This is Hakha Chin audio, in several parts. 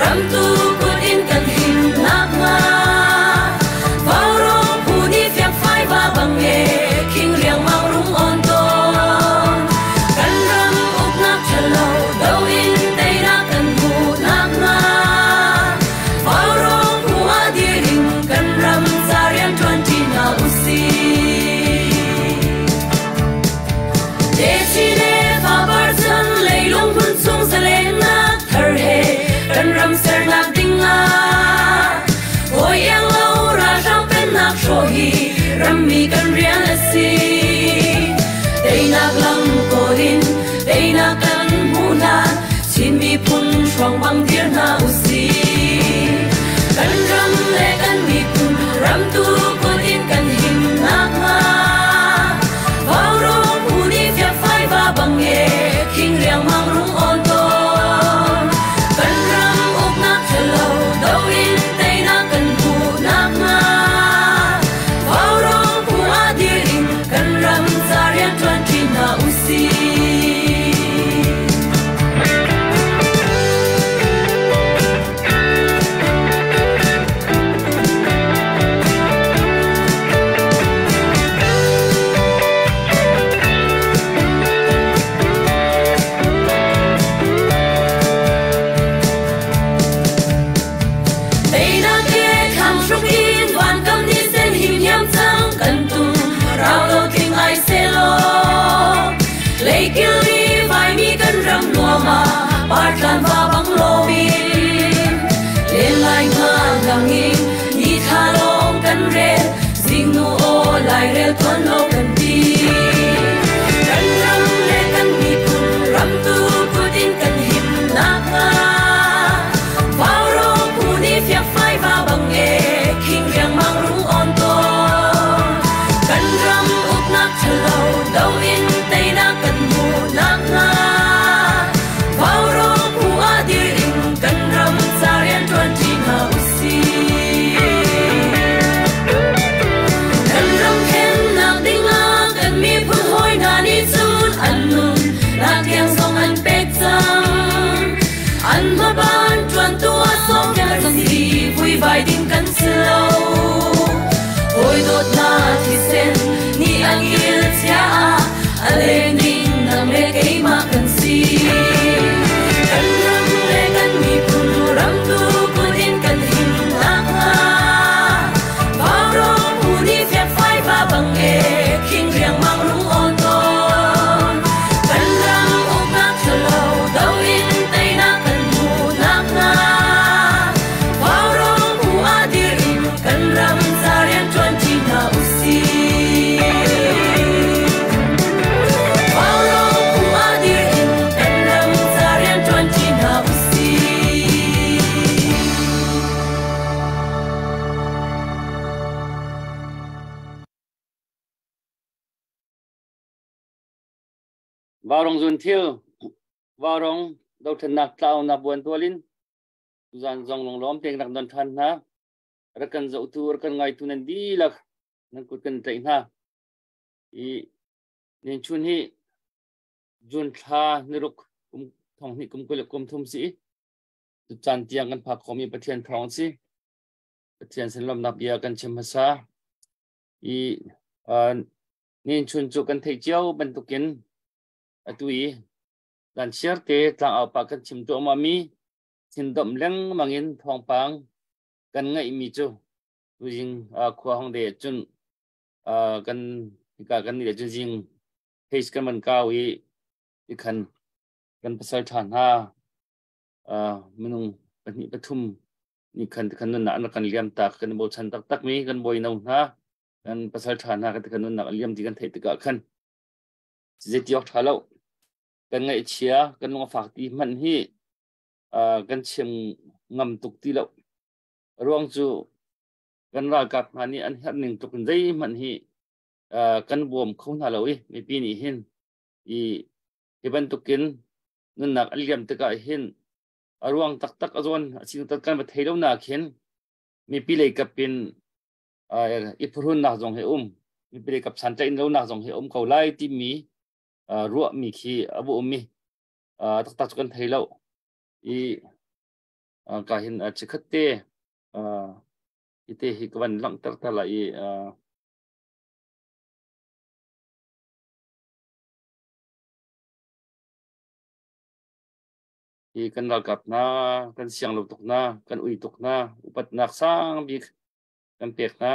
Ramtu kut in kan him nakhnga Vaurawng phu nih fiangfai va bang e khing riangmang rung on tawn. Kan ram uknak ṭhalo do in teinak kan hmuh nakhnga Vaurawng phu ah dir in kan ram ca rian ṭuan ṭi hna usih. Techi le fapar chan leilung hmun chung zalennak thar he kan ram sernak dingah hawi iang lo ralhrang pennak hrawh hi rammi kan rian a si. Teinak lam kawl in teinak kan hmuh hlan Chin miphun hruang bang dir hna usih. Kan ram le kan miphun ramtu kut in kan him nakhnga Vaurawng phu nih fiangfai va bang e khing riangmang rung awn tawn. Kan ram uknak ṭhalo do in teinak kan hmuh nakhnga Vaurawng phu ah dir in kan ram ca rian ṭuan ṭi hna usih. Teinak he thlang hruk in vankam ni sen him hiam cang kan tum rau lo tling ai selaw leikil ni vaimi kan ram nuam ah partlan va bang lomin len lai nga lang in ni thla lawng kan rel zingnu aw lairel tuan lo kan ti kan ram le kan miphun ramtu kut in kan him nakhnga Vaurawng phu nih fiangfai va bang e khing riangmang rung awn tawn. Kan ram uknak ṭhalo do in teinak kan hmuh nakhnga Vaurawng phu ah dir in kan ram ca rian ṭuan ṭi hna usih. Kan ram khennak dingah kan miphun hawi hna nih cun an nun nak tiang zong an pek cang. An hmaban ṭuantu ah sawmkel si vuivai ding kan si lo. Hawi dawtna thisen nih an il chia ah a leng ding nang le keimah kan si. Kan ram le kan miphun ramtu kut in kan him nakhnga Vaurawng phu nih fiangfai va bang e khing riangmang rung awn tawn. Kan ram uknak ṭhalo do in teinak kan hmuh nakhnga Vaurawng phu ah dir in kan ram ca rian ṭuan ṭi hna usih. Vaurawng phu ah dir in kan ram ca rian ṭuan ṭi hna usih. Vaurong zun thil vaurong dothlennak tlaunak buan tualin tuzan zong lunglawm tein rak don ṭhan hna. Rak kan zohtu, rak kan ngaitu nan dihlak nan kut kan tlaih hna. I nin chun hi June thla niruk kum thong hnih kum 20 kum thum si. Tucaan tiang kan phak khomi Pathian thawng si. Pathian sin lawmnak bia kan chim hmasa. I nin chun cu kan theih cio bantukin atu i kan chiar te tlangau pa kan chim duahmah mi thindomh lengmang in thawngpang kan ngaihmi cu tuzing khua hong de cun kan hika kan nih cun zing page kan van kau i ikhan kan pasal ṭha hna minung pahnih pathum ni khan khan nunnak an kan liam tak kan bochan taktak mi kan bawi no hna kan pasal ṭha hna kan kan nunnak liam ti kan theih tikah khan zeiti awk ṭha lo kan ngaihchia kan lung a fak ti hmanh hi kan chim ngam tuk ti lo ruang cu kan ralkap hna nih an herh ning tluk in zeihmanh hi kan bawm kho hna lo i mipi nih hin i hi bantukin nunnak an liam tikah hin a ruang taktak a zawn a ching tak kan va thei lo nak hin mipi lei kap in i phuhrunnak zong hi um mipi lei kap santlaih lo nak zong hi um ko lai timi ruahmi khi a bu ummi taktak cu kan thei lo i Ka hin chikhat te ite hi ka van langhter ta lai i hi kan ralkap hna kan siang lo tuk hna, kan ui tuk hna, upatnak sang bik kan pek hna.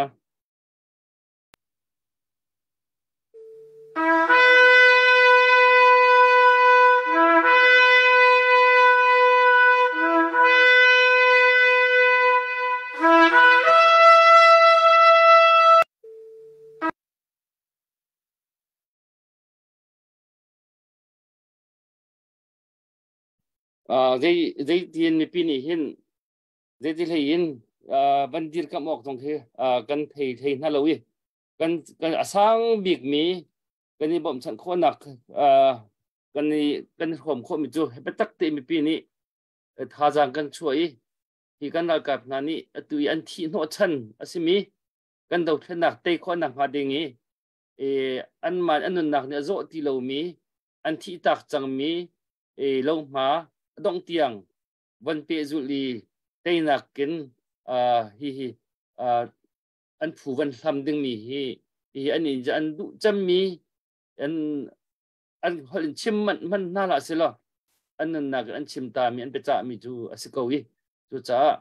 Zei zeitin mipi nih hin zeiti hlei in van dirkamh awk zong khi kan thei thei hna lo i kan kan a sang bikmi kan i bawmhchanh khawhnak kan i kan i hrawm khawhmi cu biatak te mipi nih thazaang kan chuah i hi kan ralkap hna nih atu i an thih hnawhchan a simi kan dothlennak tei khawhnak hnga ding i anmah an nunnak nih a zawh ti lomi an thih tak cangmi lohma dongh tiang von pehzulh i teinak in hihi an phu van hlam dingmi hi hi an in an duh cemmi an an holh in chim manh hman hna hlah selaw an nunnak in an chim ta mi an biacah mi cu a si ko i cucaah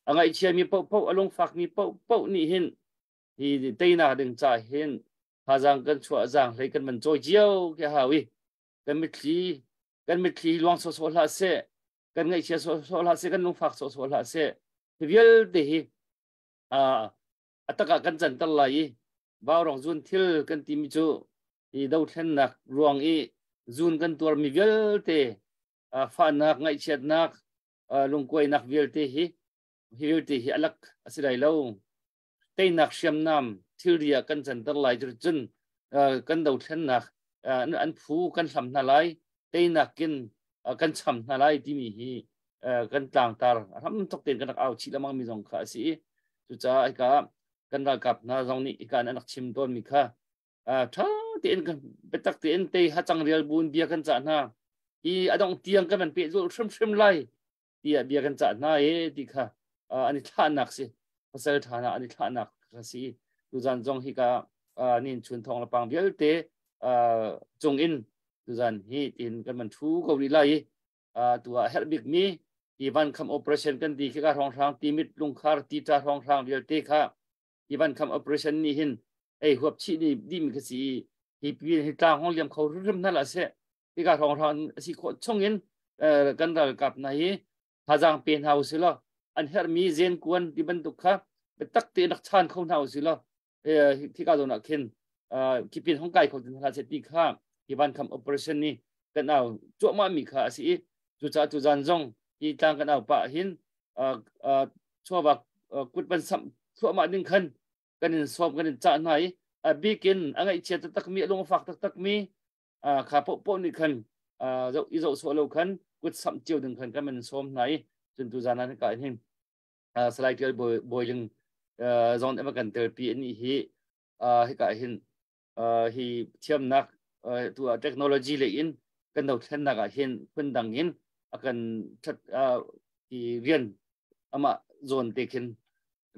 a ngaihchia mi paohpaoh a lungfak mi paohpaoh nih hin hi teinak ding ca hin thazaang kan chuah zaang hlei kan van cawi cio ke hau i kan mitthli kan mitthli luang sawsawh hlah seh, kan ngaihchia sawsawh hlah seh, kan lungfak sawsawh hlah seh, hi vialte hi a takah kan canter lai i vaurong zun thil kan timi cu hi dothlennak ruang i zun kan tuarmi vialte fahnak, ngaihchiatnak, lungkuainak vialte hi hi vialte hi alak a si lai lo. Teinak hriamnam thilri ah kan canter lai cun kan dothlennak an phu kan hlam hna lai, teinak in kan cham hna lai timi hi kan tlangtar ram tok tein kan rak au chih lengmang mi zong kha a si i cucaah hika kan ralkap hna zong nih hika an rak chim tawn mi kha ṭha tein biatak tein tei hacang rial buin bia kan cah hna hi a dongh tiang kan van pehzulh hrimhrim lai tiah bia kan cah hna e ti kha an i thlahnak si, pasal ṭha hna an i thlahnak kha si. Tuzan zong hika nin chun thong le pang vialte cung in tuzan hi tin kan man thu ko rih lai i tu ah herh bik mi hi van kham operation kan ti khi ka hrawng hrang timit lungkhar ti ta hrawng hrang vialte kha hi van kham operation ni hin ei huap chih ni di mi kha si. Hi pi hi tlang hong liam kho rim hna la se hika hrawng hrang a si khawh chung in kan ralkap hna hi thazaang pe hna usih law an herhmi zen kuan ti bantuk kha biatak tein rak chan kho hna usih law hika zawn ah khin kipin hong kai kho tin hna seh ti kha hi van kham operation ni kan au cuahmah mi kha a si i cucaah tu zan zong hi tlang kan au pah hin chuawak kut van samh thluahmah ding khan kan in sawm kan in cah hna i a bikin a ngaihchia taktak mi a lung a fak taktak mi kha paohpaoh nih khan zoh i zoh sawh lo khan kut samh cio ding khan kan man sawm hna i cun tu zan ah ka hin Salai Tial Bawiling zong ema kan telpi ani hi hika hin hi thiamnak tu technology le in kan do thlennak ah hin phun dang in akan that i rian ama zawn te khin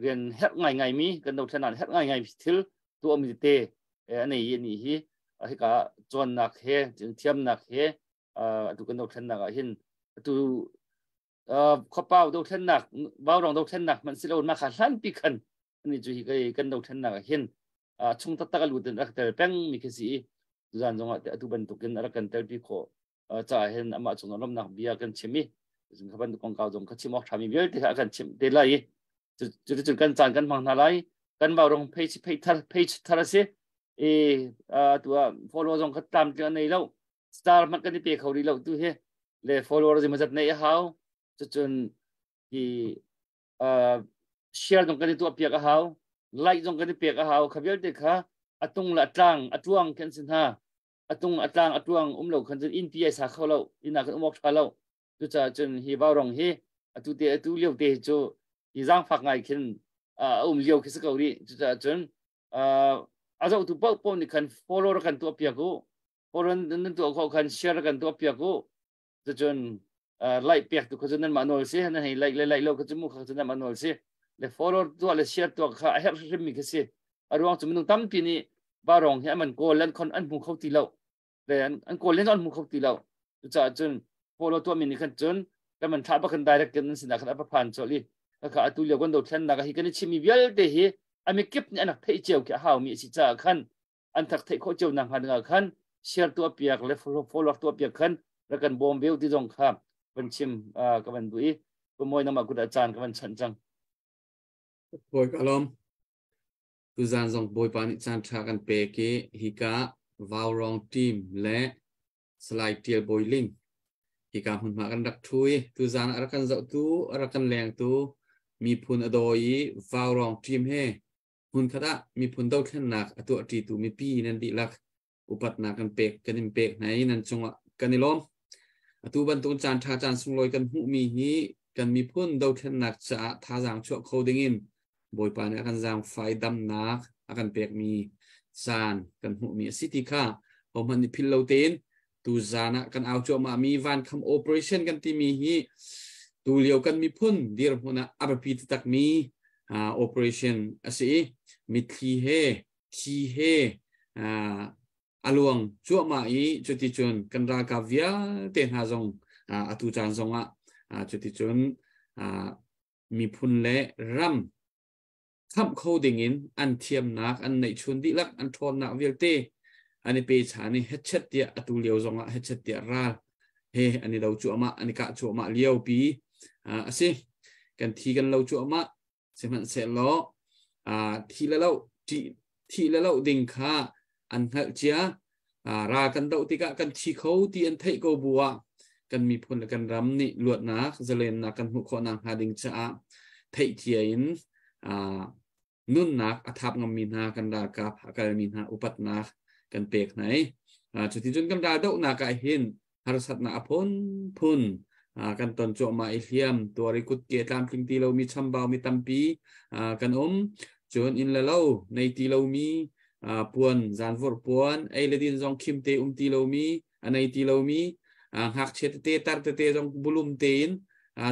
rian herh ngai ngai mi kan do thlenan herh ngai ngai thil tu mi te anei ani hi hika cawnnak he thiamnak he atu kan dothlennak ah hin atu khuapau dothlennak vaurong dothlennak hmanh si lo ma kha hlan pi khan ani cu hi kai kan dothlennak ah hin chung taktak a lut in rak tel peng mi khi si i tuzan zong ah atu bantukin a rak kan tel pi khawh caah hin amah cung lawmnak bia kan chim i kha bantuk kongkau zong kha chim awk ṭhami vialte kha kan chim te lai i cuticun kan caan kan hmang hna lai. Kan vaurong page page thar page thar a si i tu ah follow zong kha tlam tling an nei lo, star hmanh kan i pe kho rih lo tu hi le follower zeimawzat neih a hau. Cucun hi share zong kan i tuah piak a hau, like zong kan i pek a hau. Kha vialte kha atung le atlang atuang kan si hna. Atung atlang atuang um lo khan cun inn pi ai sa kho lo, inn ah kan um awk tha lo. Cucaah cun hi vaurong hi atu te atu lio te hi cu hi zaangfak ngai khin a um lio khi si ko rih. Cucaah cun a zohtu paoh paoh nih khan follow rak kan tuah piak u, follow nan tuah khawh khan share rak kan tuah piak u. Cucun Like pek tu kha cu nan mah nawl si, nan hei like le like lo kha cu mu kha cu nan mah nawl si. Le follow tuah le share tuah kha a herh hrim mi kha si. A ruang cu minung tampi nih barong hi an kawl an khon an hmu kho ti lo. Le an kawl len an hmu kho ti lo. Cucaah cun follow tuah mi nih khan cun kan man thlah bak kan direct kan sinah khan a phan chol i kha atu lio kan dothlennak hi kan i chimmi vialte hi ami kip nih an rak theih cio khi a hau mi a si caah khan an thak theih khawh cio nak hnga dingah khan share tuah piak le follow tuah piak khan rak kan bawm veu ti zong kha van chim ka van duh i pumoi nama kut ah caan ka van chanh cang. Bawi ka lawm. Tuzan zong Bawipa nih caan ṭha kan pek i hika Vaurong team le Salai Tial Bawi Ling hika hmunhma kan rak ṭhu i tuzan ah a rak kan zohtu, a rak kan lengtu miphun a dawi i Vaurong team he hmunkhat ah miphun dothlennak a tuahṭitu mipi nan dihlak upatnak kan pek kan in pek hna i nan cungah kan i lawm. Atu bantuk caan ṭha caan sunglawi kan hmuhmi hi kan miphun dothlennak caah thazaang chuah kho dingin Bawipa nih a kan zaangfai damnak a kan pekmi caan kan hmuhmi a si ti kha hohmanh nih philh lo tein tuzaan ah kan au cuahmahmi vankham operation kan timi hi tulio kan miphun dirhmun ah a biapi taktakmi operation a si i mitthli he thi he a luang cuahmah i cuticun kan ralkap vialte hna zong atu caan zongah cuticun miphun le ram khamh kho dingin an thiamnak an neihchun dihlak an ṭhawnnak vialte an i pe chan i hetchet tiah atu lio zongah hetchet tiah ral he an i do cuahmah an i kah cuahmah lio pi a si. Kan thi kan lo cuahmah, sihmanhsehlaw thi le lo thi le lo ding kha an hngalh cia. Ral kan doh tikah kan thi kho ti an theih ko bu ah kan miphun le kan ram nih luatnak zalennak kan hmuh khawh nakhnga ding caah theihcia in nunnak a thap ngammi hna kan ralkap a kalmi hna upatnak kan pek hna i cuticun kan ral dohnak ah hin harsatnak a phunphun kan ton cuahmah i hliam tuar i kutke tlamtling ti lomi chambau mi tampi kan um. Cun inn le lo nei ti lomi, puan zanvurh puan ei le din zong khim te um ti lomi a nei ti lomi, ngakchia tete tar tete zong bulum tein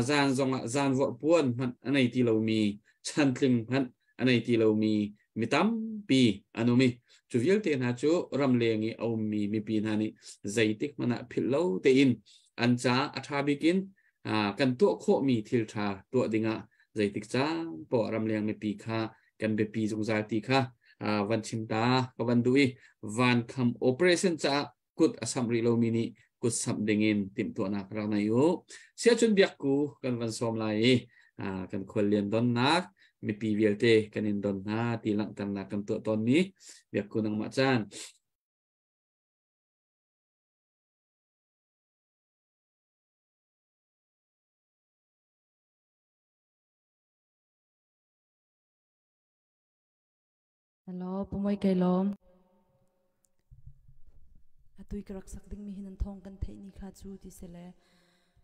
zan zong ah zanvurh puan hmanh a nei ti lomi, chantling hmanh a nei ti lomi mi tampi an um i cu vialte hna cu ramleng i a ummi mipi hna nih zeitik hmanh ah philh lo tein an caah a ṭha bik in kan tuah khawhmi thil ṭha tuah dingah zeitik caan poah ramleng mipi kha kan biapi zungzal ti kha van chim ta ka van duh i van kham operation caah kut a samh rih lomi nih kut samh dingin timhtuahnak rak nei u. Siacun biakku kan van sawm lai i kan khuallian donnak mipi vialte kan in don hna ti langhternak kan tuah tawnmi biakku nangmah caan. Hello, pumoi kai lawm. Atui ka rak sak ding mi hin an thong kan theih ni kha cu ti sele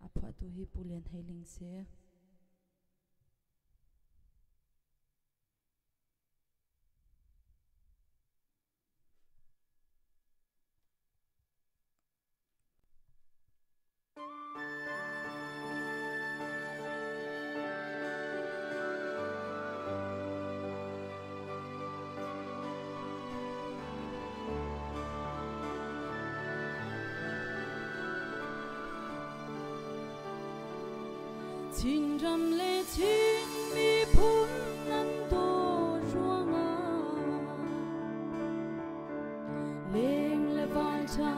a phuahtu hi Pu Lian Hei Ling si. Chinram le Chin miphun nan dawt ruangah Leng le vanṭha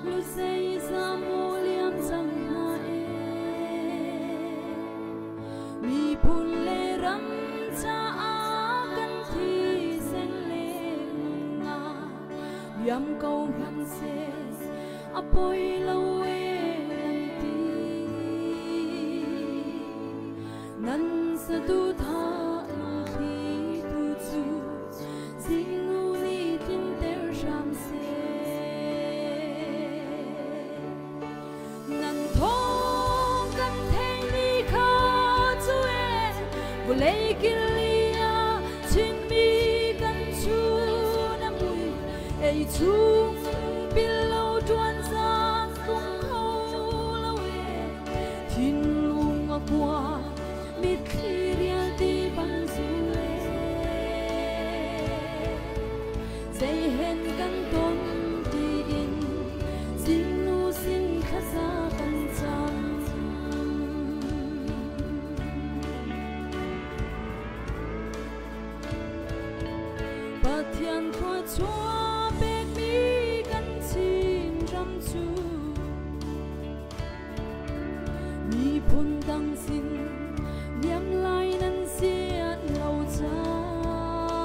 lusei zamu liam cang hna e. Miphun le ram caah kan thisen le nunnak liam ko hmanhseh a poi lo e nan ti. Nan saduhthah lungthli tu cu Zingnu nih tlinter hram seh. Nan thawng kan theih ni kha cu e, vawlei kili ah Chinmi kan chun a mui, ei chung pil lo ṭuan zaan tlung kho lo e. Akua mitthli rialti bang zule zei hen kan ton tiin zingnu sin thlaza kan cam. Pathian thluachuah pekmi kan Chin ram cu miphun dang sin liam lai nan sian lo caah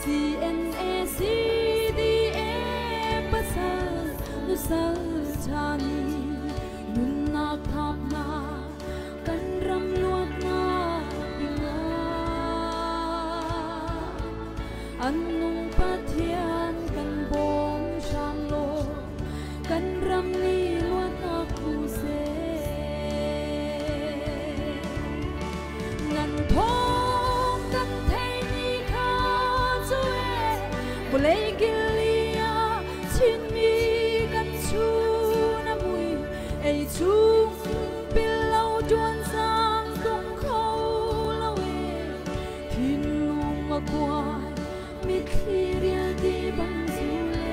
CNA CDA pasal nusal ṭha nih nunnak thap hna kan ram luatnak dingah an nung Pathian kan bawm hram law kan ram nih luatnak hmu seh. Nan thawng kan theih ni kha cu e vawlei kil ah Chinmi kan chun a mui ei chung pil lo ṭuan sang tung kho lo e thinlung a kuai mitthli rialti bang zule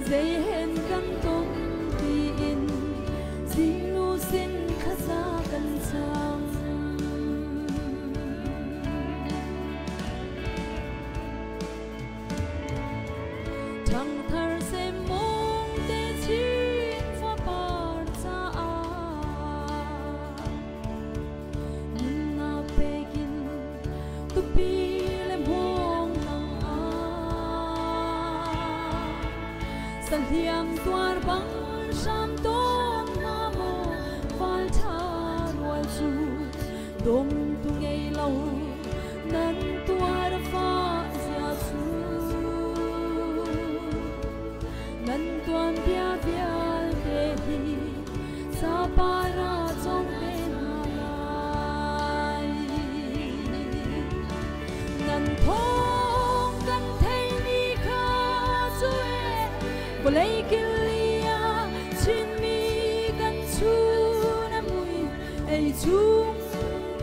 zei hen kan ton tiin zingnu sin thlaza kan cam. Ṭhangthar semmawng te chin fapar caah nunnak pekin tupi le hmawng tang ah sahliam tuar bang hram tawn na maw val ṭha rual cu dong tu ngei lo nan tuar fah zia cu nan tuanbia vialte hi capar ah cawng te hna lai. Nan thawng kan theih ni kha cu e vawlei kil ah Chinmi kan chun a mui ei chung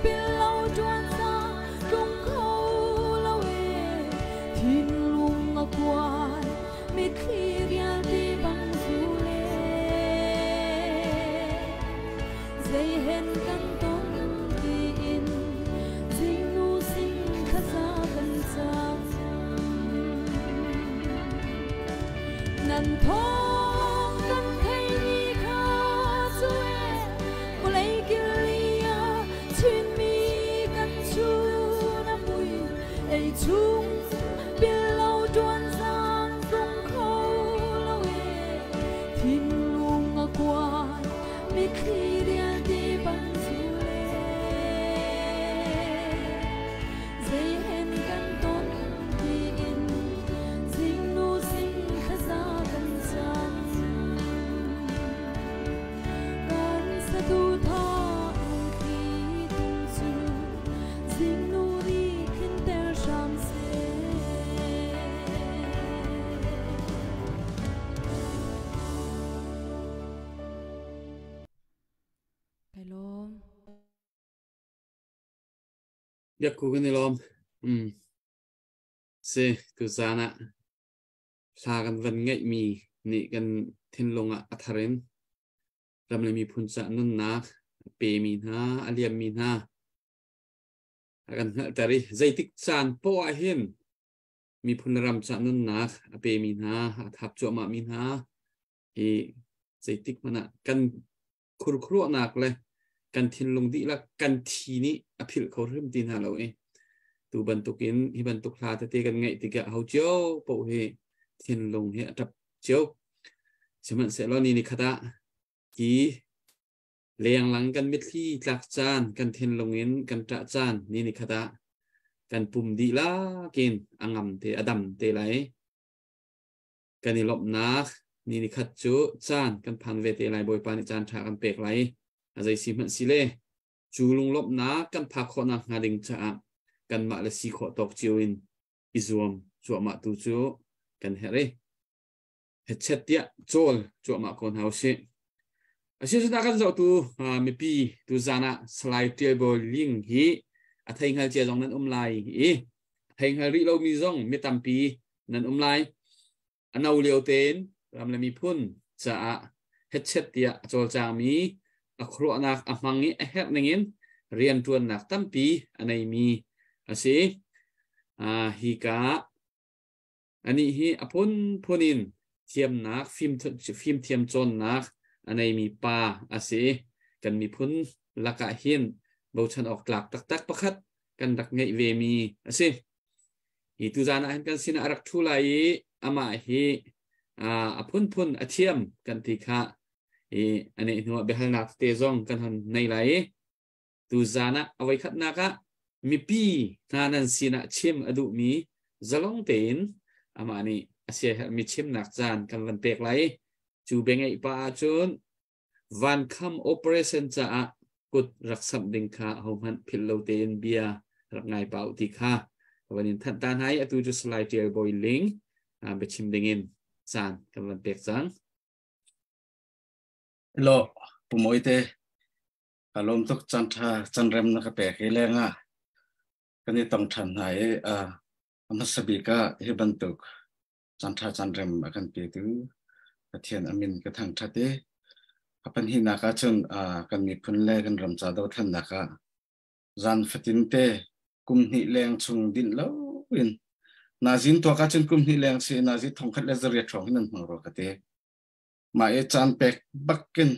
pil lo ṭuan sang tlung kho lo e thinlung a kuai mitthli rialti bang zule zei hen kan ton tiin zingnu sin thlaza kan cam. Nan thawng kan theih ni kha cu e vawlei kil ah Chinmi kan chun a mui ei chung pil lo ṭuan sang tlung kho lo e thinlung a kuai mitthli rialti bang zule zei hen kan ton tiin zingnu sin thlaza kan cam. Kan saduhthah lungthli tung cu zingnu nih tlinter hram seh. Kai lawm. Biak ku kan i lawm. Si, tuzaan ah hla kan van ngeihmi nih kan thinlung ah a thar in ram le miphun caah nunnak a pemi hna, a liammi hna a kan hngalhter i zeitik caan poah ah hin miphun le ram caah nunnak a pemi hna, a thap cuahmahmi hna hi zeitik hmanh ah kan khurkhuruahnak le kan thinlung dihlak kan thi nih a philh kho hrim ti hna lo i tu bantukin hi bantuk hla tete kan ngaih tikah ho cio paoh hi thinlung hi a ṭap cio. Sihmanhsehlaw ni ni khat ah hi lenglang kan mitthli tlak caan kan thinlung in kan ṭah caan ni ni khat ah kan pum dihlak in a ngam te a dam te lai. Kan i lawmhnak ni ni khat cu caan kan phan ve te lai. Bawipa nih caan ṭha kan pek lai. A zei si hmanh si le cu lunglawmhnak kan phak khawhnak hnga ding caah kanmah le si khawh tawk cio in i zuam cuahmah tu cu kan herh i hetchet tiah cawl cuahmah ko hna usih. Asina kan zoh tu mipi tu zan ah Salai Tial Bawi Ling hi a thei hngal cia zong nan um lai i thei hngal rih lomi zong mi tampi nan um lai. A no lio tein ram le miphun caah hetchet tiah a cawlcangmi a khuaruahnak a hmang i a herh ningin rianṭuannak tampi a neimi a si. Hi ka anih hi a phunphun in thiamnak fimthiam cawnnak a neimi pa a si. Kan miphun lakah hin bochan awk tlak taktak pakhat kan rak ngeih vemi a si. Hi tuzan ah hin kan sinah a rak ṭhu lai i amah hi a phunphun a thiam kan ti kha i a neih hnuah biahalnak tete zong kan hon nei lai i tuzan ah a voikhatnak ah mipi hna nan sinah chim a duhmi zalong tein amah nih a siaherhmi chimnak caan kan van pek lai i cu biangeih pa ahcun Vankham operation caah kut rak samh ding kha hohmanh philh lo tein bia rak ngai pa u ti kha ka van in thanh ta hna i atu cu Salai Tial Bawi Ling biachim dingin caan kan van pek cang. Hello, Pu Mawite. Ka lawm tuk caan ṭha caan rem na ka pek hi lengah kan i tong ṭhan hna i a hmasa bik ah hi bantuk caan ṭha caan rem a kan petu Pathian a min ka thangṭhat i a pahnihnak ahcun kan miphun le kan ram ca dothlennak ah zan fatin te kum hnih leng chung dinh lo in nazin tuak ahcun kum hnih leng si nazi thongkhat le zariat hrawng hin an hmang rua ka ti. Mah i caan pek bakin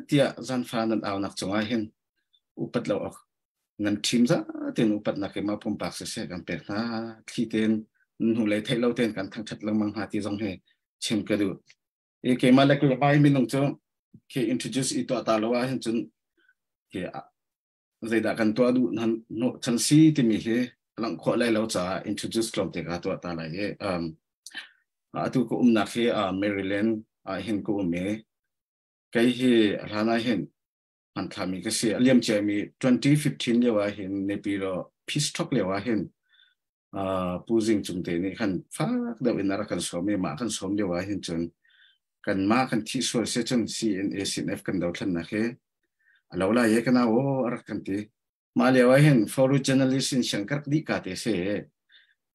tiah zanfa nan aunak cungah hin upat lo awk nan ṭhim za tein upatnak i mah pumpak siseh kan pek hna thli tein hnu lei theih lo tein kan thangṭhat lengmang hna ti zong hi chim ka duh. I keimah le keimah i minung cu khi introduce i tuah ta lo ah hin cun khi zeidah kan tuah duh nan hnawh chan si timi hi langh khawh lai lo caah introduce tlawm te ka tuah ta lai i atu ka umnak hi Maryland ah hin ka um i kei hi hlan ah hin hmanthlami ka si. A liam ciami 2015 lio ah hin Naypyidaw peace talk lio ah hin Pu Zing Cung te nih khan fak deuh in a rak kan sawm i mah kan sawm lio ah hin cun kan mah kan thih sual si cun CNA CNF kan dothlennak hi a lo lai e kana aw a rak kan ti. Mah lio ah hin foreign journalist in siang ka rak dih ka te si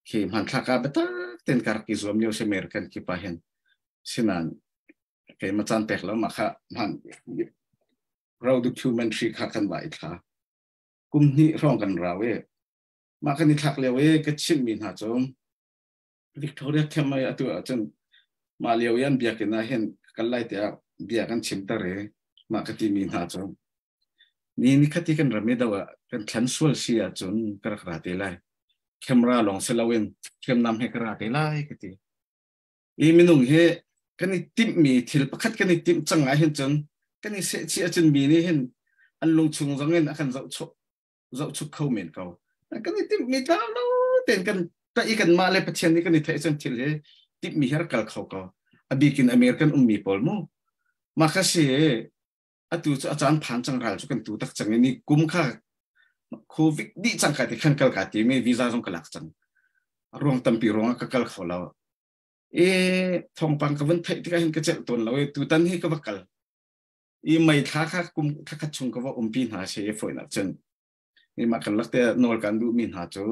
khi hmanthlak ah biatak ten ka rak i zuam lio si American kip ah hin sinan keimah caan pek lo mah kha hman rau documentary kha kan va i thla kum hnih hrawng kan rau i mah kan i thlak lio i ka chimhmi hna cu Victoria Camp ai atu ahcun mah lio i an biakinn ah hin kan lai tiah bia kan chimter i mah ka timi hna cu ni ni khati kan ram i do ah kan thlan sual si ahcun ka rak ra te lai camera lawng si loin hriamnam he ka ra te lai ka ti. I minung hi kan i timhmi thil pakhat kan i timh cang ah hin cun kan i sehchih ahcun mi nih hin an lungchung zong in a kan zohchuk zohchuk kho men ko. Kan i timhmi tlau lo tein kan ta i kanmah le Pathian nih kan i theih cun thil hi timhmi hi rak kal kho ko. A bik in American ummi pawl mu. Mah kha si atu cu a caan phan cang ral cu kan tu tak cang i ni kum kha COVID dih cang ka ti khan kal ka ti mi visa zong ka lak cang. Ruang tampi ruangah ka kal kho lo. E thawngpang ka vun theih tikah hin ka celh tawn lo i tutan hi ka va kal. I mei thla kha kum thla khat chung ka va umpi hna si i foinak cun. I mah kan lak te nawl kan duh mi hna cu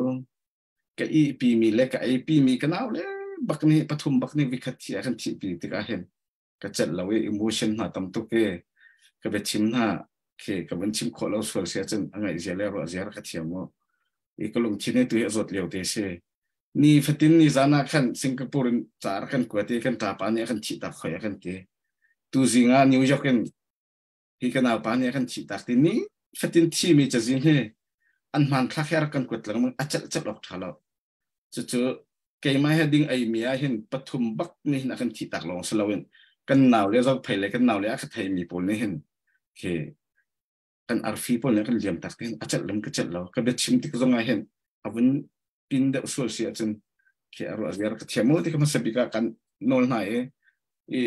ka i pi mi le ka ei pi mi ka nau le bak nih pathum bak nih vikhat thi a kan thih pi tikah hin ka celh lo i emotion hna tam tuk i ka biachim hna khi ka van chim khawh lo sual si ahcun a ngaih zia le ruah zia ka thiam mu i ka lungthin he tu hi a zawt lio te si ni fatin ni zan ah khan Singapore in car kan kuat i kan ṭapa nih a kan thih tak khoi a kan ti tu zing ah New York in hi ka naupa nih a kan thih tak ti ni fatin thi mi cazin hi an hmanthlak he rak kan kuat lengmang a celh celh awk ṭha lo Cucu keimah he ding ei mi ah hin pathum bak nih hin a kan thih tak lawng si loin kan nau le zophei le kan nau le a ka thei mi pawl nih hin khi kan arfi pawl nih kan liam tak hin a celh lam ka celh lo ka biachim tik zong ah hin a vun pin deuh sual si ahcun khi a ruah ziar ka thiam mu ti ka hmasa bik ah kan nawl hna i i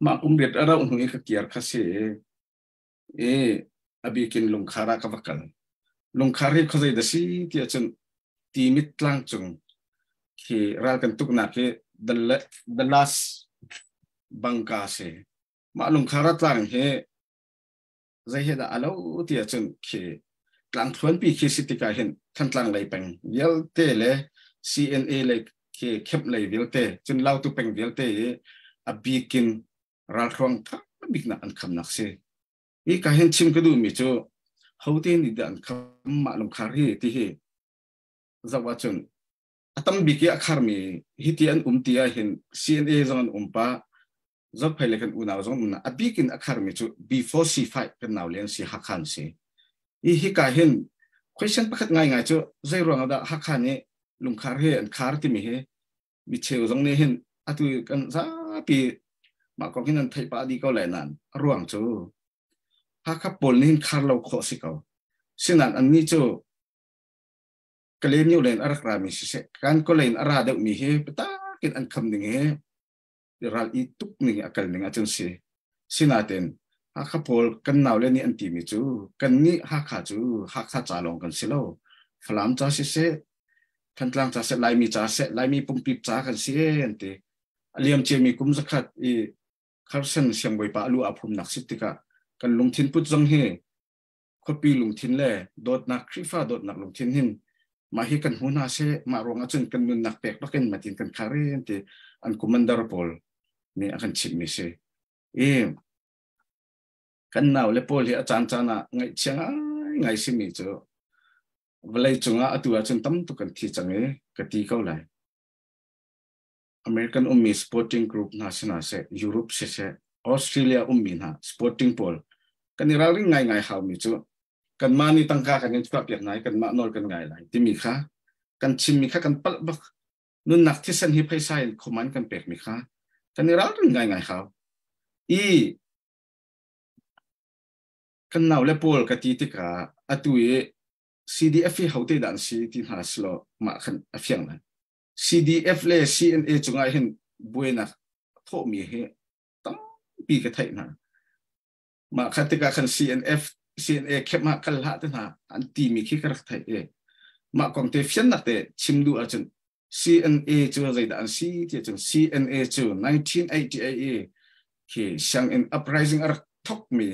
mah kum riat a rauh hnu i ka kiar kha si i a bikin lungkhar ah ka va kal. Lungkhar hi khuazei dah si ti ahcun Timit tlang cung khi ral kan tuknak hi the last Bangka si. Mah lungkhar tlang hi zei he dah alo ti ahcun khi tlangthluan pi khi si tikah hin Thantlang lei peng vialte le CNA lei khi khemh lei vialte cun Lautu peng vialte i a bikin ralhruang tha bik nak an khamnak si. Hi ka hin chim ka duhmi cu hote nih dah an kham mah lungkhar hi ti hi zoh ahcun a tam bik i a kharmi hi ti an um ti ah hin CNA zong an um pa Zophei le kan unau zong um a bik in a kharmi cu before C5 kan nau le an si Hakha an si. Hi hika hin question pakhat ngai ngai cu zei ruang dah Hakha nih lungkhar hi an khar timi hi mi cheu zong nih hin atu kan zapi mah kong hin an theih pah dih ko lai nain a ruang cu Hakha pawl nih hin khar lo khawh si ko. Sinan annih cu Kalaymyo len a rak rami siseh kan kawlein a ra deuhmi hi bitak in an kham ding hi ral i tuk ning a kal ning ahcun si. Sinain Hakha pawl kan naule nih an timi cu kannih Hakha cu Hakha ca lawng kan si lo. Falam ca siseh, Thantlang ca seh, Laimi ca seh, Laimi pumpi ca kan si e an ti. A liam ciami kum zakhat i Carson siangbawipa a lu aa phumnak si tikah kan lungthin put zong hi khuapi lungthin le dawtnak Khrihfa dawtnak lungthin hin mah hi kan hmu hna seh mah ruang ahcun kan nunnak pek bakin matin kan khar e an ti an commander pawl nih a kan chimhmi si i kan nau le pawl hi a caan caan ah ngaihchia ngai ngai simi cu vawlei cungah atu ahcun tam tuk kan thi cang i ka ti ko lai American ummi sporting group hna sina seh Europe siseh Australia ummi hna sporting pawl kan i ralring ngai ngai haumi cu kanmah nih tangka kan in chuah piak nai kanmah nawl kan ngai lai timi kha kan chimmi kha kan palh bak nunnak thisen hi phaisa in khuman kan pekmi kha kan i ralring ngai ngai hau i kan nau le pawl ka ti tikah atu i CDF hi hote dah an si ti hna silo mah khan a fiang lai CDF le CNA cungah hin buainak thawhmi hi tampi ka theih hna. Mah kha tikah khan CNF CNA khep ma kal hlah te hna an timi khi ka rak theih i mah kong te fiannak te chim duh ahcun CNA cu zeidah an si ti ahcun CNA cu 1988 i khi sianginn uprising a rak thokmi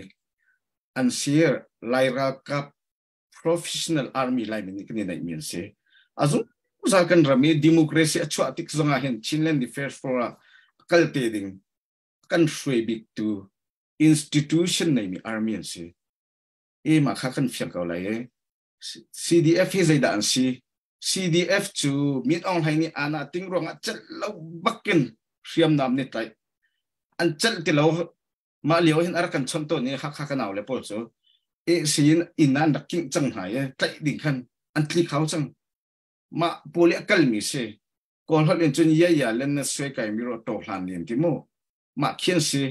an sir Lai ralkap professional army Laimi nih kan i neihmi an si. A zungzal kan ram i democracy a chuah tik zongah hin Chinland Defense Force ah kal te ding kan hruai bik tu institution neimi army an si. E mah kha kan fiang ko lai e. CDF hi zeidah an si? CDF cu Min Aung Hlaing nih ana ting ruangah celh lo bakin hriamnam nih tlaih. An celh ti lo mah lio hin a rak kan chawnh tawn i Hakha ka nau le pawl cu e siin inn ah an rak kingh cang hna i tlaih ding khan an tli kho cang mah pawl i a kalmi si kawl holh in cun ya ya len na sui kai mi ro to hlan ni ti mu mah khian si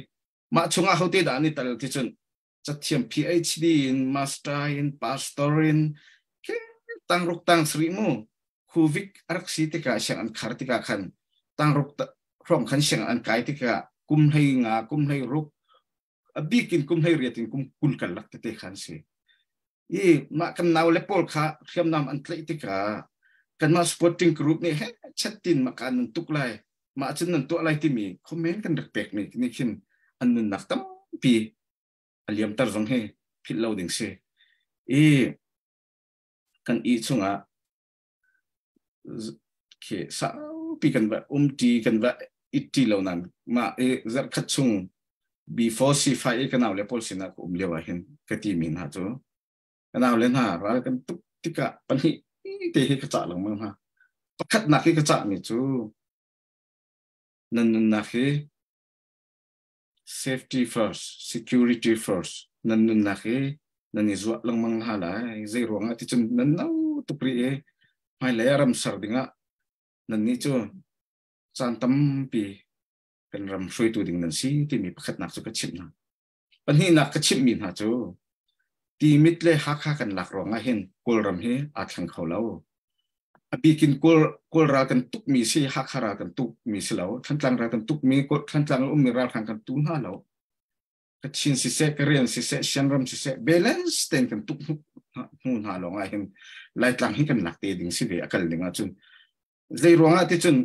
mah chungah hote dah an i tal ti cun cathiam PhD in master in pastor in tangruk tang sri mu khuvik a rak si tikah siang an khar tikah khan tangruk hrawng khan siang an kai tikah kum hlei nga kum hlei ruk a bik in kum hlei riat in kum kul kal lak tete khan si i mah kan nau le pawl kha hriamnam an tlaih tikah kanmah sporting group nih he chattin mah kan nan tuk lai mah cun nan tuah lai timi comment kan rak pek mi nih khin an nunnak tampi a liamter zong hi philh lo ding si i kan i chungah khi saupi kan va umṭi kan va itṭi lo nan mah i zarhkhat chung before C5 i ka nau le pawl sinah ka um lio ah hin ka ti mi hna cu ka nau le hna ral kan tuk tikah pahnih te hi ka cah lengmang hna. Pakhatnak hi ka cah mi cu nan nunnak hi safety first, security first, nan nunnak hi nan i zuah lengmang hna lai. Zei ruangah ti cun nan no tuk rih i hmailei ah ram ser dingah nan nih cu caan tampi kan ram hruaitu ding nan si timi pakhatnak cu ka chimh hna. Pahnihnak ka chimhmi hna cu Timit le Hakha kan lak ruangah hin Kawlram hi aa thleng kho lo. A bikin Kawl ral kan tukmi si Hakha ral kan tukmi si lo. Thantlang ral kan tukmi Thantlang ummi ralhrang kan tu hna lo. Kachin siseh, Karen siseh, Shanram siseh, balance tein kan tuk hnu hna lawng ah hin Laitlang hi kan lak te ding si ve a kal ding ahcun. Zei ruangah ti cun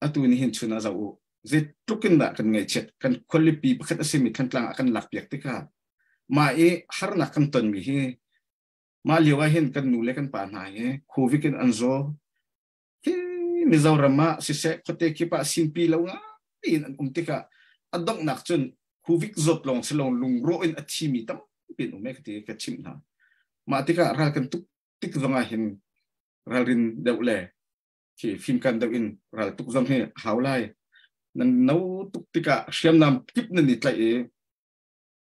atu ni hin chun ah zoh u. Zeitluk in dah kan ngaihchiat kan khualipi pakhat a simi Thantlang ah kan lakpiak tikah mah i harnak kan tonmi hi mah lio ah hin kan nu le kan pa hna hi COVID in an zaw. Hi Mizoram ah siseh khuate kip ah sinpi lo ngai in an um tikah a donghnak cun COVID zawt lawng si lo lungrawh in a thimi tampi an um e ka ti ka chimh hna. Mah tikah ral kan tuk tik zong ah hin ralrin deuh le khi fimkan deuh in ral tuk zong hi hau lai. Nan no tuk tikah hriamnam kip nan i tlaih i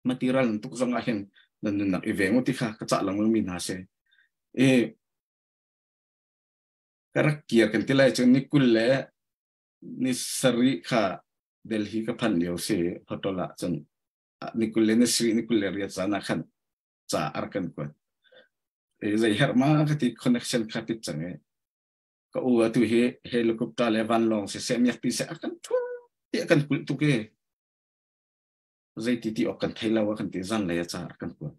mati ral nan tuk zong ah hin nan nunnak i veng u ti kha ka cah lengmang mi hna si. I ka rak kir kan ti lai cu ni 20 le ni 7 kha Delhi ka phanh lio si hotel ah cun ni 20 le ni 7 ni 28 zan ah khan ca a rak kan kuat. E zei herh ma ka ti connection kha pit cang e ka u atu hi helicopter le vanlawng si seh miak pi seh a kan thu ti a kan kulh tuk e zei ti ti ok kan thei lo a kan ti zan lei a ca a kan kuat.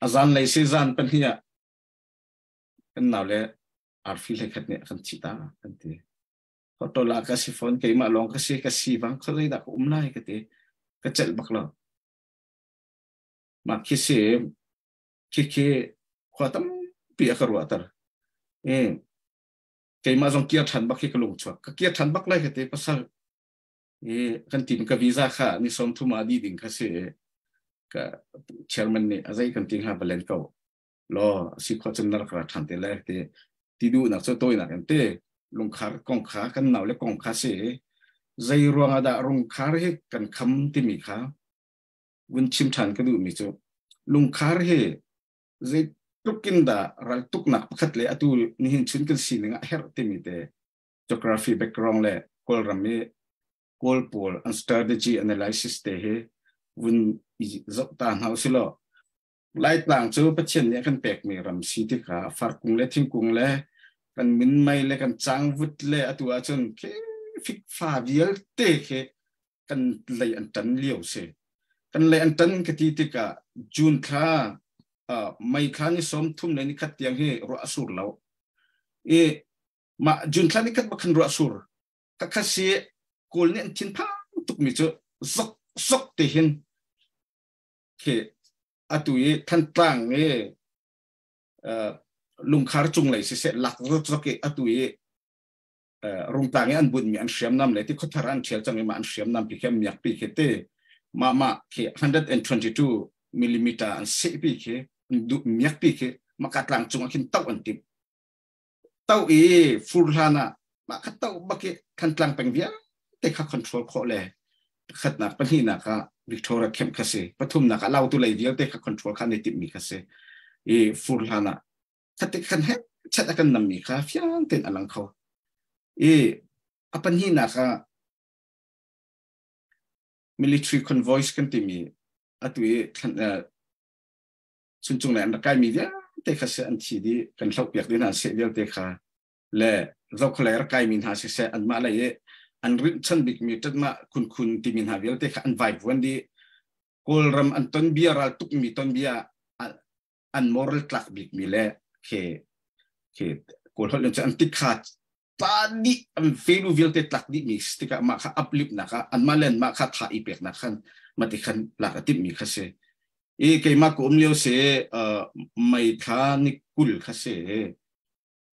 A zan lei si zan pahnih ah kan nau le arfi hlei khat nih a kan thi ta kan ti. Hotel ah ka si phone keimah lawng ka si ka si bang khuazei dah ka um lai ka ti ka celh bak lo. Mah khi si khi khi khua tampi a ka ruahter. E keimah zong kir ṭhan bak hi ka lung chuak. Ka kir ṭhan bak lai ka ti pasal e kan tim ka visa kha ni 30 ah dih ding kha si ka chairman nih a zei kan ti hnga balen ko law si khawh cun na rak ra ṭhan te lai ti ti duhnak cu tawinak in te lungkhar kong kha kan nau le kong kha si zei ruang ah dah rungkhar hi kan kham timi kha vun chim ṭhan ka duhmi cu lungkhar hi zeitluk in dah raltuknak pakhat le atu nihin chun kan sining ah herh timi te geography background le Kawlram i Kawl pawl an strategy analysis te hi vun i zoh ta hna usilaw Laitlang cu Pathian nih a kan pekmi ram si tikah farkung le thingkung le kan minmei le kan cangvut le atu ahcun khi fikfa vialte khi kan lei an tan lio si. Kan lei an tan ka ti tikah June thla May thla ni 31 tiang hi ruah a sur lo. I mah June thla ni khat bak khan ruah a sur. Ka si Kawl nih an thinphang tukmi cu zok zok te hin khi atu i Thantlang i lungkhar cunglei siseh lak zok i atu i rungtlang i an bunmi an hriamnam le ti khuathar an ṭhial cang i mah an hriamnam pi khi an miak pi khi ti mah mah khi 122 millimeter an seh pi khi miak pi khi maka tlang cung ah khin toh an timh toh i fur hlan ah mah kha toh bak i Thantlang peng vialte kha control khawh le pakhatnak pahnihnak ah Victoria camp kha si pathumnak ah Lautu lei vialte kha control kha an i timhmi kha si i fur hlan ah khatik khan he chat a kan nammi kha fiang tein a lang kho i a pahnihnak ah military convoys kan timi atu i chuncung le an rak kaimi vialte kha se an thi dih kan hlohpiak dih hna seh vialte kha le zokhawlei rak kaimi hna siseh anmah lei i an rinhchan bikmi ṭatmah khunkhun timi hna vialte kha an vaivuan dih. Kawlram an tonbia ral tukmi tonbia an moral tlak bikmi le khi khi Kawl holh in cu an tikha tla dih an value vialte tlak dih mi tikah mah kha uplift nak ah anmah le anmah kha tha i pek nak khan mati khan lak a timh mi kha si i keimah ka um lio si mei thla ni 20 kha si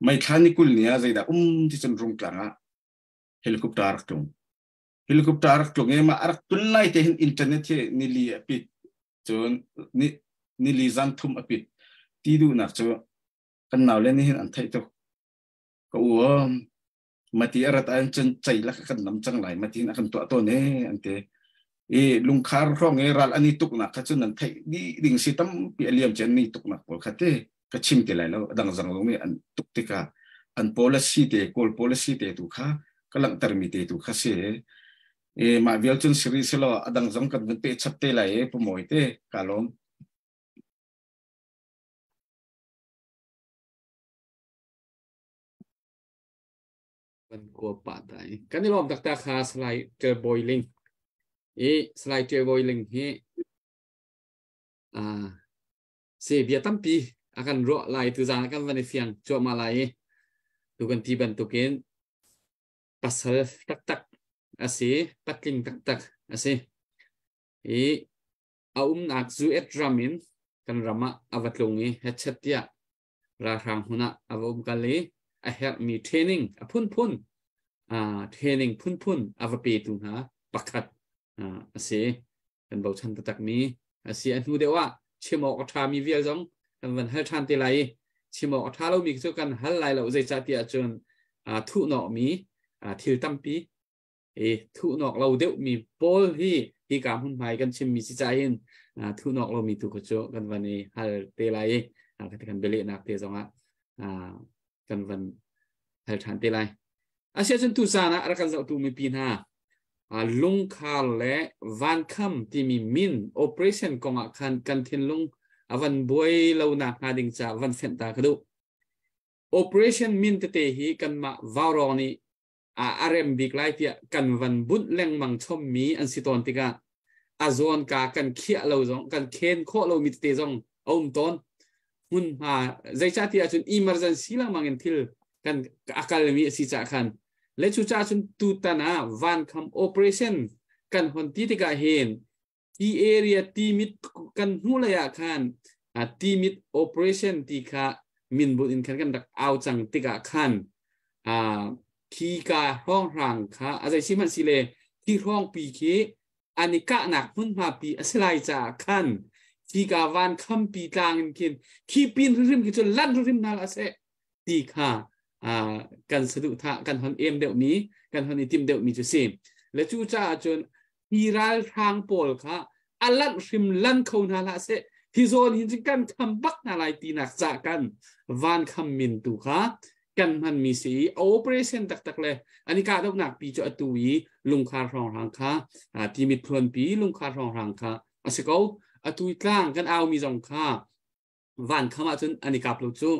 mei thla ni 20 ni ah zeidah um ti cun Rungtlang ah helicopter rak tlung helicopter rak tlung i mah a rak tun lai te hin internet hi nili a pit cun ni nili zan thum a pit ti duhnak cu kan nau le nih hin an theih tuk ka u mati a rat an cun cei lak kan nam cang lai mati in a kan tuah tawn e an ti i lungkhar hrawng i ral an i tuknak kha cun an theih dih ding si tampi a liam cun ni tuknak pawl kha te ka chim ti lai lo dang zang zong nih an tuk tikah an policy te Kawl policy te tu kha ka langhtermi te tu kha si e mah vial cun siri silo adang zong kan vun pe chap te lai e pumawi te ka lawm. Kan kua pa dai kan i lawm taktak kha Salai Ṭel Bawi Ling i Salai Ṭel Bawi Ling hi se bia tampi a kan ruah lai tu zan kan van i fiang cuahmah lai i tu kan ti bantukin pasal taktak Asi patling taktak asi. I a umnak zu et ram in kan ram ah a va tlung i hechet tiah ralhrang hmun ah a va um kal i a herhmi training a phunphun training phunphun a va petu hna pakhat a si. Kan bochan taktakmi a si. A hnu deuh ah chim awk a ṭhami vial zong kan van hal ṭhan te lai i chim awk a ṭha lomi cu kan hal lai lo, zeicahtiah cun thuhnawhmi thil tampi i thuhnawk lo deuhmi pawl hi hika hmunhmai kan chimmi si caah hin thuhnawk lomi tu kha cu kan van i hal te lai i kan bialehnak te zongah kan van hal ṭhan te lai. Asiahcun tuzaan ah rak kan zohtu mipi hna, lungkhar le vankham timi min operation kongah khan kan thinlung a van buai lo nak hnga ding caah van fenh ta ka duh. Operation min tete hi kanmah vaurawng nih a rem bik lai tiah kan van bunh lengmang chommi an si tawn tikah a zawn ka kan khiah lo zong kan khen khawh lomi tete zong a um tawn. Hmunhma zeicahtiah cun emergency lengmang in thil kan a kalmi a si caah khan le cu caah cun tutan ah vankham operation kan hon ti tikah hin ti area timit kan hnu lei ah khan timit operation ti kha min but in khan kan rak au cang tikah khan khi ka hrawnghrang kha a zei si hmanh si le khi hrawngpi khi an i kahnak hmunhma pi a si lai caah khan khi ka van khampi tlang in khin khi pin hrimhrim khi cu lan hrimhrim hna la seh ti kha kan saduhthah kan hon em deuhmi kan hon i tim deuhmi cu si. Le cu caah cun hi ralhrang pawl kha a lanh hrim lan kho hna hlah seh, hi zawn hin cun kan kham bak hna lai tinak cah kan van kham min tu kha kan hmanmi si i operation taktak le an i kahdohnak pi cu atu i lungkhar hrawnghrang kha timit thluanpi lungkhar hrawnghrang kha a si ko. Atu i tlang kan aumi zong kha van kham ahcun an i kap lo cu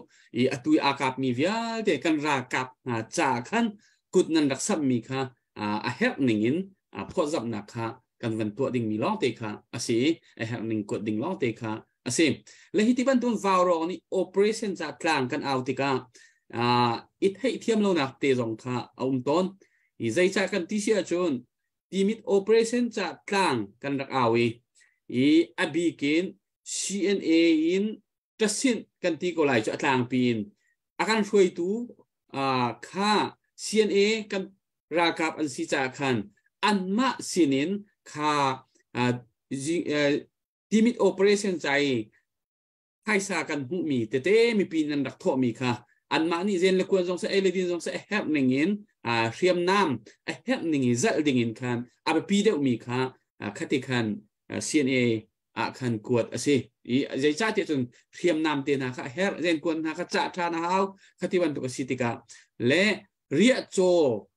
i atu i aa kapmi vialte kan ralkap hna ca khan kut nan rak samhmi kha a herh ning in phawtzamhnak kha kan van tuah dingmi lawngte kha a si i a herh ning kuat ding lawngte kha a si. Le hi ti bantuk vaurawng nih operation ca tlang kan au tikah i theihthiam lonak te zong kha a um tawn. I zeicah kan ti si ahcun timit operation ca tlang kan rak au i a bikin CNA in ṭasinh kan ti ko lai cu a tlangpi in a kan hruaitu kha CNA kan ralkap an si caah khan anmah sinin kha timit operation ca i phaisa kan hmuhmi tete mipi nan rak thawhmi kha anmah nih zen le kuan zong seh ei le din zong seh a herh ning in hriamnam a herh ning i zalh ding in khan a biapi deuhmi kha khati khan CNA ah khan kuat a si i zeicahtiah cun hriamnam te hna kha a herh, zen kuan hna kha cah ṭhan a hau khati bantuk a si tikah le riahcaw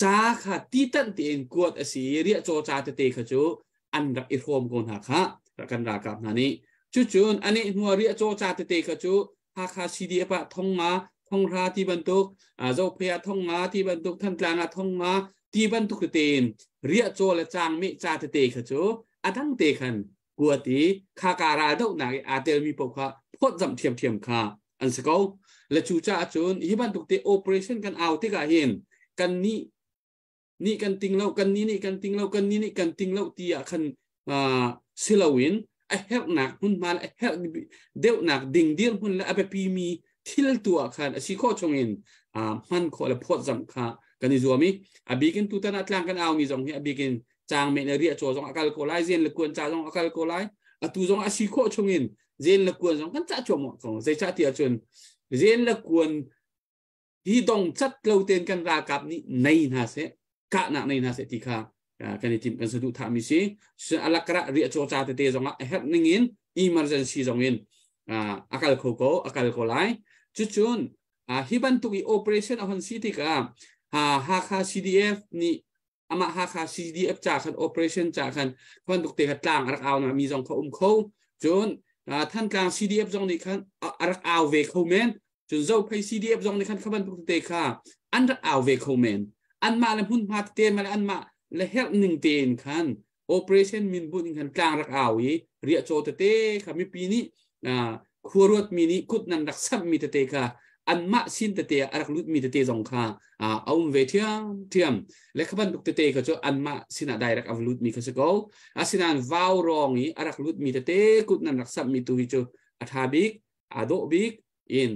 ca kha titanh tein kuat a si i riahcaw ca tete kha cu an rak i hrawm ko hna kha kan ralkap hna nih. Cucun anih hnuah riahcaw ca tete kha cu Hakha CDF ah thong nga thong hra ti bantuk, Zophei ah thong nga ti bantuk, Thantlang ah thong nga ti bantuk tein riahcaw le cangmeh ca tete kha cu a dang te khan kuat i khaka ral dohnak i aa telmi paoh kha phawtzamh ṭhiamṭhiam kha an si ko. Le cu caah cun hi bantuk te operation kan au tikah hin kan nih nih kan ting lo, kan nih nih kan ting lo, kan nih nih kan ting lo ti ah khan si loin a herhnak hmunhma le a herh deuhnak ding dirhmun le a biapimi thil tu ah khan a si khawh chungin hman khawh le phawtzamh kha kan i zuam i a bikin tutan ah tlang kan aumi zong hi a bikin changmeh le riahcaw zong a kal ko lai, zen le kuan ca zong a kal ko lai. Atu zong a si khawh chungin zen le kuan zong kan cah cuahmah ko, zeicah ti ahcun zen le kuan hi dong cat lo ten kan ralkap nih nei hna seh, kahnak nei hna seh ti kha kan i tim, kan saduh thahmi si. Alakara riahcaw ca tete zong ah a herh ning in emergency zong in a kal kho ko, a kal ko lai. Cucun hi bantuk i operation a hon si tikah Hakha CDF nih amah Hakha CDF ca khan operation ca khan bantuk te kha tlang a rak au na mi zong kha um kho. Cun Thantlang CDF zong nih khan a rak au ve kho men. Cun Zophei CDF zong nih khan kha bantuk te kha an rak au ve kho men. Anmah le hmunhma tete ma le anmah le herh ning tein khan operation min bunh in khan tlang rak au i riahcaw tete kha mipi nih khuaruat mi nih kut nan rak samh mi tete kha Anmah sin tete a rak lut mi tete zong kha a um ve thiam thiam le kha bantuk tete kha cu anmah sinah direct a lut mi kha si ko. Asinain vau rong i a rak lut mi tete kut nan rak samh mi tu hi cu a tha bik, a dawh bik in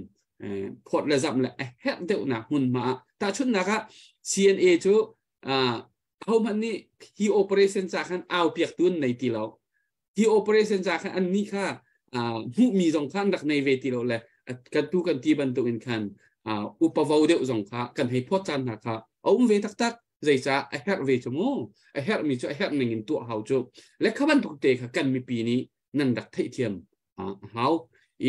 phawt le zamh le a herh deuhnak hmun ma ah. Tahchunhnak ah CNA cu ahohmanh nih hi operation ca khan au piak tu an nei ti lo. Hi operation ca khan an nih kha hmuhmi zong kha an rak nei ve ti lo le kan tu kan ti bantuk in khan upa vo deuh zong kha kan hei phawt caan hna kha a um ve taktak. Zeicah a herh ve cu mu, a herh mi cu a herh ning in tuah hau cu le kha bantuk te kha kan mipi nih nan rak theihthiam hau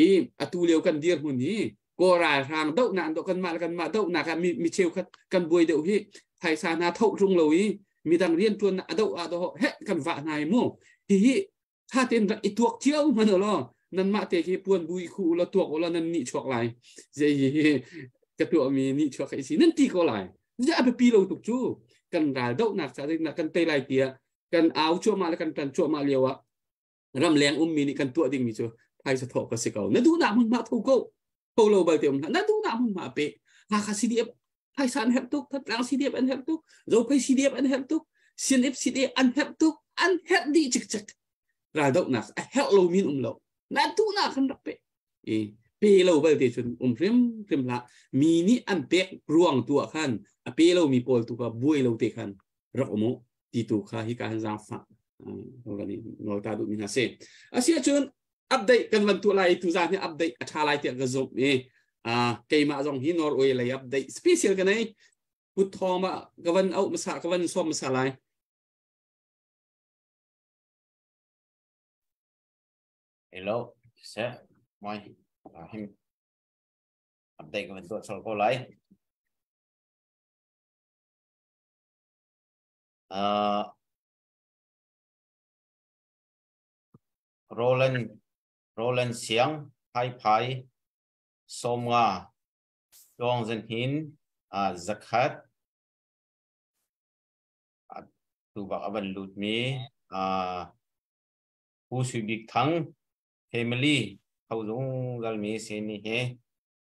i atu lio kan dir hmun hi Kawl ralhrang dohnak an doh, kanmah le kanmah dohnak ah mi cheukhat kan buai deuh hi phaisa hna tho tlung lo i midang riantuan a doh ah doh he kan vah hna i mu. Hihi tha tein rak i tuak cio hman law nanmah te khi puan bu i khu la tuak ula nan nih chuak lai, zei hi ka tuah mi nih chuak kai si nan ti ko lai. A biapi lo tuk cu. Kan ral dohnak ca kan tei lai tiah kan au cuahmah le kan tan cuahmah lio ah ramleng ummi nih kan tuah dingmi cu phaisa thawh ka si ko. Na duhnak hmunhma tho ko, tho lo balte um hlah, na duhnak hmunhma pe. Hakha CDF phaisa an herh tuk, Thantlang CDF an herh tuk, Zophei CDF an herh tuk, CNF CDF an herh tuk, an herh dih cikcek. Raldohnak a herh lo min um lo, na duhnak kan rak pe. I pe lo balte cun um hrim hrim hlah. Mi nih an pek ruang tu ah khan a pe lo mi pawl tu kha buai lo te khan rak um u ti tu kha hi ka han zaangfah nawl ta duhmi hna si. Asiahcun update kan van tuah lai. Tu zan hi update a tha lai tiah ka zumh i keimah zong hi Norway lei update special ka nei. Put thawng ma ka van auh masa, ka van sawm masa lai. Hello, se moi him update ka van tuah chol ko lai. Roland Roland Siang Phai Phai Sawmnga Tluang Zan Hin zakhat tu bak a van lut mi Pu Sui Bik Thang family tho zungzal mi si ni hi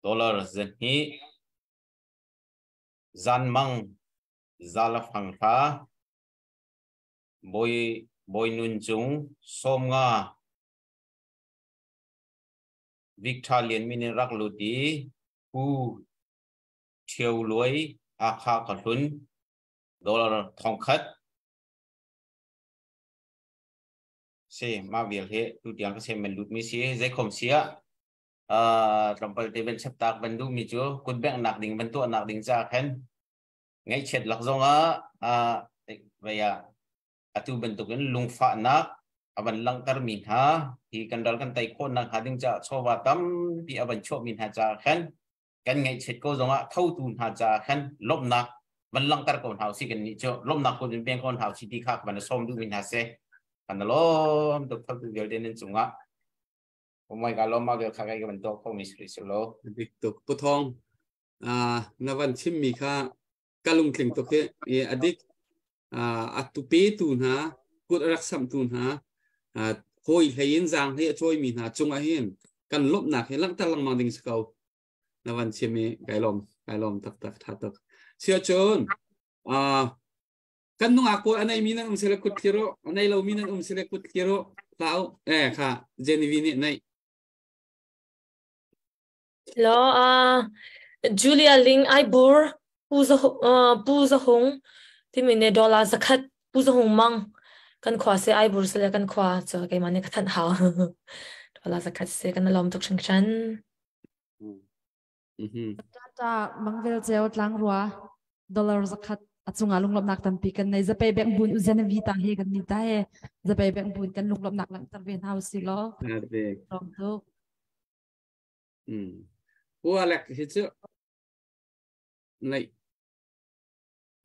dollar 200. Zan Mang Zala Fang Hla Bawi Bawi Nun Cung 50. Victor Lian min in rak lut i Pu Ṭhio Luai Akha ka hlun dollar 1000 si. Mah vial hi tu tiang ka sem lut mi si. Zeikhom si ah tlawmpal te van chaptak van duh mi cu kut bengh nak ding van tuah nak ding ca khan ngaihchiat lak zong ah vei ah atu bantukin lungfahnak a van langhter mi hna hi kan ral kan tei khawh nak hnga ding ca chawva tampi a van chuah mi hna ca khan kan ngaihchiat ko zong ah thotu hna ca khan lawmhnak van langhter ko hna usih. Kan nih cu lawmhnak ko in peng ko hna usih ti kha van sawm duh mi hna si. Kan lawm tuk thotu vialte nan cungah. Oh my God, lawm ma vel kha kai ka van tuah kho mi si lo. Dik tuk puthong na van chim mi kha ka lungtling tuk hi adik. A tu pe tu hna, kut rak sam tu hna, hoi hlei in zang hlei a cawi mi hna cungah hin kan lawmhnak hi langhter lengmang ding si ko. Na van chim i kai lawm, kai lawm taktak, tha tuk. Sia cun kan nungak pawl anei mi nan um sile kut thlir u, anei lo mi nan um sile kut thlir u. Tlau eh kha Genevieve nih nei. Lo Julia Ling ai bur Pu Za Pu Za Hung timi ne dollar 100. Pu Za Hung mang kan khua se ai bur sele kan khua chu keimah nih ka thanh hau dollar 100 se. Kan lawm tuk hringhran. Ta mangvel cheu tlangrua dollar 100 a chungah lunglawmhnak tampi kan nei. Zapei beng bun uzen vi ta he kan ni ta he zapei beng bun kan lunglawmhnak langhter ve hna usih law. Lawm tuk. Pu Alec hi cu nei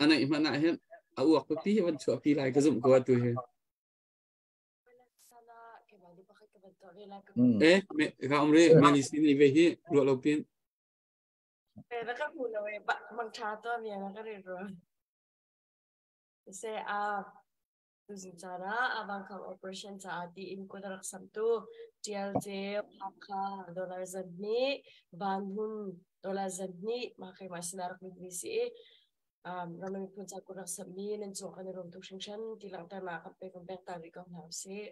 anai hmanh ah hin a uak pipi van chuah pi lai ka zumh ko atu hi. Eh me ka umre mani sin i ve hi ruah lo pin. แล้วก็หูเลยบางชาตัวเมียแล้วก็เรียนรู้เซอา Tuzing caan ah Avangkhang operation caah tiin kut a rak samtu Tial Ceu, Hakha, dollar 200, Van Hmun dollar 200 mah keimah sinah rak lut mi si i ram le miphun ca kut rak sammi nan cung kan i lawm tuk hringhran ti langhternak kan pek kan pek ta rih ko hna usih.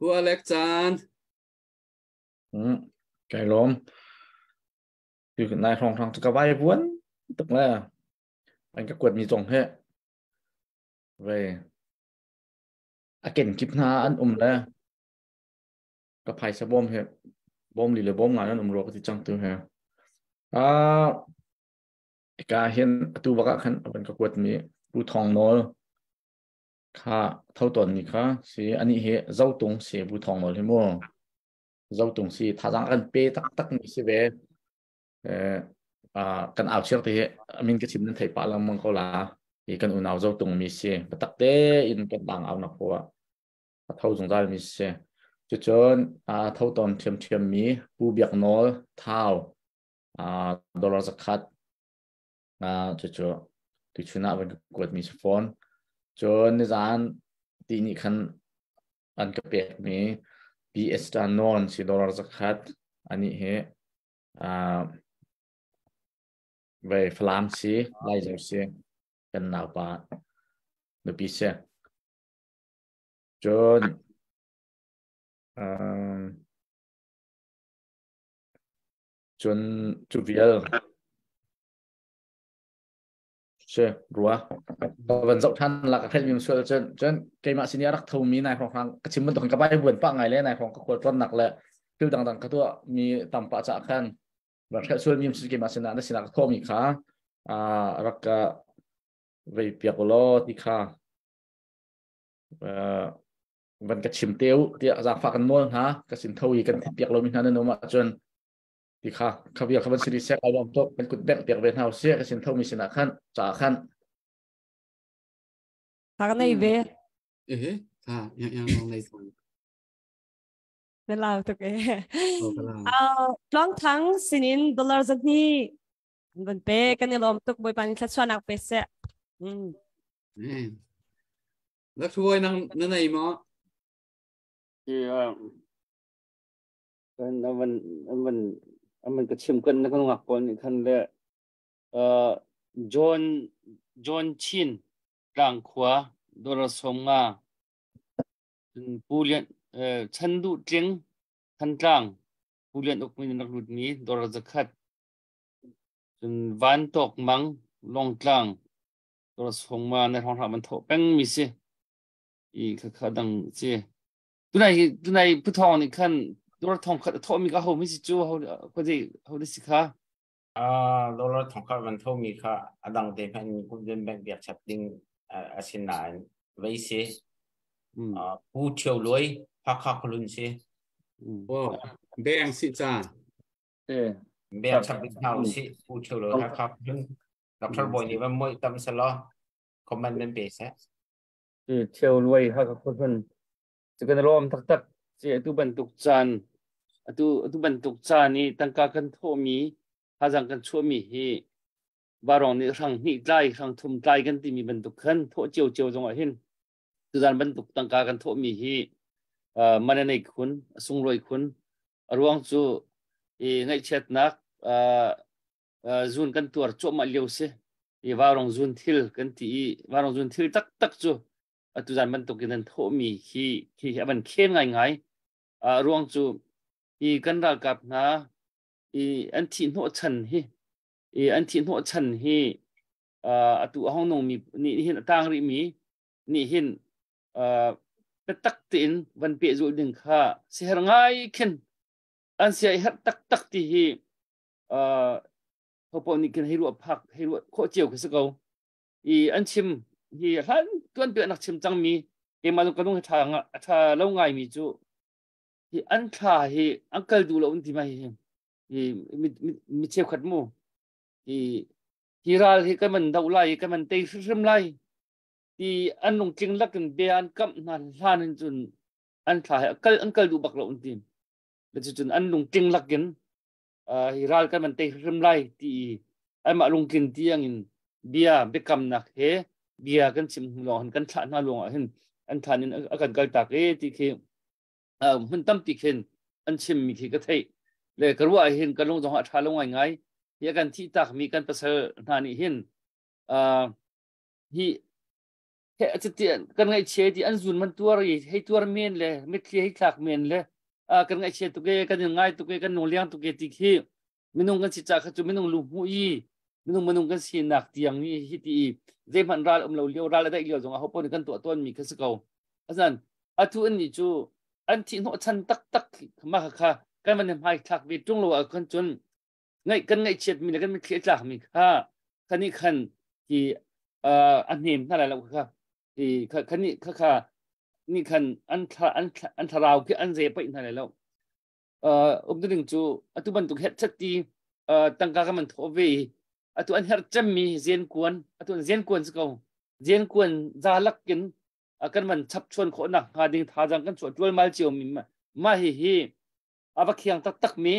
Pu Alec Caan. Kai lawm. Tu nai hrong hrang cu ka vai vuan tuk le an ka kuat mi zong he ve a ken kip hna an um le ka phaisa bawm he bawm li le bawm nga nan um ro ka ti cang tu he a ka hin atu baka khan avan ka kuat mi Pu Thong Nawl kha tho ton mi kha si ani hi zotung si Pu Thong Nawl hi mu zotung si thazang kan pe tak tak mi si ve kan au chiar te hi amin ka chim nan thei pa lang mang ko la hi kan unau zotung mi si tak te in kan dang au na khuwa a tho zungzal mi si cucun a tho ton thiam thiam mi Pu Biak Nawl Thau dollar 100 cucu tuchun ah van ka kuat mi si fawn. Cun nizan ti nih khan an ka pek mi PS Non si dollar 100 ani hi ve Falam si Laizer si kan naupa nupi si. Cun cun cu vial si rua van zoh than la ka hrelh mi sual cun cun keimah sin i a rak tho mi nai hrawng hrang ka chim bantuk ka bai buan pa ngai le nai hrawng ka khual tlawn nak le thil dangdang ka tuah mi tam pa cha khan van hrelh sual mi sin keimah sinah na sinah ka thawh mi kha rak ka vei piak law ti kha van ka chim teu tiah zaangfah kan nawl hna ka sin tho i kan piak lomi hna nan um ahcun ti kha khavia kha van siri sek ai lawm tuk kan kut bengh piak ve hna usih ka sin tho mi sinah khan ca khan Thak nei ve. Eh, tha, yang yang long nei thang. Na lau tuk e. Tluang thang sinin dollar 200 van pe kan i lawm tuk Bawipa nih thluachuahnak pe seh. Na thuai nang na nei maw? Yeah. Kan avan avan aman ka chim kan na kan ngak pawl nih khan le John John Chin tlangkhua dollar 50 Pu Lian Chan Duh Tling Thantlang Pu Lian Uk min rak lut mi dollar 100 cun Van Tawk Mang Longtlang dollar 50 na hrawng hram an thawh peng mi si i kha kha dang si tunai tunai puthong nih khan dollar 1000 a thawh mi ka ho mi si cu ho ko dei ho si kha Dollar 1000 van tho mi kha adang te hman kum bank biak chap ding asin nain vei si Pu Thio Luai Hakha Kholun si. Oh, beng si cha. Beng chap ding hau si Pu Thio Luai Hakha Kholun. Dr. Boy nih van moi tam selaw comment nan pe seh. Thio Luai Hakha Kholun. Cu kan lawm taktak. Ci atu bantuk caan atu atu bantuk caan i tangka kan thawhmi thazang kan chuahmi hi varong nih hrang hnih tlai hrang thum tlai kan timi bantuk khan thawh cio cio zong ah hin tuzan bantuk tangka kan thawhmi hi man a nei khun a sunglawi khun a ruang cu i ngaihchiatnak zun kan tuar cuahmah lio si i varong zun thil kan ti i varong zun thil taktak cu atu zan bantuk in an thawhmi hi hi a van khen ngaingai. A ruang cu hi kan ralkap hna i an thih hnawh chan hi i an thih hnawh chan hi atu a hong nung mi nih hin a tang rih mi nih hin biatak tein van pehzulh ding kha siher ngai khin an sia i herh taktak ti hi hopo nih khin hei ruah phak hei ruah khawh cio khi si ko. I an chim hi hlan tuan piah nak chim cangmi keimah zong ka lung tha tha lo ngai mi cu hi an thla hi an kal duh lo an ti mai hi hi mi cheukhat mu hi hi ral hi kan man do lai kan man tei hrimhrim lai ti an lungtling lakin bia an kamh hna hlan in cun an thla hi kal an kal duh bak lo an ti cun an lungtling lakin hi ral kan man tei hrim lai ti anmah lungtlin tiangin bia biakamnak he. Bia kan chim hnu lawng hin kan thlah hna lawng ah hin an than in a kan kal tak e ti khi hmun tampi khin an chim mi khi ka theih le ka ruah hin ka lung zong a tha lo ngai ngai. Hi a kan thih tak mi kan pasal hna nih hin hi kan ngaihchia ti an zun man tuar i hei tuar men le mitthli hei thlak men le kan ngaihchia tuk e, kan in ngai tuk e, kan nung liang tuk e ti khi minung kan si ca kha cu minung lu hmu i minung minung kan sinak tiang ni hi ti i zeihmanh ral um lo lio, ral a daih lio zong ah ho paoh kan tuah tawn mi kha si ko. Asan atu an ni cu an thih hnawh chan tak tak ma kha kan van hmai thlak ve tung lo ah khan cun ngaih kan ngaihchiat mi le kan mitthli tlak mi kha khani khan ti a hnem hna lai lo kha ti khani kha kha ni khan an thla an an thlarau khi an ze paih hna lai lo. Um ding cu atu bantuk het chat ti tangka ka man tho ve, atu an her cem mi zen kuan, atu an zen kuan ko zen kuan za lakin kan man chap chuan kho nak hnga ding tha jang kan chuah tual mal chiu mi ma hi hi ava khiang tak tak mi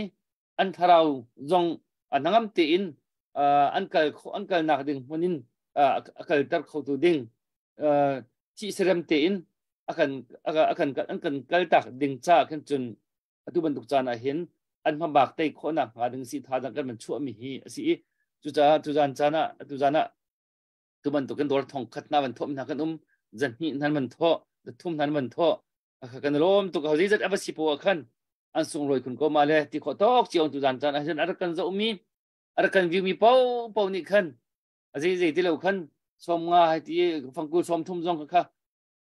an thlarau zong nangam tein an kal kho an kal nak ding hmunin a kal ter kho tu ding thi serem tein akan akan an kan kal tak ding cha khan cun atu bantuk caan ah hin an hmabak tei khawhnak hnga ding si tha dang kan man chuah mi hi asi i cucaah tu zan caan ah tu zan ah tu bantuk kan dawr thong khat na van thom na kan um zan hnih nan man tho thum nan man tho kan lom tu ka zat ava si po khan an sung roi khun ko ma le ti kho tok chiong tu zan caan ah hin ar kan zo mi ar kan view mi po po ni khan azei zei ti lo khan som nga hai ti fangku som thum zong kha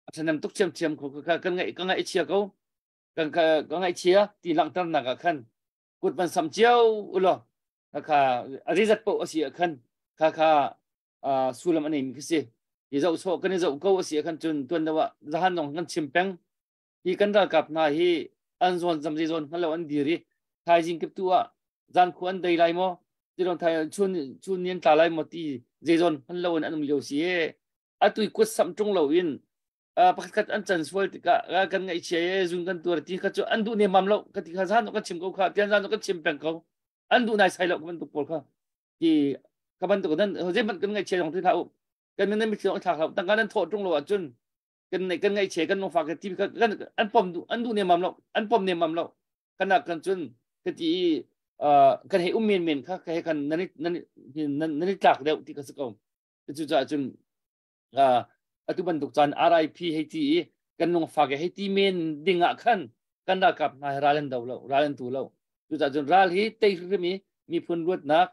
athanam tuk chiam chiam ko kha kan ngai ka ngai chia ko kan ka ngai chia ti langter nak ah khan kut van sam chiao ulo kha azei zat po asi khan kha kha sulam anei mi khi si i zo so kan i zo ko asi khan chun tuan dawa zahan nong kan chim peng hi kan ralkap hna hi an zawn zam zei zawn hngal lo an diri thaizing kip tu ah zan khu an dei lai maw tilong thai chun chun nian tla lai maw ti zei zawn hngal lo in an um lio si e atui kut sam tung lo in pakhat khat an chan sual tikah kan ngaihchia e zun kan tuar ti kha chu an duh ne mam lo ka ti kha zan kan chim ko kha tian zan kan chim peng ko an duh nai sai lo ka bantuk pawl kha ti ka bantuk nan zei man kan ngaihchia dong ti hlah u kan nan mi thil thlak hlah tangka nan thawh tung lo ahcun kan nei kan ngaihchia kan nong fa ka ti kan an pom du an duh ne mam lo an pom ne mam lo kan kan cun ka ti kan hei um men men kha ka he kan nan nan nan tlak deuh ti ka si ko cu caah cun atu bantuk caan RIP hei ti i kan nung fa ke hei ti men ding ah khan kan ralkap hna ral an do lo, ral an tu lo. Cucaah cun ral hi tei hrim i miphun ruatnak,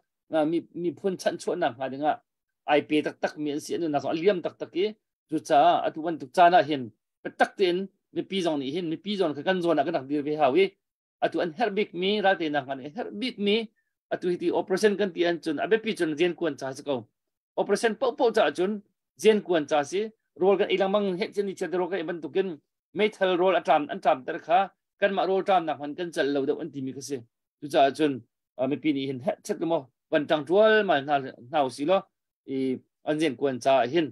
miphun chanhchuahnak hnga ding ah ai pe taktak mi an si, an nunnak zong a liam taktak i cucaah atu bantuk caan ah hin biatak tein mipi zong nih hin mipi zong kha kan zawn ah kan rak dir ve hau i atu an herh bik mi ral teinak hnga nih herh bik mi atu hi ti operation kan ti an cun a biapi cun rian kuan ca si ko. Operation paohpaoh caah cun rian kuan ca si rawl kan ei lengmang he cun ni chiat rawl kan ei bantukin meithal rawl a ṭam an ṭam ter kha kanmah rawl ṭamnak hman kan celh lo deuh an timi kha si. Cucaah cun mipi nih hin heh chet maw van ṭang ṭual mal hna hna usi law i an rian kuan caah hin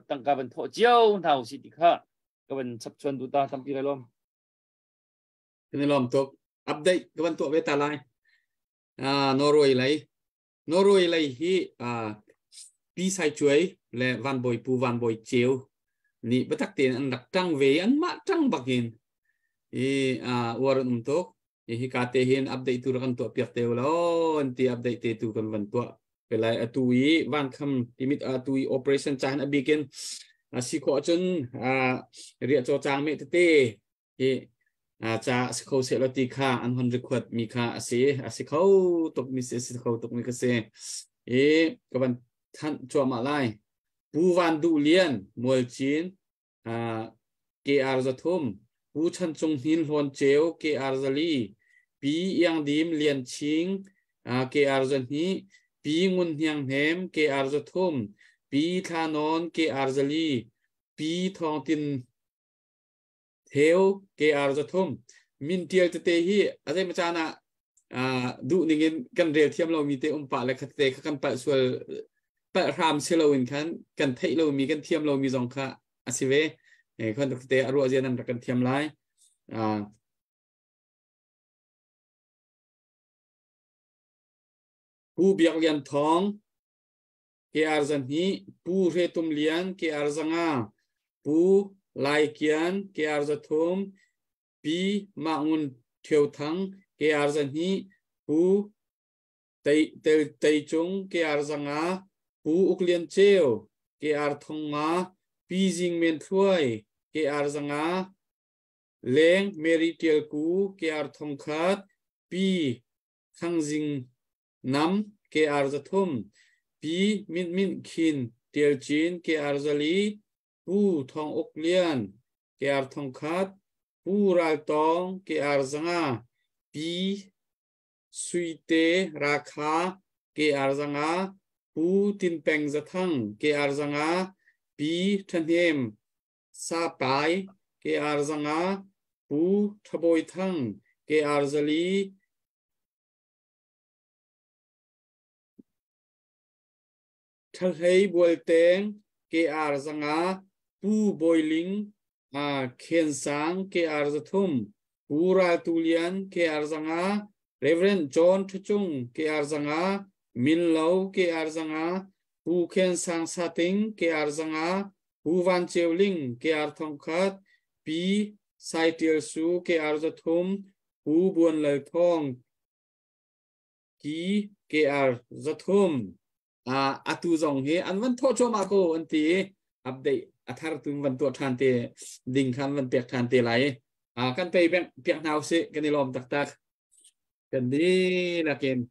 tangka van thawh cio hna usi ti kha ka van chap chuan du ta tampi lai lom. Kan i lawm tuk. Update ka van tuah ve ta lai. Norway lei Norway lei hi Pi Sai Cuai le Van Bawi Pu Van Bawi Ceu nih biatak tein an rak ṭang ve i anmah ṭang bakin i uar an um tuk. Hi ka te hin update tu rak kan tuah piak te ulaw an ti, update te tu kan van tuah pe lai. Atu i van kham timit atu i operation caan a bikin si khawh cun riah caw cang me tete hi ca si kho seh law ti kha an hon record mi kha a si, a si kho tuk mi si, a si kho tuk mi ka si i ka van thanh cuahmah lai. Pu Van Duh Lian Mualcin KR 300, Pu Chan Cung Hnin Hlawn Ceu KR 400, Pi Iang Dim Lian Ching KR 200, Pi Ngun Hniang Hnem KR 300, Pi Thla Nawn KR 400, Pi Thawng Tin Theo KR 300. Min tial tete hi a zei caan ah duh ning in kan rel thiam lomi te um pah le khat te kha kan palh sual palh hram si lo in khan kan theih lomi kan thiam lomi zong kha a si ve khan te a ruah zia nan rak kan thiam lai. Pu Biak Lian Thawng KR 200, Pu Hre Tum Lian KR 500, Pu Lai Kian KR 300, Pi Mah Ngun Thio Thang KR 200, Pu Tei Tei Cung KR 500, Pu Uk Lian Ceu KR 500, Pi Zing Men Thluai KR 500, Leng Mary Tial Ku KR 1000, Pi Thang Zing Nam KR 300, Pi Min Min Khin Tial Cin KR 400, Pu Thong Uk Lian KR 1000, Pu Ral Tawng KR 500, Pi Suite Rakha KR 500, Pu Tin Peng Zathang KR 500, Pi Thahnem Sa Pai KR 500, Pu Thabawi Thang KR 400, Thalhlei Bualteng KR 500, Pu Bawi Ling Khen Sang KR 300, Pu Ral Tu Lian KR 500, Reverend John Thuchung KR 500, Min Lo KR 500, Pu Khen Sang Sating KR 500, Pu Van Ceu Ling KR 1000, Pi Sai Tial Su KR 300, Pu Buan Lal Thawng Ki KR 300. Atu zong hi an van thawh cuahmah ko an ti i update a thar tu van tuah ṭhan te ding khan van pek ṭhan te lai. Kan pei piak hna usih, kan i lawm taktak kan dihlak in.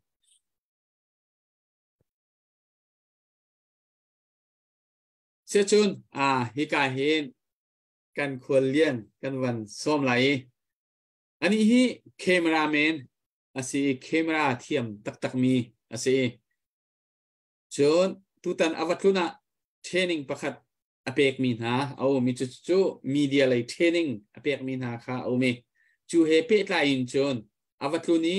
Siacun hika hin kan khual lian kan van sawm lai i ani hi cameraman a si i camera thiam taktak mi a si. Cun tutan a va tlun ah training pakhat a pekmi hna a um i cucu media lei training a pekmi hna kha a um i cu he pehtlai in cun a va tlun i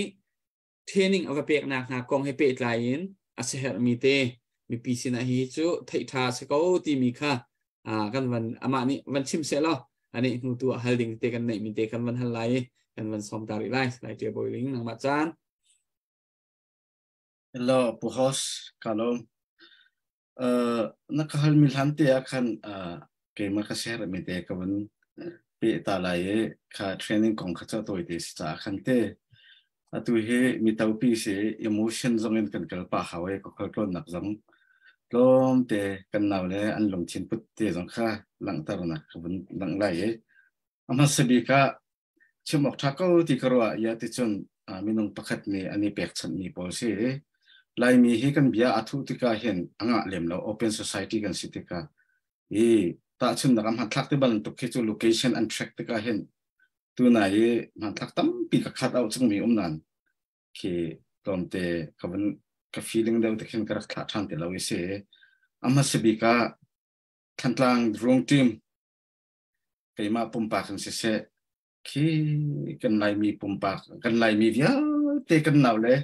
training a va peknak hna kong he pehtlai in a siaherhmi te mipi sinah hi cu theih ṭha si ko timi kha kan van amah nih van chim seh law ani hnu tu ah hal ding te kan neihmi te kan van hal lai i kan van sawm ta rih lai. Lai Ṭia Bawi Ling, nangmah caan. Hello, Pu Host, ka lawm. Na ka halmi hlan te ah khan keimah ka siaherhmi te ka van pe ta lai i kha training kong kha ca tawi te si caah khan te atu hi mi topi si emotion zong in kan kal pah hau i ka khualtlawnnak zong tlawm te kan nau le an lungthin put te zong kha langhternak ka vun langh lai i a hmasa bik ah chim awk ṭha ko ti ka ruah ya ti cun minung pakhat nih an i pekchanhmi pawl si. Laimi hi kan bia a thuh tikah hin a ngah lem lo, open society kan si tikah i tahchunnak ah hmanthlak ti bantuk khi cu location an track tikah hin tunai i hmanthlak tampi ka khat au chungmi um nan khi tlawmte ka vun ka feeling deuh te khin ka rak thlah ṭhan ti lo i si. A hmasa bik ah Thantlang Rung Team keimah pumpak in siseh khi kan Laimi pumpak kan Laimi vialte kan nau le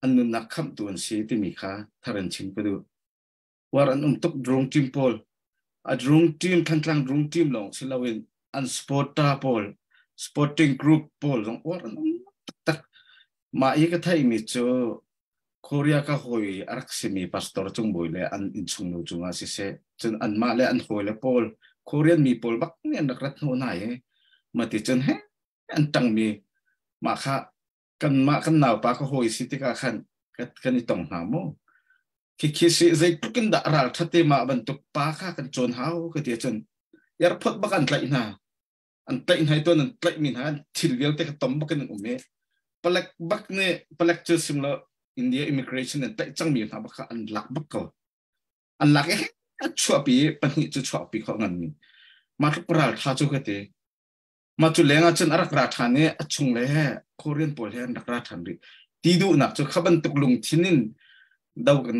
an nunnak khamhtu an si timi kha thar in chim ka duh. War an um tuk drung team pawl a drung team Thantlang drung team lawng si loin an supporter pawl supporting group pawl zong war an um taktak. Mah i ka theihmi cu Korea ka hawi a rak simi pastor cungbawi le an innchungnu cungah siseh, cun anmah le an hawile pawl, Korean mi pawl bak nih an rak rat hnawh hna i mati cun he an ṭangmi mah kha kanmah kan naupa ka hawi si tikah khan kan i tong hna mu. Khikhi si zeitluk in dah ral ṭhat te mah bantuk pa kha kan cawn hau ka ti ahcun airport bak an tlaih hna. An tlaih hna i tuan an tlaihmi hna an thil vialte kha tom bak in an um i palek bak nih palek cu sim lo India immigration an tlaih cangmi hna bak kha an lak bak ko. An lak i a chuahpi pahnih cu chuahpi khawh nganmi mah tluk ral tha cu ka ti. Mah cu leng ah cun a rak ra ṭhan i a chung le he Korean pawl he an rak ra ṭhan rih ti duhnak cu kha bantuk lungthin in do kan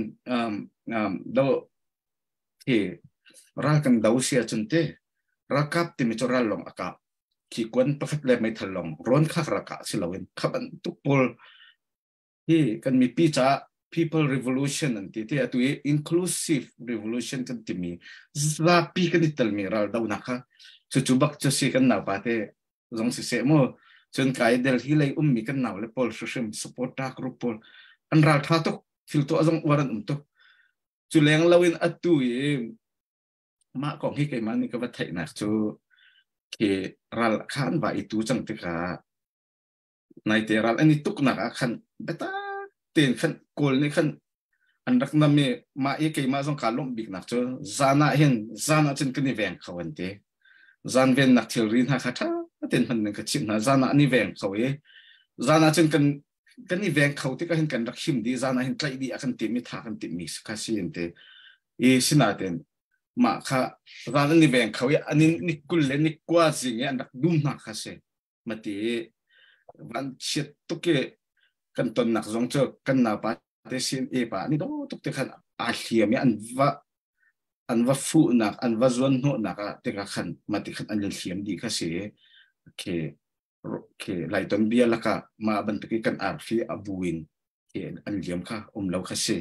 do hi ral kan do si ahcun te ralkap timi cu ral lawng a kap khi kuan pakhat le meithal lawng rawn kha rak kah si loin kha bantuk pawl hi kan mipi caah people revolution an ti te atu i inclusive revolution kan timi zapi kan i telmi ral donak kha cucu bak cu si kan naupa te zong si seh mu. Cun kai Delhi lei ummi kan nau le pawl hrimhrim supporter group pawl an ral tha tuk thil tuah zong uar an um tuk. Cu leng loin atu i mah kong hi keimah nih ka va theihnak cu khi ral kha an va i tu cang tikah naite ral an i tuknak ah khan biatak tein khan Kawl nih khan an rak nam i mah i keimah zong kaa lawmh biknak cu zan ah hin zan ah cun kan i veng kho an ti. Zan vennak thilri hna kha ṭha tein hman ning ka chimh hna. Zan ah an i veng kho i zan ah cun kan i veng kho tikah hin kan rak him dih. Zan ah hin tlaih dih a kan timh i tha kan timhmi kha si an ti. I sinain mah kha ral an i veng kho i an ni 20 le ni 20 zing i an rak dum hna kha si. Mati van chiat tuk i kan tonnak zong cu kan naupa te sin e pa ni do tuk te khan aa hliam i an va fuhnak, an va zuan hnawhnak ah tikah khan mati khan an hliam dih kha si. Ke ke laiton bia laka mah bantuk i kan arfi a buin ke an liam kha um lo kha si.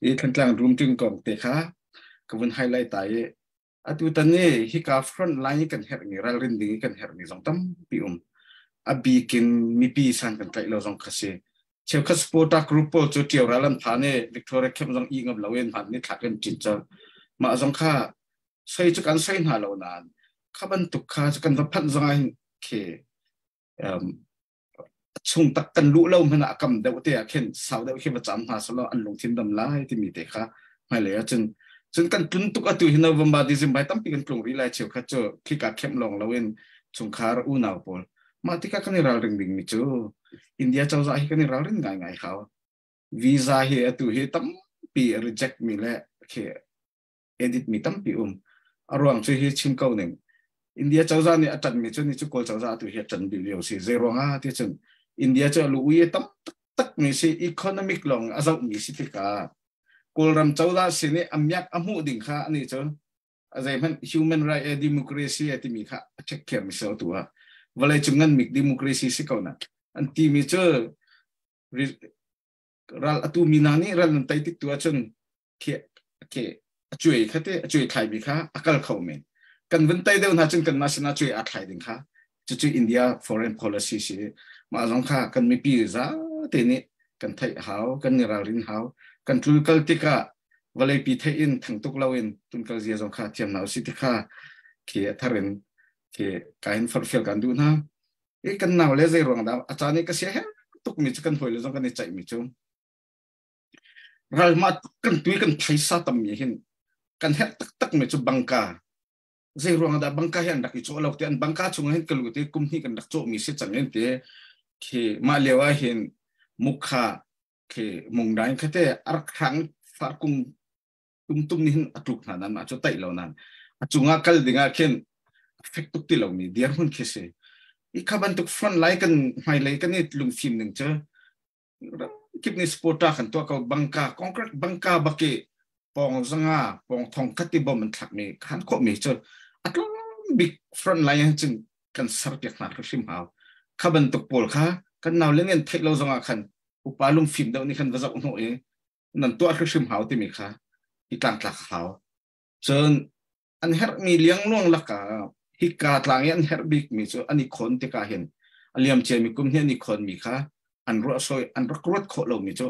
I Thantlang room ting kong te kha ka vun highlight ta i atu tan ni hika front line kan herh mi, ralrin ding kan herh mi zong tampi um. A bikin mipi san kan tlaih lo zong kha si. Cheukhat supporter group pawl cu Ṭio ral an phan i Victoria Camp zong i ngam loin hman ni thlak in ṭin cang. Mah zong kha soi cu kan soi hna lo nain kha bantuk kha cu kan va phanh zong ah hin khi chung tak kan luh lo hmanh ah a kam deuh te ah khin sau deuh khi va cam hna selaw an lungthin dam lai timi te kha hmailei ah cun cun kan tlun tuk. Atu hi November, December tampi kan tlung rih lai. Cheukhat cu khika kemh lawng loin chungkhar unau pawl mah tikah kan i ralring ding mi cu India cozah hi kan i ralrin ngai ngai hau. Visa hi atu hi tampi reject mi le khi edit mi tampi um. A ruang cu hi chim ko ning, India cozah nih a ṭan mi cu ni cu Kawl cozah atu hi a ṭan bil lio si. Zei ruang ah ti cun India cu lu ui tam tak mi si, economic lawng a zoh mi si tikah Kawlram cozah sin i a miak a hmuh ding kha ani cu a zeihmanh human right e democracy e timi kha a check thiam mi si tu ah vawlei cung ngan mik democracy si ko na an ti mi cu ral atu mi na nih ral nan tai tik tu ahcun khi khi a cuai kha te a cuai thlai mi kha a kal kho men. Kan vun tai deuh hna cun kan mah sinah cuai a thlai ding kha cucu India foreign policy si. Mah zong kha kan mipi za te nih kan theih hau, kan ni ralrin hau. Kan tul kal tikah vawleipi theih in thang tuk loin tunkal zia zong kha thiam hna usih ti kha khi a thar in khi ka hin forhfial kan duh hna. I kan nau le zei ruang dah a caan i ka sia he tuk mi cu kan hawi le zong kan i ceih mi cu ral ma kan tui kan phaisa tam mi hin kan herh taktak mi cu bangka. Zei ruang dah bangka hi an rak i cawh lo te? An bangka chung hin ka lu te kum hnih kan rak cawh mi si cang in te khi mah lio ah hin mukha khi mungdain khate arak hrang far kung tum tum ni hin atluk hna nan mah cu taih lo nan a cungah kal ding ah khin fek tuk ti lo mi dir hun khi si. I kha bantuk front line kan hmailei kan i lungfim ning cu kip nih supporter kan tuah ko. Bangka, concrete bangka baki pong zanga pong thong khati bom an thlak mi khan khawh mi cu atlum bik front line cun kan ser piak hna hrim hau. Kha bantuk pawl kha kan nau le nen theih lo zongah khan upa lungfim deuh nih khan va zoh hnawh i nan tuah hrim hau timi kha i tlangtlak hau. Cun an herhmi liangluang laka hika tlang i an herh bikmi cu an i khawn tikah hin a liam ciami kum hnih an i khawnmi kha an ruah soi an rak ruat khawh lomi cu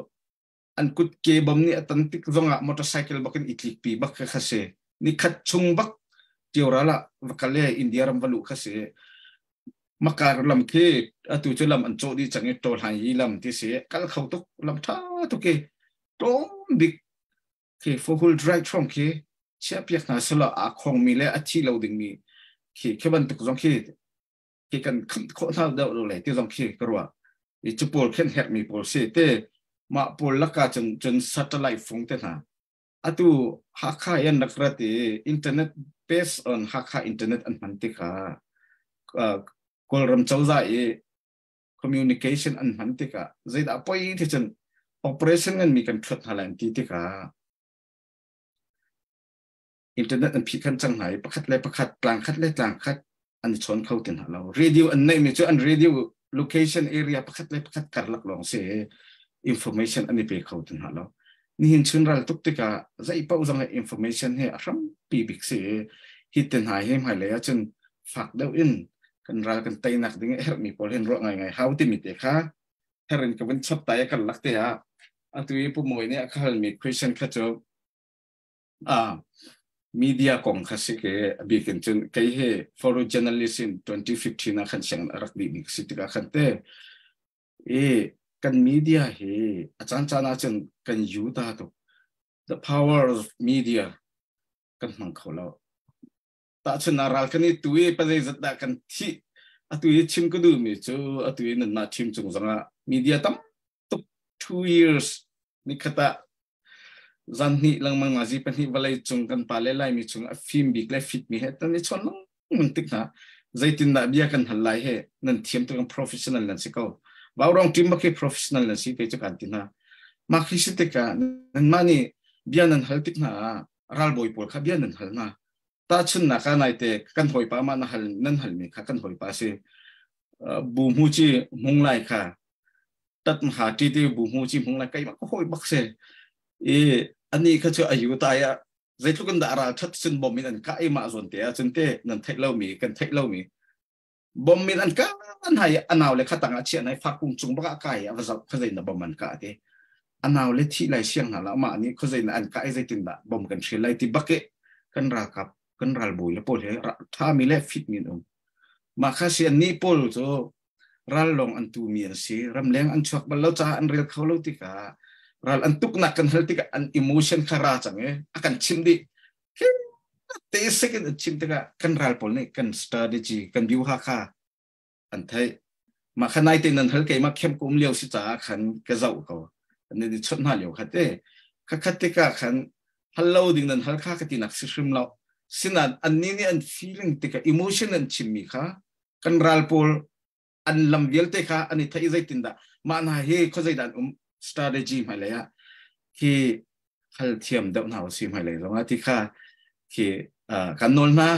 an kut ke bom nih a tan tik zongah motorcycle bak in i tlikpi bak kha si. Nikhat chung bak Tioral ah va kal i India ram va luh kha si. Makar lam khi atu cu lam an cawh dih cang i tawhlan yi lam ti si, kal kho tuk, lam tha tuk i tlawm bik khi four wheel drive hrawng khi chiahpiak hna selaw aa khongmi le a thi lo dingmi khi khi bantuk zong khi khi kan khamh khawh hna deuh lo le ti zong khi ka ruah i cu pawl khen herhmi pawl si te. Mah pawl laka cun cun satellite phone te hna atu Hakha in rak rat i internet, based on Hakha internet an hman tikah, Kawlram cozah i communication an hman tikah zeidah poi ti cun operation ngan mi kan thuat hna lai an ti tikah internet an phih khan cang hna i pakhat le pakhat, tlang khat le tlang khat an i chawn kho ti hna lo. Radio an neih mi cu an radio location area pakhat le pakhat karlak lawng si, information an i pe kho ti hna lo. Nihin chun ral tuk tikah zei paoh zong information hi a hrampi bik si. Hi te hna hi hmailei ahcun fak deuh in kan ral kan teinak ding i herhmi pawl hin ruah ngaingai hau timi te kha herin ka vun chap ta i kan lak te ah atu i Pu Mawi nih a ka halmi question kha cu. A media kong kha si ke abikin cun kei he foreign journalist in 2015 ah khan siang rak dih mi si tikah khan te i kan media hi a caan caan ah cun kan yu ta tuk. The power of media kan hmang kho lo. Tahchun ah ral kan i tu i pazei zat dah kan thi atu i chim ka duh mi cu atu i nan mah chim chung zongah media tam tuk 2 years ni khat ah zan hnih lengmang nga zi pahnih vawlei cung kan pa le Laimi chung a fim bik le fit mi he tan i chawn lengmang tik hna zeitin dah bia kan hal lai he nan thiam tuk. Professional nan si ko. Vaurong team bak hi professional nan si te chu kan ti hna. Mah khi si tikah nan mah nih bia nan hal tik hna ah ralbawi pawl kha bia nan hal hna. Tahchunnak ah naite kan hawipa mah na hal nan hal mi kha kan hawipa si bu mu chi mung lai kha tat ha ti ti bu mu chi mung lai kai ma ko hoi bak se i ani kha chu ayu ta ya zeitluk in dah ral that sun bom in an ka i ma zon te ah cun te nan theih lo mi kan theih lo mi bom in an ka an hai anaw le khatang a chia nai fakung cung baka kai a va zau kha zei na bom an ka te anaw le thi lai siang hna la ma ni kho zei na an ka i zeitin dah bom kan hrial lai ti bake kan ralkap kan ralbawi le pawl he tha mi le fit min um ma kha si an ni pawl cu ral long an tu mi an si. Ramleng an chuak bal lo caah an rel kho lo tikah ral an tuknak kan hal tikah an emotion kha ra cang e a kan chim dih te second an chim tikah kan ral pawl nih kan strategy kan view ha kha an theih. Ma kha nai te nan hal keima khem kum lio si caah khan ka zau ko an ni chot hna lio kha te kha khat tikah khan hal lo ding nan hal kha ka ti nak si hrim lo. Sinan an ni nih an feeling tikah emotion an chim mi kha kan ral pawl an lam vialte kha an i theih zeitin dah mah hna hi khuazei dan um strategy hmailei ah khi hal thiam deuh hna si hmailei zong ah ti kha khi kan nawl hna.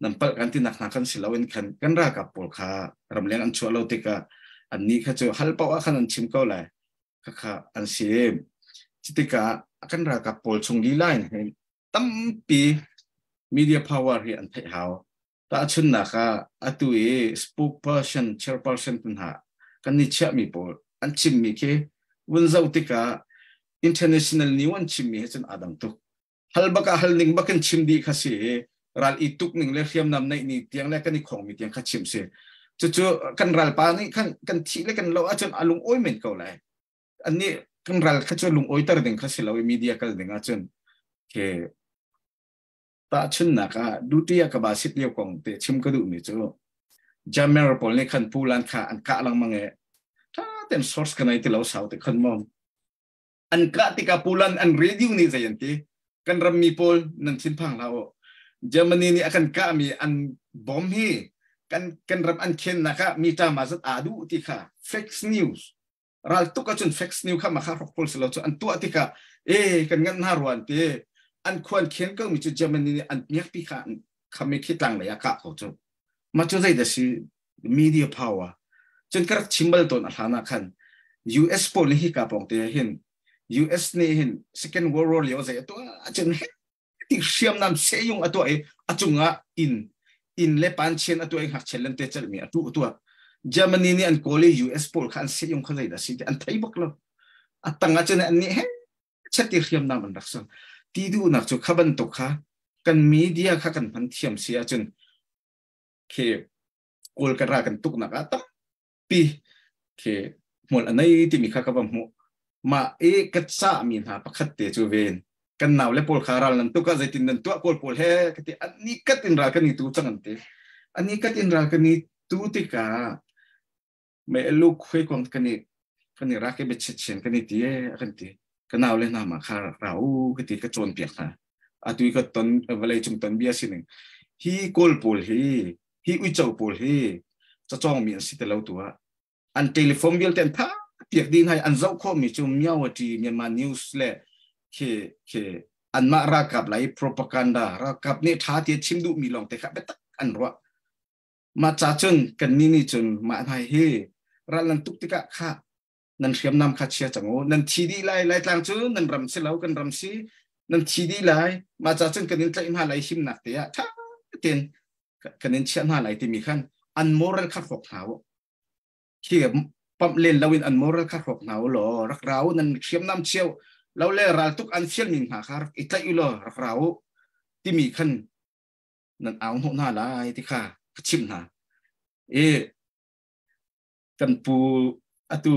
Nan palh kan ti nak hna kan si lo in khan kan ralkap pawl kha ramleng an chuah lo tikah an nih kha cu hal paoh ah khan an chim ko lai kha kha an si. Cutikah kan ralkap pawl chung lila in hin tampi media power hi an theih hau. Tahchunnak ah atu i spokesperson, chairperson tun ha kan ni chiahmi pawl an chimmi khi vun zoh tikah international new an chimmi he cun aa dang tuk. Hal bak ah hal ning bak in chim dih kha si i ral i tuk ning le hriamnam neih ni tiang le kan i khong mi tiang kha chim si. Cucu kan ralpa nih khan kan thih le kan lo ahcun a lung awi men ko lai. Annih kan ral kha cu lung awiter ding kha si lo i media kal ding ahcun ke tahchunnak ah duty ah ka ba sit lio kong te chim ka duh mi cu Jamer pawl nih khan Pulan kha an kah lengmang e tha ten source ka nei ti lo sau te khan mom an kah tikah Pulan an radio nih zei an ti? Kan ram mi pawl nan thinphang hlah u, Germany nih a kan kah mi an bomb hi kan ram an khen nak ah mi ta ma zat aa duh ti kha fake news ral tuk ahcun fake news kha ma kha hrok pawl si lo cu an tuah tikah e kan ngan hna ruan ti an khuan khen ko mi cu Germany nih an miak pi kha khami khi tlang lei ah kah ko cu. Ma cu zei dah si? Media power. Cun ka rak chim bal tawn a hlan ah khan US pawl nih hi ka pawng te hin US nih hin Second World War lio zei atuah cun ti hriamnam seyung atuah i a cungah in le panchian atuah i ngakchia len te chalmi atu atuah Germany nih an kawl i US pawl kha an seyung kha zei dah si ti an thei bak lo. A tang ah cun an nih he chati hriamnam an rak ser ti duhnak cu kha bantuk kha kan media kha kan hman thiam si ahcun khi kawl kan ra kan tuknak ah tampi khi hmual a nei timi kha ka va hmuh. Ma i ka ca mi hna pakhat te cu ven kan nau le pawl kha ral nan tuk ah zeitin nan tuah kawl pawl he ka ti. Ani kat in ral kan i tu cang an ti. Ani kat in ral kan i tu tikah me lu khui kong kan i rak i biachit chen kan i ti e kan ti. Ka nau le hna ma kha ra u ka ti ka cawn piak hna. Atu i ka ton vawlei cung ton bia sining hi kawl pawl hi hi uico pawl hi cacawng mi an si te lo tu ah an telephone vialte an tha piak ding hai an zoh khawh mi cu Myawaddy Myanmar News le khi khi anmah ralkap lai propaganda ralkap nih tha ti chim duh mi lawng te kha biatak an ruah. Ma cha cun kan ni ni cun mah hnai hi ral nan tuk tikah kha nan hriamnam kha chia cang u, nan thi dih lai. Lai tlang cu nan ram si lo, kan ram si, nan thi dih lai. Ma cha cun kan in tlaih hna lai, himnak te ah tha tein kan in chiah hna lai timi khan an moral kha hrawk hna u. Khi pamh len loin an moral kha hrawk hna u law rak rau nan hriamnam chiao. Lo le raltuk an fial mi hna kha rak i tlaih u law rak ra u timi khan nan au hnawh hna lai ti kha ka chimh hna. I kan pu atu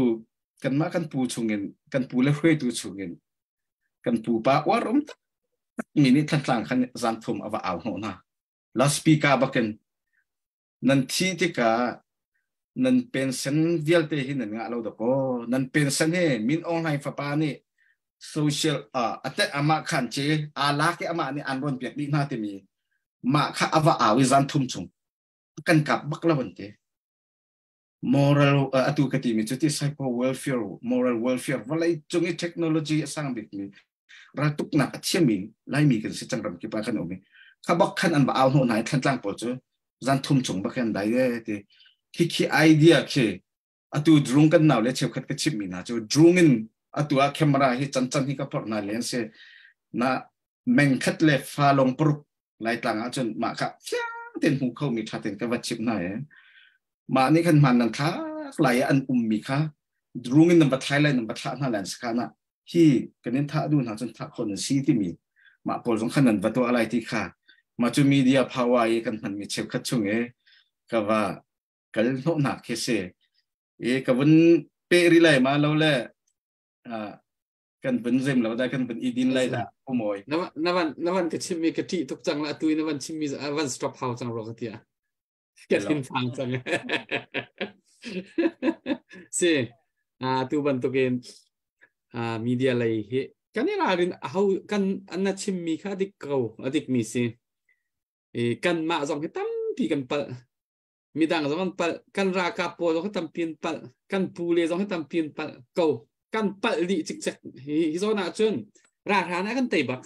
kanmah kan pu chungin kan pu le hruaitu chungin kan pu pa uar um tak mi nih Thantlang khan zan thum a va au hnawh hna. Loudspeaker bakin nan thi tikah nan pension vialte hi nan ngah lo dakaw. Nan pension hi Min Aung Hlaing fapa nih social ate amah khan ci aa lak i amah nih an ron piak dih hna timi mah kha ava au i zan thum chung kan kap bak lo an ti. Moral atu ka timi cu ti psycho welfare, moral welfare, vawlei cung i technology a sang bikmi raltuknak a thiammi Laimi kan si cang, ram kip ah kan um i kha bak khan an va au hnawh hna i Thantlang pawl cu zan thum chung bak an dai e ti. Khi khi idea khi atu drung kan nau le cheukhat ka chimmi hna cu drung in atu ah camera hi chan chan hi ka phorh hna len si na meng khat le fa long paruk Laitlang ah cun mah kha fiang ten hmu kho mi tha ten ka va chimh hna e. Mah nih khan hman nan thlak lai i an um mi kha drung in nan va thlai lai, nan va thlah hna lai sakha na hi kan in thah duh hna cun thah khawh nan si timi mah pawl zong khan nan va tuah lai ti kha mah cu media power i kan hman mi cheukhat chung i ka va kal hnawhnak khi si i ka vun pe ri lai ma lo le kan vun zem lo da kan vun i din lai da umoi. Na van ka chim mi ka ṭih tuk cang la. Atu na van chim mi van stop hau cang ro ka tia ka thin phang cang si. A tu bantukin media lei hi kan i ralrin ho kan na chim mi kha dik ko, adik mi si. E kan mah zong hi tampi kan palh, midang zong an palh, kan ralkap pawl zong hi tampi an palh, kan pu le zong hi tampi an palh ko. Kan palh dih cikcek. Hi hi zawn ah cun ralhran ah kan tei bak.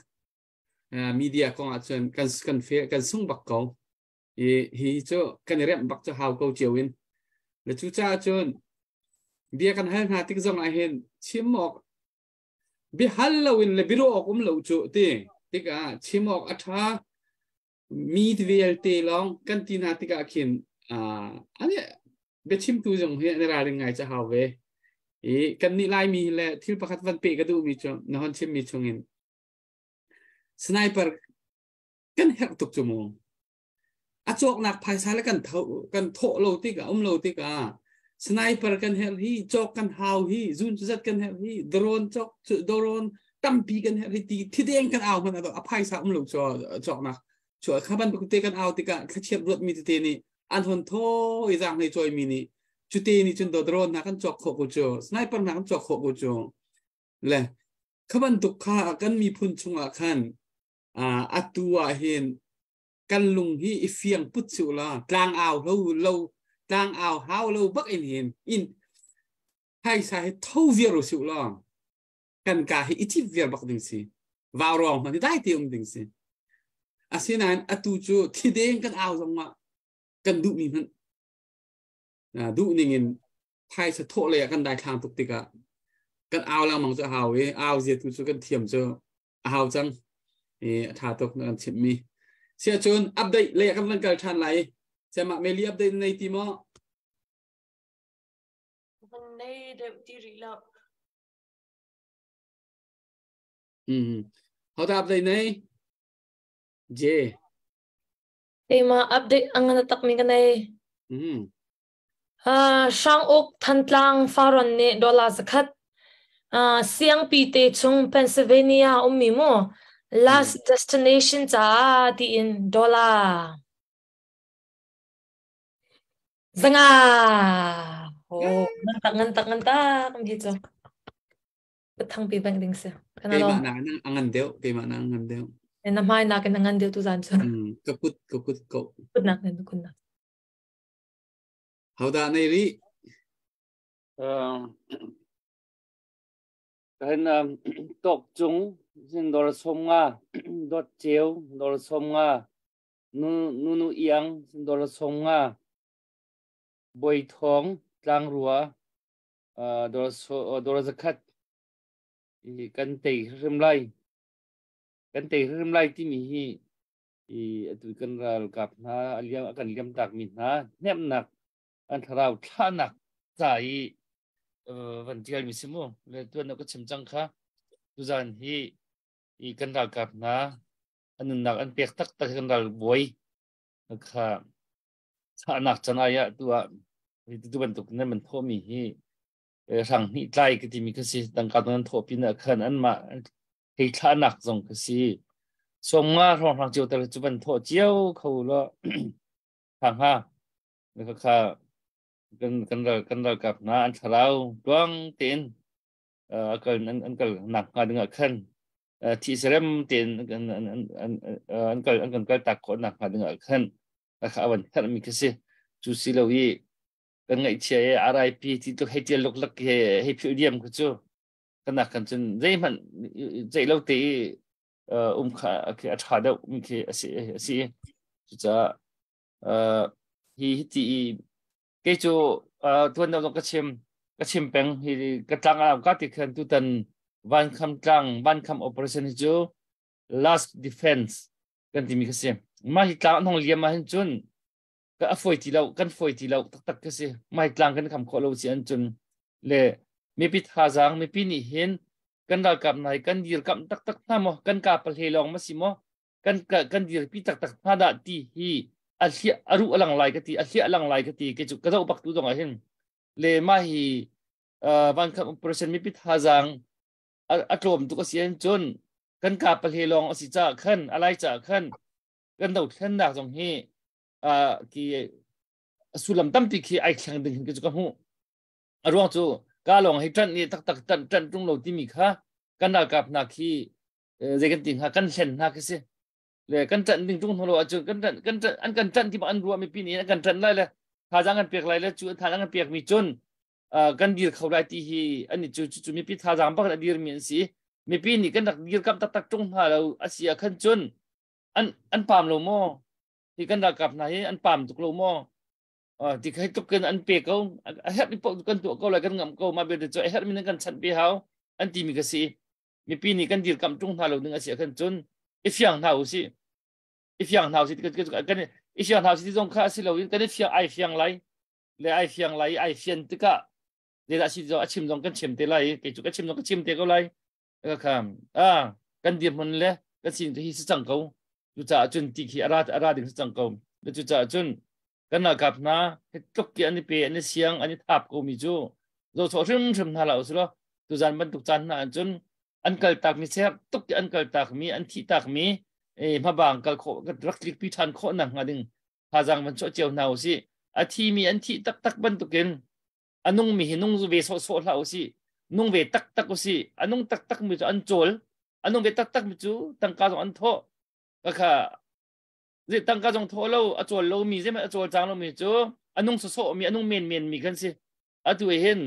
Media kong ah cun kan kan fe kan sung bak ko. I hi cu kan i remh bak cu hau ko cio in le. Cu caah cun bia kan hal hna tik zong ah hin chim awk bia hal lo in le biaruah awk um lo cu ti tikah chim awk a ṭha mi vialte lawng kan ti hna tikah khin ani biachimtu zong hi an ralring ngai ca hau ve. I kan nih Laimi le thil pakhat van pe ka duhmi cu na hon chimmi chungin sniper kan herh tuk cu mu. A cawknak phaisa le kan tho kan thawh lo tikah um lo tikah sniper kan herh hi, cawk kan hau hi, zun zat kan herh hi, drone cawk drone tampi kan herh hi ti thideng kan au hman a phaisa um lo cawknak chu kha bantuk te kan au tikah thlachiat ruat mi tete nih an hon tho i zang hlei choi mi nih cute nih cun do drone na kan cawk khawh ko cu, sniper na kan cawk khawh ko cu le kha bantuk kha kan miphun chungah khan atu ah hin kan lung hi i fiang put su la tlang au lo lo tlang au hau lo bak in hin in phaisa hi tho viar u su la kan ka hi i chip viar bak ding si, vau rong hman dai te um ding si. Asinain atu cu thideng kan au zong ah kan duh mi hmanh duh ning in phaisa thawh lei ah kan dai thlang tuk tikah kan au lengmang cu hau i au zia tu cu kan thiam cu a hau cang i a tha tuk na kan chimh mi sia. Cun update lei kan van kal than lai sema meli update nei ti maw? Van nei deuh ti rih lo. How da update nei J? Keimah update ang na tak mi ka nei. Hrang Uk Thantlang Faron nih dollar 100. Siangpi te chung Pennsylvania ummi mu last destination caah tiin dollar 500. Oh, ngan tak ngan tak ngan tak mi cu. Thangpi bank ding si. Keimah na angan deuh, keimah na angan deuh. Na hmai nak in angan deuh tu zan cu. Ka kut ka kut ko. Kut nak nen kut nak. How da nei ri? Kan tok cung sin dor som nga, dot cheu dor som nga, nu nu iang sin dor som nga, boi thong tlang rua dor 100 i kan tei hrim lai, kan tei hrim lai timi hi i atu kan ralkap hna aliam kan liam tak mi hna hnemnak an thlarau thlahnak ca i van tial mi si mu le tuan ka chim cang kha. Tuzan hi i kan ralkap hna an nunnak an pek taktak kan ral buai kha sahnak can ai ah tu ah tu bantuk nan man thawhmi hi rang hnih tlai ka timi ka si tangka nan thawh pin ah khan an mah hei thlahnak zong ka si sawmnga hrawng hrang cio tel cu van thawh cio kho lo thang ha kha kha kan kan ral kan ralkap hna an thlarau tuang tein kal an kal nak hnga ding ah khan thi serem tein an an kal an kan kal tak khawh nak hnga ding ah khan kha avan herh mi khi si cu si lo i kan ngaihchia e RIP ti tluk hei tial luk lak he hei philh diam khu cu kanak kan cun zeihmanh zeih lo te i um kha a ṭha deuh mi khi a si a si cucaah hi hi ti i kei cu tuan deuh ka chim ka chim peng hi ka tlang ah ka ti khan tutan vankham tlang vankham operation hi cu last defense kan timi kha si mah hi tlang an hong liam ah hin cun ka a fawi ti lo kan fawi ti lo taktak ka si mai tlang kan kham khawh lo si an cun le mipi thazaang mipi nih hin kan ralkap nai kan dirkamh taktak hna maw kan ka pahle lawng ma si maw kan kan dirpi taktak hna dah ti hi a hliah a ruh alang lai ka ti a hliah alang lai ka ti ke cu ka zoh bak tu zong ah hin le ma hi van kham operation mipi thazaang a tlawm tuk a si an cun kan ka pahle lawng a si ca khan alai ca khan kan dothlennak zong hi ki sullam tampi khi ai thleng ding hin ka hmuh a ruang cu ka lawng hi ṭanh ni taktak ṭanh ṭanh ṭung lo timi kha kan ralkap hna khi zei kan ti hnga kan hlen hna khi si le kan ṭanh ding ṭung hna lo ahcun kan ṭanh kan ṭanh an kan ṭanh ti an ruah mipi nih an kan ṭanh lai le thazaang kan pek lai le cu thazaang kan pek mi cun kan dir kho lai ti hi an cu cu mipi thazaang bak a dir mi an si mipi nih kan rak dirkamh taktak ṭung hna lo a si ah khan cun an an pam lo maw hi kan ralkap hna hi an pam tuk lo maw ti khai tuk kan an pe ko a herh mi paoh kan tuah ko lai kan ngam ko ma belte cu a herh mi nan kan chanh pe hau an ti mi ka si mipi nih kan dirkamh tung hna lo ding a si khan cun i fiang hna u si i fiang hna u si kan i fiang hna u si ti zong kha a si lo in kan i fiang ai fiang lai le ai fiang lai ai fian tikah zeidah si zong a chim zong kan chim te lai kei cu ka chim zong ka chim te ko lai ka kham a kan dirhmun le kan sin hi si cang ko cucaah cun ti khi ara ara ding si cang ko cucaah cun kan ralkap hna hi tluk ti an i pe an i siang an i thap ko mi cu zo chaw hrim hrim hna la usilo tuzan bantuk caan hna cun an kal tak mi ser tuk ti an kal tak mi an thi tak mi e hmabang kal kho rak tlik pi than khawh nak hnga ding thazang van chuah cio hna usih a thi mi an thi taktak bantukin a nung mi hi nung ve sawh sawh hlah usih nung ve taktak usih a nung taktak mi cu an cawl a nung ve taktak mi cu tangka zong an thawh kha zai tangka zong thawh lo a cawl lo mi zeihmanh a cawl cang lo mi cu a nung sawsawh mi a nung men men mi kan si atu hin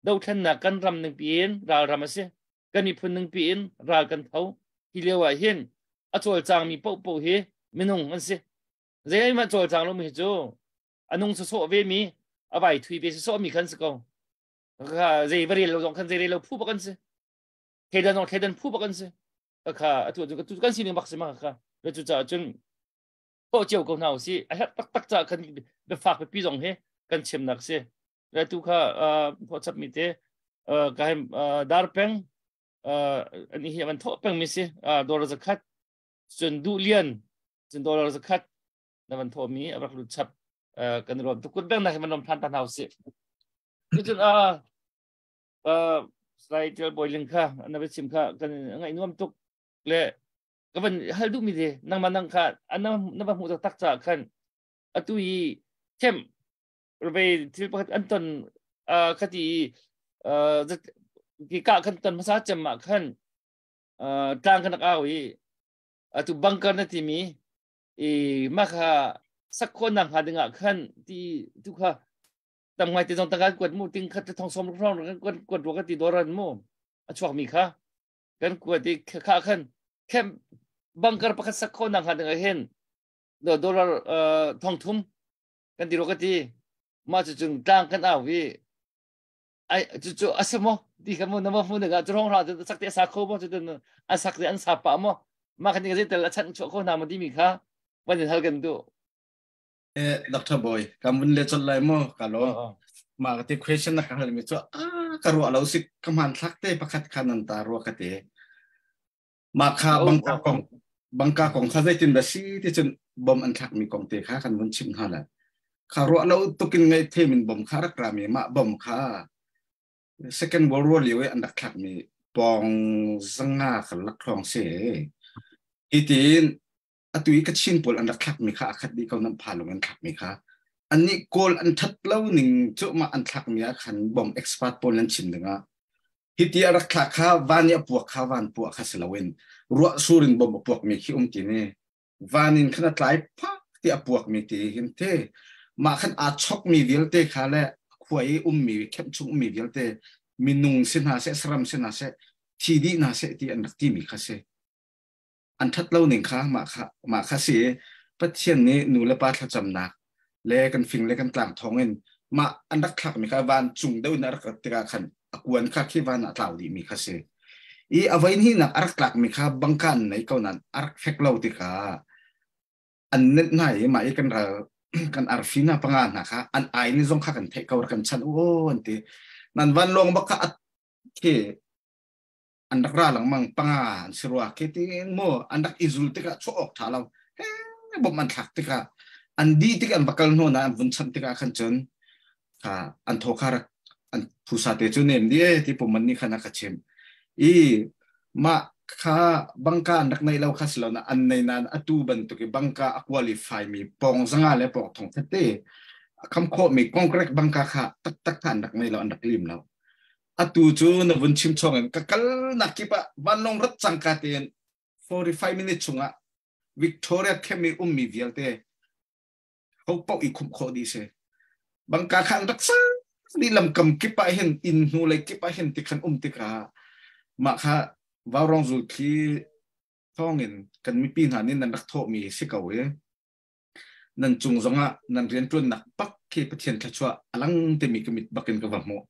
dothlennak kan ram ning piin ralram a si kan miphun ning piin ral kan tho hi lio ah hin a cawlcang mi paohpaoh hi minung an si zeihmanh cawlcang lo mi cu a nung sawsawh ve mi a vai thui ve sawsawh mi khan si ko kha zei va rel lo zong khan zei rel lo phu bak an si thleidan zong thleidan phu bak an si kha atu cu kan sining bak si ma kha cu caah cun poh cio ko hna usih a herh taktak caah khan biafak pipi zong hi kan chimnak si le tu kha thawh chap mi te ka hem dar peng ani hi an thawh peng mi si dollar zakhat cun duh lian cun dollar zakhat na van thawh mi a rak lut chap kan rom tu kut beng na hi man rom than ta hna usih cun a slide tel boiling kha na va chim kha kan ngai nuam tuk le ka van hal duh mi te nangmah nang kha na na va hmuh tak tak ca khan atu i chem ve thil pakhat an ton khati ki ka kan ton hmasa cem ah khan tlang kan rak au i atu bunker na timi i ma kha sakho nak hnga dingah khan ti tu kha tam ngai te zong tangka kuat mu ting khat thong som rong kan kuat kuat ro ka ti doran mu a chuak mi kha kan kuat i kha khan khem bunker pakhat sakho nak hnga dingah hin dollar thong thum kan ti ro ka ti ma cu cung tlang kan au i ai cu cu asamo ti kha mu na ma fu nga cu rong ra cu sak te sa kho mo cu an sak te an sa pa mo ma khan ni tel a chan chu ko na mo ti mi kha van in hal kan du Eh Dr. Boy kam vun le chol lai mo ka lo ma ka ti question na ka hal mi chu a Ka ruah lo si ka hmanthlak te pakhat kha nan ta rua ka te. Ma kha bangka kong bangka kong kha zeitin dah si ti cun bom an thlak mi kong te kha kan vun chim hna la. Kha ruah lo tukin ngai them in bom kha rak ra mi mah bom kha Second World War lio i an rak thlak mi pawng zanga kha laklawng si. Hi tiin atu i Kachin pawl an rak thlak mi kha a khat dih ko nan pha lung an thlak mi kha. Annih Kawl an that lo ning cu mah an thlak mi ah khan bomb expert pawl nan chim ding ah hiti a rak thlak kha van i a puak kha van puah kha si loin ruah sur in bomb a puak mi khi um ti ni van in khan a tlai phak ti a puak mi ti hin te mah khan aa chok mi vialte kha le khua i ummi khem chung ummi vialte minung si hna seh saram si hna seh thi dih hna seh ti an rak ti mi kha si an that lo ning kha mah kha mah kha si Pathian nih nu le pa thlacamnak le kan fing le kan tlang thawng in mah an rak thlak mi kha van cung deuh in a rak rat tikah khan a kuan kha khi van ah tlau dih mi kha si i a voi hnih nak a rak tlak mi kha bangka an nei ko nan a rak fek lo tikah an nenh hna i mah i kan ral kan arfi hna panga hna kha an ai ni zong kha kan theih ko rak kan chan u an ti nan van lawng bak kha khi an rak ra lengmang panga an si rua khi tiin mu an rak i zul tikah chuah awk ṭha lo he bom an thlak tikah an di tik an va kal hnu na an vun chanh tikah khan cun kha an thaw kha rak an phusa te cu nem di e ti puman nih khan a ka chim i mah kha bangka an rak nei lo kha silo na an nei nan atu bantuk i bangka a qualify mi pong zanga le pong thong thate kham khawh mi concrete bangka kha taktak kha an rak nei lo an rak lim lo atu cu na vun chim chawng in ka kal nak kip ah vanlawng rat cangka tein 45 minutes chungah Victoria camp i ummi vialte ho paoh i khumh khawh dih si bangka kha an rak sang dih lamkam kip ah hin inn hnu lei kip ah hin ti khan um tikah mah kha vaurong zul thli thawngin kan mipi hna nih nan rak thawhmi si ko i nan cung zongah nan rianṭuannak pak khi Pathian thluachuah a lang timi ka mit bakin ka va hmuh.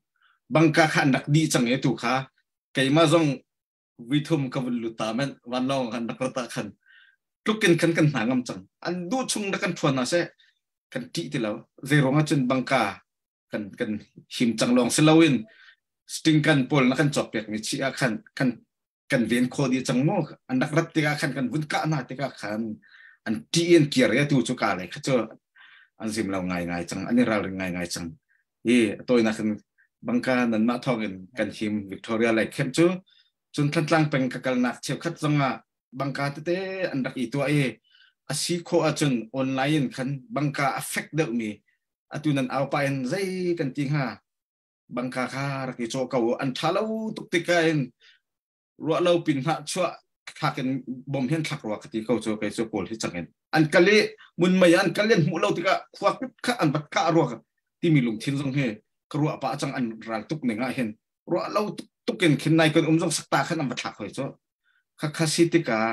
Bangka kha an rak dih cang e tu kha keimah zong vithum ka vun lut ta men vanlawng kan rak rat ah khan tlukin khan kan hna ngam cang an duh chung rak kan ṭhuan hna seh kan ṭih ti lo zei ruangah cun bangka kan kan him cang lawng si loin stingkan pawl na kan cawk piak mi chi ah khan kan kan ven kho dih cang mu an rak rat tikah khan kan vun kah hna tikah khan an ṭih in kir e tu cu ka le kha cu an zim lo ngai ngai cang an i ralring ngai ngai cang i tawinak in bangka nan mah thawng in kan him Victoria lei khem cu cun Thantlang peng ka kalnak cheukhat zongah bangka tete an rak i tuah i a si khawh ahcun online in khan bangka a fek deuhmi atu nan au pa in zei kan ti hnga bangka kha rak i caw ko an ṭha lo tuk tikah in ruah lo pin hna chuah thlak in bom hian thlak rua ka ti ko cu kei cu kawl hi cang in an kal i mun mei an kal in hmuh lo tikah khua kip kha an bat ka rua timi lungthin zong hi ka ruah pa cang an ral tuk ning ah hin ruah lo tuk in khin nai kan um zong sakta khan an va thlak hoi cu kha kha si tikah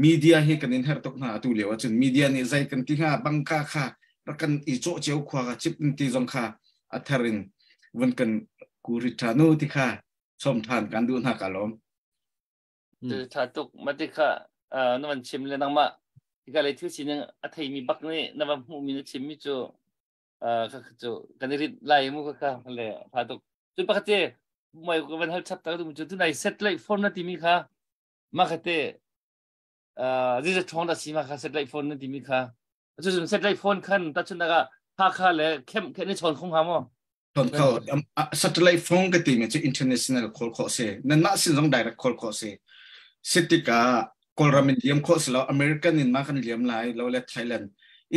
media hi kan in her tuk hna atu lio ahcun media nih zei kan ti hnga bangka kha rak kan i cawh cio khua kha chip ti zong kha a thar in vun kan kuri tha nu ti kha som than kan duh hna ka lawm. Tha tuk mati kha na van chim le nangmah ka le thil sining a theimi bak nih na van hmuhmi na chimmi cu ka cu kan i rit lai mu ka kha le tha tuk cu pakhat te mai ka van hal chap ta du cu tunai satellite phone na timi kha ma kha te ziza thong da si ma kha satellite phone na timi kha cu satellite phone khan ta chun daga ha kha le khem khe ni chon khong ha mo Ton kho satellite phone ka ti mi cu international call khawh si nan mah sin zong direct call khawh si sitika Kawlram in liam khawh si lo American in ma kan liam lai lo le Thailand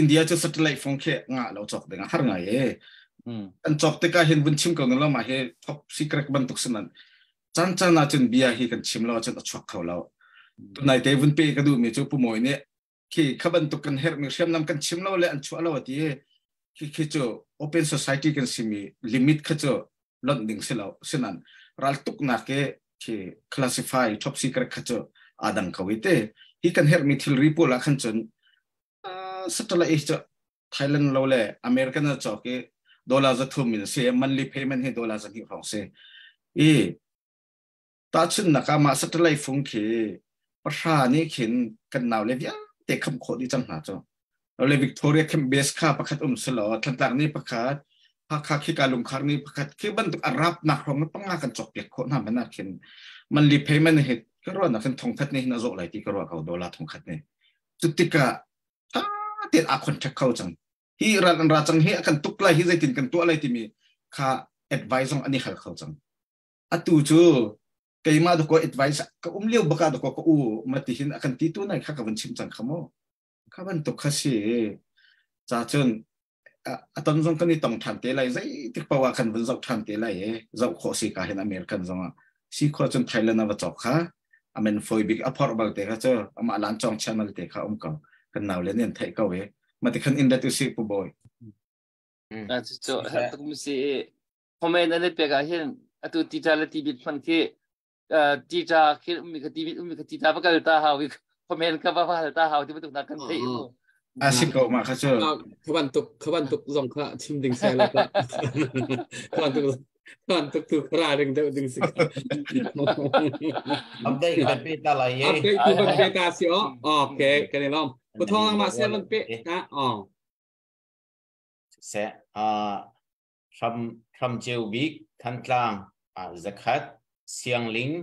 India cu satellite phone khi nga lo chok ding har ngai e an chok tikah hin vun chim ko lo ma hi top secret bantuk sinan chan chan ah cun bia hi kan chim lo cun a chuak kho lo tunai te vun pe ka duh mi cu pumawi nih khi kha bantuk kan herh mi hriamnam kan chim lo le an chuah lo ati khi khi cu open society kan simi limit kha cu lonh ding si lo sinan ral tuknak ke khi classify top secret kha cu adang ko i te hi kan herh mi thilri pawl ah khan cun satellite cu Thailand lo le American a cawk i dollar za thum in si monthly payment hi dollar za hnih hrawng si i tahchunhnak ah mah satellite fung khi pahra nih khin kan nau le vialte kham khawh dih cang hna cu le Victoria Camp Base kha pakhat um selaw Thantlang nih pakhat Hakha khi ka lungkhar ni pakhat khi bantuk a rap nak rong panga kan chok piak kho na man khin man li payment he ka ro na kan thong khat ne hin a zo lai ti ka ro ko dollar thong khat ne cu tikah tha ten a contact kho chang hi ral an ra chang hi kan tuk lai hi zeitin kan tuah lai timi kha advice zong ani hal kho chang atu cu keimah dako advice ka um lio baka dako ka u mati hin akan ti tu nai kha ka van chim chang kha mo kha bantuk kha si cha chun aton zong kan i tong than te lai zeitik paoh ah kan vun zoh than te lai e zoh khawh si ka hin American zong ah si khua cun Thailand a va cawk kha amen foi bik a phor bal te kha cu amah lan chong channel te kha um ko kan nau le nen theih ko e mati khan in dat u si pu boy. A cu cu tuk mi si comment an pek ah hin atu tita le tibit hman khi tita khi ummi kha tibit ummi kha tita va kal ta hau i comment ka va hal ta hau ti bantuk na kan theih mu. A si ko ma kha cu. Kha bantuk zong kha chim ding sai la ka kha bantuk kha bantuk tu ra ding deuh ding si. Update kan pe ta lai ye. Update tu kan pe ta si o. Okay, kan i lom. Ko thong ma se van pe ta o. Se a Hram Hram Ceu Bik Thantlang zakhat Siangling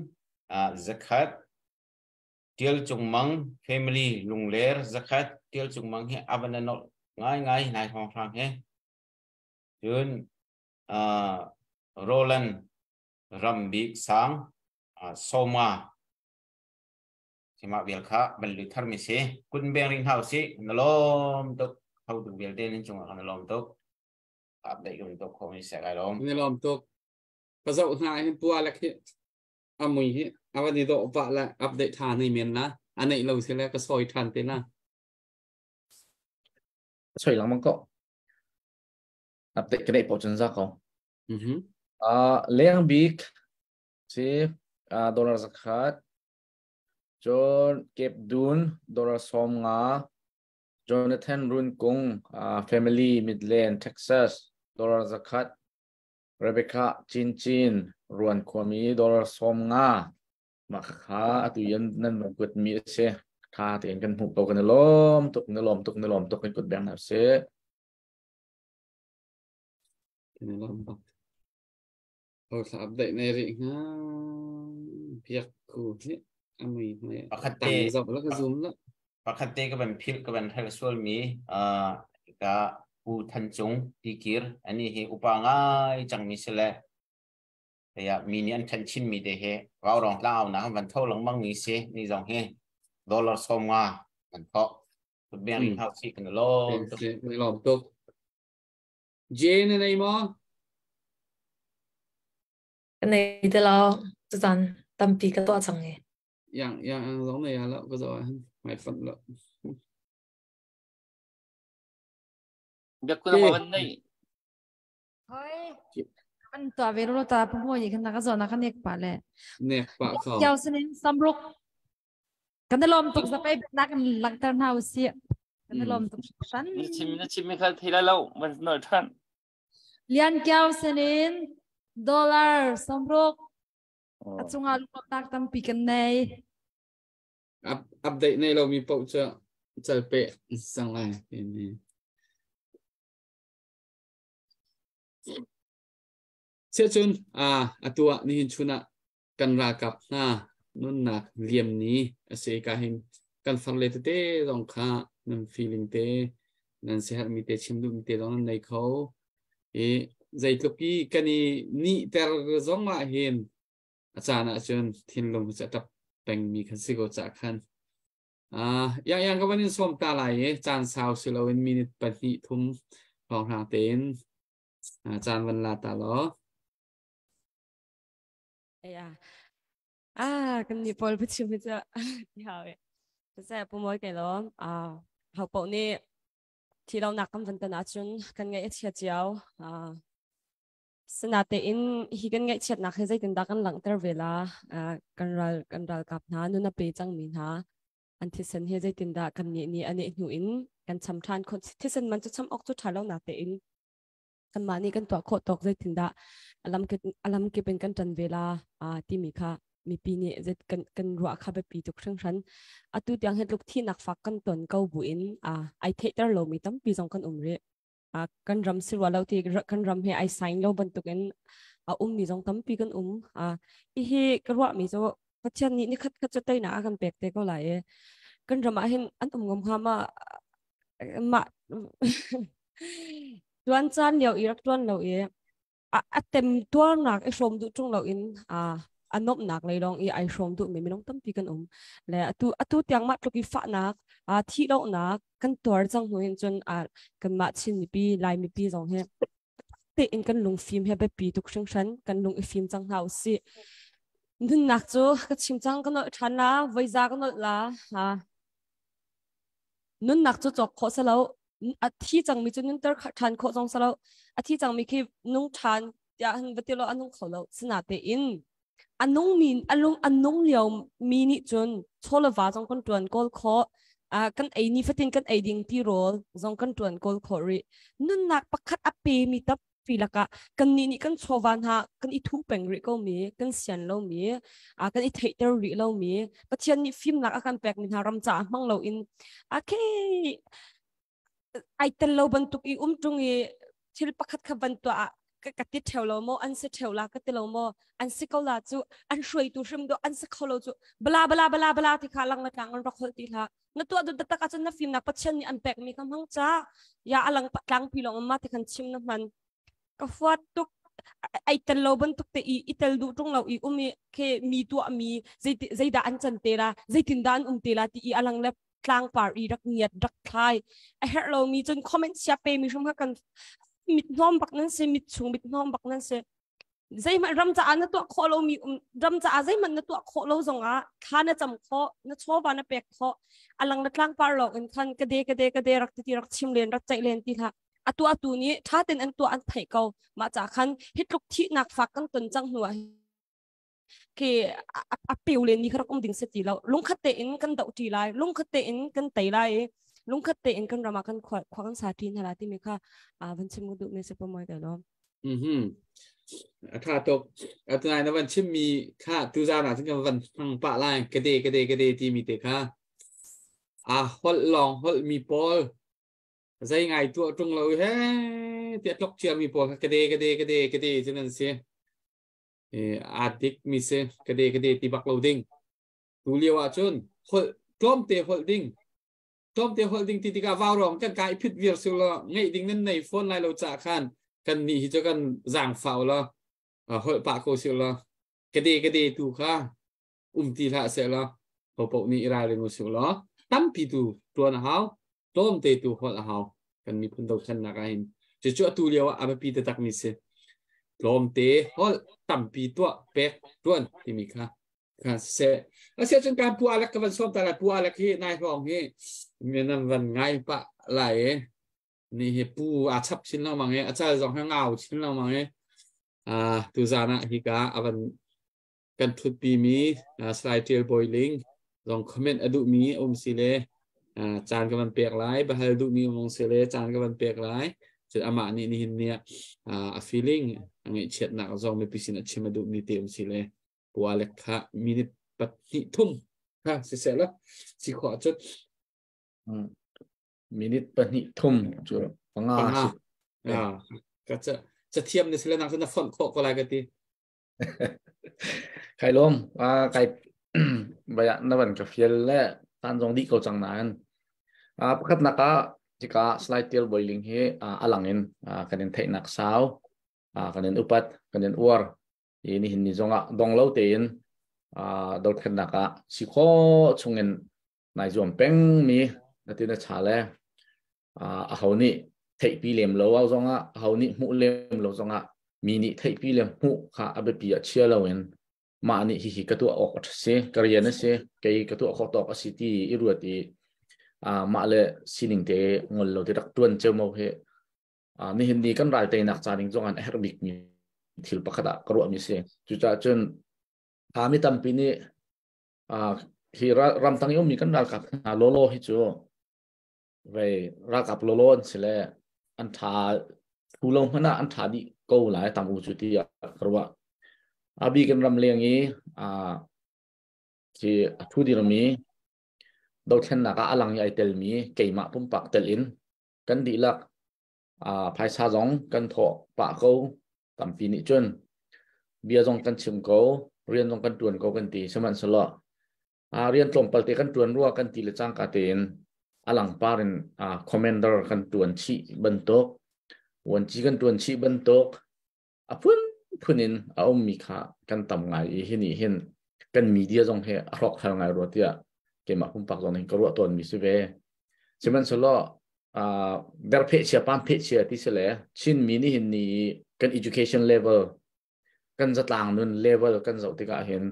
zakhat Tial Cung Mang family Lungler zakhat. Tial Cung Mang hi avan anol ngai ngai nai hong hrang he cun Roland Rambik Sang Soma sima vial kha ban lu thar mi si kun beng ring hau si na lom tuk hau tu vial te nin chung ah na lom tuk update kan tuk kho mi se kai lom. Ni lom tuk ka zoh hna hin pua lek hi amui hi awan ni do pa la update tha nei men la anei lo si le ka soi than te la. Soi lang mang ko update ka nei po chun za ko. Leng bik si dollar zakhat John Cape Dun dollar 50 Jonathan Run Kung family Midland Texas dollar 100 Rebecca Chin Chin Ruan khuami dollar 50 mah kha atu yan nan van kut mi a si. Tha tein kan hmuh ko, kan i lawm tuk, na lawm tuk, na lawm tuk, kan kut beng na si. Kan i lawm bak. Ho thla update nei rih hnga biak ku hi amui hmai Pakhat te tang zoh la ka zoom la. Pakhat te ka van philh ka van hel sual mi ka Pu Than Cung Tikir ani hi upa ngai cang mi si le ya mi nih an ṭhen chin mi te hi rau rong tlang na van tho lengmang mi si ni zong hi dollar 50 an thok biang ring hau si kan lom tuk. Lom tuk. Jane na nei maw? Ka nei te lo cun tampi ka tuah cang i. Yang yang ang zong nei lo ka zo han mai fan lo. Biak kuna ma van nei. Hoi. Kan tuah ve ro ta pu mo ni kan ka zo na ka nek pa le. Nek pa kho. Kiao sinin samruk. Kan lom tuk zapai nak langter hna usih. Kan lom tuk hran. Na chim na chim mi khal thei lai lo van nol than. Lian Kiao sinin dollar 60 a cungah lunglawmhnak tampi kan nei. Update nei lo mi paoh cu cal pe sang lai ni. Sia cun a atu ah nihin chun ah kan ralkap hna nunnak liam ni a si ka hin kan farle tete zong kha nan feeling te nan siaherhmi te chim duhmi te zong nan nei kho i zeitluk i kan i nih ter zong ah hin a caan ah cun thinlung cu a tap pengmi kan si ko ca khan yang yang ka van in sawm ta lai i caan sau si loin minute 2 3 hrawng hrang tein caan van la ta law. Ya. Ah, kan ni pawl pachim hi cu ti hau e. Siseh pu moi kai lo. Ah, hau paoh nih thi lo nak kan van tan ahcun kan ngaih a chia cio. Ah, sinatein hi kan ngaihchiatnak hi zeitindah kan langhter ve la? Ah, kan ral kan ralkap hna nun a pe cangmi hna an thisen hi zeitindah kan nih nih a neh hnu in kan cham ṭhan khawh. Thisen man cu cham awk cu ṭha lo natein kanmah nih kan tuah khawh tawk zeitindah alam kip in kan ṭan ve la timi kha mipi nih zet kan kan ruah kha biapi tuk hringhran. Atu tiang hi tluk thinak fak kan ton ko buin ai theihter lomi tampi zong kan um rih. Kan ram si rua lo ti kan ram he ai sign lo bantukin a um mi zong tampi kan um. Hihi ka ruah mi cu Pathian nih nikhat khat cu teinak a kan pek te ko lai i kan ram ah hin an um ngam hnga ma? Mah tuan caan lio i rak tuan lo i a tem tuarnak i hrawm duh ṭung lo in a nuamhnak lei lawng i ai hrawm duhmi minung tampi kan um. Le atu tiang mah tluk i fahnak, thih lohnak kan tuar cang hnu hin cun kanmah Chin mipi, Lai mipi zong hi tein kan lungfim he biapi tuk hringhran. Kan lung i fim cang hna usih. Nunnak cu ka chim cang, ka nolh ṭhan la, voiza ka nolh la. Nunnak cu cawk khawh salo, a thi cangmi cu nunter ṭhan khawh zong salo, a thi cangmi khi nung ṭhan tiah han va ti lo, a nung kho lo. Sinatein a nung mi, a lung a nung lio mi nih cun chaw le va zong kan ṭuan kawl khawh, kan ei ni fatin kan ei ding ti rawl zong kan ṭuan kawl khawh rih. Nunnak pakhat a pe mi tampi lakah kannih nih kan chawva hna kan i thuh peng rih ko mi, kan sian lo mi, kan i theihter rih lo mi, Pathian nih fimnak a kan pek mi hna ram caah hmang lo in okay ai tel lo bantuk i um ṭung i thil pakhat kha van tuah ah ka ti ṭheo lo maw, an si ṭheo la ka ti lo maw, an si ko la cu, an hruaitu hrim do an si kho lo cu, bla bla bla bla ti kha lang le tlang an rak holh ti hlah. Na tuah dut tak ahcun na fimnak Pathian nih an pek mi kha hmang ca ya alang tlang pi long ma ti khan chim na hman. Ka fuat tuk ai tel lo bantuk te i tel duh ṭung lo i um i ke mi tuah mi zeidah an can te la, zeitin dah an um te la ti i alang le tlangpar i rak ngiat rak thlai a herh lomi cun comment sia pe mi hrim kha kan mit hnawm bak nan si, mit chung mit hnawm bak nan si. Zeihmanh ram caah na tuah khawh lomi um, ram caah zeihmanh na tuah khawh lo zongah thla na cam khawh, na chawva na pek khawh. Alang na tlangpar lawng in khan ka de ka de ka de rak ti rak chim len, rak ceih len ti hlah. A tuah tu nih tha ten an tuah an theih ko. Mah ca khan hitluk thihnak fak kan ton cang hnu ah khi a peu len ni kha rak um ding se ti lo. Lungkhat tein kan doh ṭi lai, lungkhat tein kan tei lai i lungkhat tein kan ram ah kan khua khua kan sa ṭi hna la timi kha van chim duh mi si pa moi kai lawm. A tha tuk. Atunai na van chim mi kha tuzan ah cun kan van hmang pah lai, kade kade kade ti mi te kha. A holh lawng holh mi pawl, zei ngai tuah ṭung lo he tiah tlok cia mi pawl kha kade kade kade kade cun an si. Aa dik mi si. Kade kade ti bak lo ding. Tu lio ah cun holh tlawmte holh ding, tlawmte holh ding ti tikah vau rong kan kai phit vir su lo ngeih ding nan nei phone lai lo ca khan kan nih hi cu kan zaang fau lo, holh pah ko si lo. Kade kade tu kha um ti hlah seh law hopoh nih i ralring u sih law tampi tu tuan a hau, tlawmte tu holh a hau kan miphun dothlennak ah hin. Cucu atu lio ah a biapi taktak mi si. Tlawmte holh, tampi tuah, pek tuan timi kha kha siseh. Asia cun kan pu Alek ka van sawm ta lai. Pu Alek hi nai hrawng hi nan van ngai pah lai i ni hi pu aa chap chin lengmang i a cal zong hi ngau chin lengmang i tuzan ah hika a van kan thutpi mi Salai Tial Bawi Ling zong comment a duhmi um si le caan ka van pek lai, bahal duhmi um si le caan ka van pek lai. Cun amah nih nihin ni ah a feeling, a ngaihchiatnak zong mipi sin a chim a duhmi te um si le pu Alek kha minute 2 3 kha si seh la si khawh ahcun. Minute 2 3 cu 5 si. Ka ca thiam ni sile nak na fonh khawh ko lai ka ti. Kai lawm. Kai baya na van ka fial le tan zong dih ko cang nain pakhat nak ah tika slide tial boiling hi alang in kan in theihnak sau, kan in upat, kan in uar i nihin ni zongah dong lo tein dothlennak ah si kho chungin nai zuam peng mi na tin a cha le a ho nih theihpi lem lo au zongah, a ho nih hmuh lem lo zongah, mi nih theihpi le hmuh kha a biapi ah chia loin mah nih hihi ka tuah awk a si, ka rian a si, kei ka tuah khawh tawk a si ti i ruat i mah le sining te ngol lo te rak tuan ceumo hi nihin ni kan ral teinak ca ning zong an a herh bik mi thil pakhat ah ka ruah mi si. Cucaah cun mi tampi nih hi ramtang i ummi kan ralkap hna lolo hi cu vei ralkap lolo an si le an tha thu lo hmanh ah an tha dih ko lai tam u cu ti ah ka ruah. Abi kan ram leng i khi a thu dirmi dothlennak ah alang i ai telmi, keimah pumpak tel in kan dihlak. A phaisa zong kan thawh pah ko tampi nih cun bia zong kan chim ko rian zong kan tuan ko kan ti sihmanhsehlaw a rian tlawmpal te kan tuan rua kan ti le cangka tein alangpar in commander kan tuan chih bantuk vuanci kan tuan chih bantuk a phun phun in a ummi kha kan tam ngai i hi nih hin kan media zong hi a hrawk hal ngai rua tiah keimah pumpak zong nih ka ruah tawn mi si ve sihmanhsehlaw berpheh chia pam pheh chia ti si le Chin mi nih hin ni kan education level kan zatlang nun level kan zoh tikah hin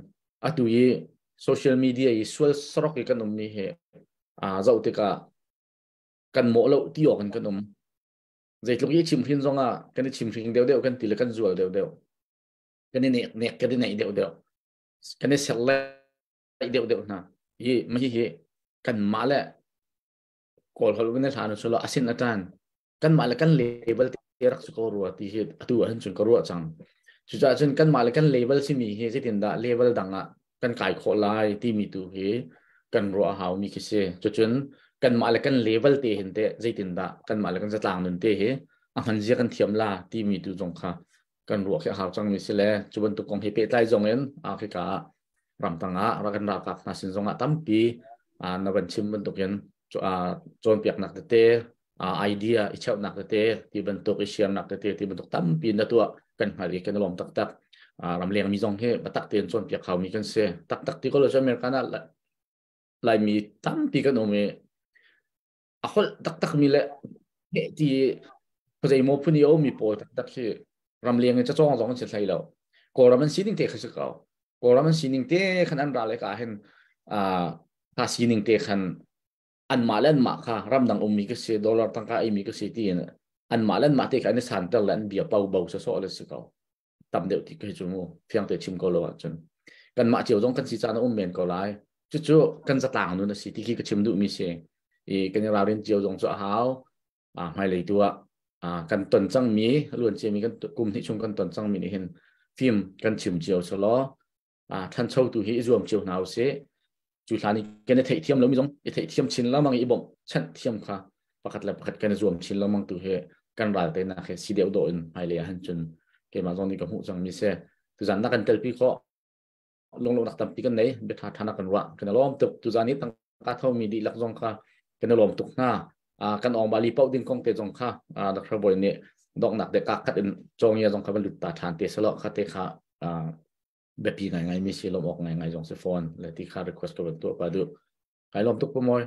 atu i social media i sual sarok i kan um mi hi zoh tikah kan mawh lo ti awk in kan um zeitluk i chim hrin zong ah kan i chim hring deuh deuh kan ti le kan zual deuh deuh kan i nek nek kan i neih deuh deuh kan i ser lai deuh deuh hna hi ma hi hi kan mah le kawl hol kan hlan solo asin atan kan mah le kan label te rak su ko rua ti hi atu ah hin cun ka ruah cang cucaah cun kan mah le kan label simi hi zeitin dah level dang ah kan kai khawh lai timi tu hi kan ruah hau mi khi si cucun kan mah le kan level te hin te zeitin dah kan mah le kan zatlang nun te hi a hman zia kan thiam la timi tu zong kha kan ruah khi a hau cang mi si le cu bantuk kong hi pehtlai zong in Africa ah ramtang ah kan ralkap hna sin zong ah tampi na van chim bantukin cawnpiaknak tete idea i cheuhnak tete ti bantuk i siamnak tete ti bantuk tampi na tuah kan hngal i kan lawm taktak ramleng mi zong hi batak tein cawnpiak hau mi kan si taktak ti ko lo cu American ah Laimi tampi kan um i a holh taktak mi le ti khuazei maw phun i a ummi pawl taktak hi ramleng i cacawng zong an si hlei lo Kawlram an sining te kha si ko Kawlram an sining te khan an ra le ka hin kha sining te khan anmah le anmah kha ramdang ummi ka si dollar tangka eimi ka si tiin anmah le anmah te kha an i santer le an bia pau bo sawsawh le si ko tam deuh ti khi cu mu fiang te chim ko lo ahcun kanmah cio zong kan si caan a um men ko lai cucu kan zatlang nun a si ti khi ka chim duhmi si i kan i ralrin cio zong cu a hau hmailei tu ah kan ton cangmi luan ciami kan kum hnih chung kan ton cangmi nih hin fim kan chim cio selaw ṭhancho tu hi i zuam cio hna usih cu hlan i kan i theihthiam lomi zong i theihthiam chin lengmang i bawmh chanh thiam kha pakhat le pakhat kan i zuam chin lengmang tu hi kan ral tenak hi si deuh dawh in hmailei ah hin cun keimah zong nih ka hmuh cangmi si tuzan na kan telpi khawh lunglo nak tampi kan nei biatha tha na kan ruah kan lawm tuk tuzan i tangka thomi dihlak zong kha kan lawm tuk hna kan ong bali pau ding kong te zong kha Dr. Boy nih doknak de ka khat in chongia zong kha van lut ta than te selo kha te kha biapi ngaingai mi si lawm awk ngaingai zong si fawn le ti kha request ka van tuah pa duh kai lawm tuk pamoy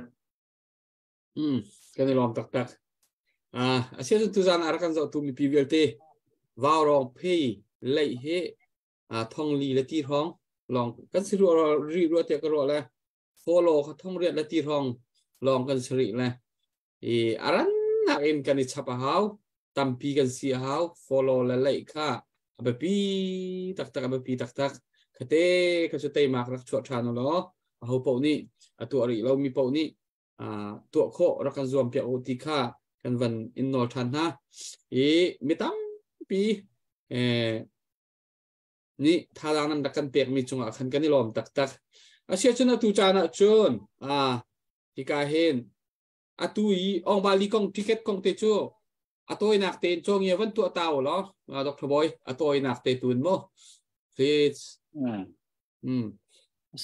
Kan i lawm taktak. Asia cun tuzan ah rak kan zohtu mipi vialte vau rong phei leih hi thong li le ti hrawng lawng kan si ruah ri ruah tiah ka ruah le follow kha thong riat le ti hrawng lawng kan si rih le i aran nak in kan i chap a hau tampi kan si a hau follow le leih kha a biapi taktak a biapi taktak khate kha cu teimak rak chuah ṭhan law a ho paoh nih a tuah rih lo mi paoh nih tuah khawh rak kan zuam piak u ti kha kan van in nawl ṭhan hna i mi tampi nih thazaang nan rak kan pekmi cungah khan kan i lawm taktak asia cun atu caan ah cun hika hin atu i ongbali kong ticket kong te cu a tawinak tein cawngia van tuah ta u law Dr. Boy a tawinak te tun mu please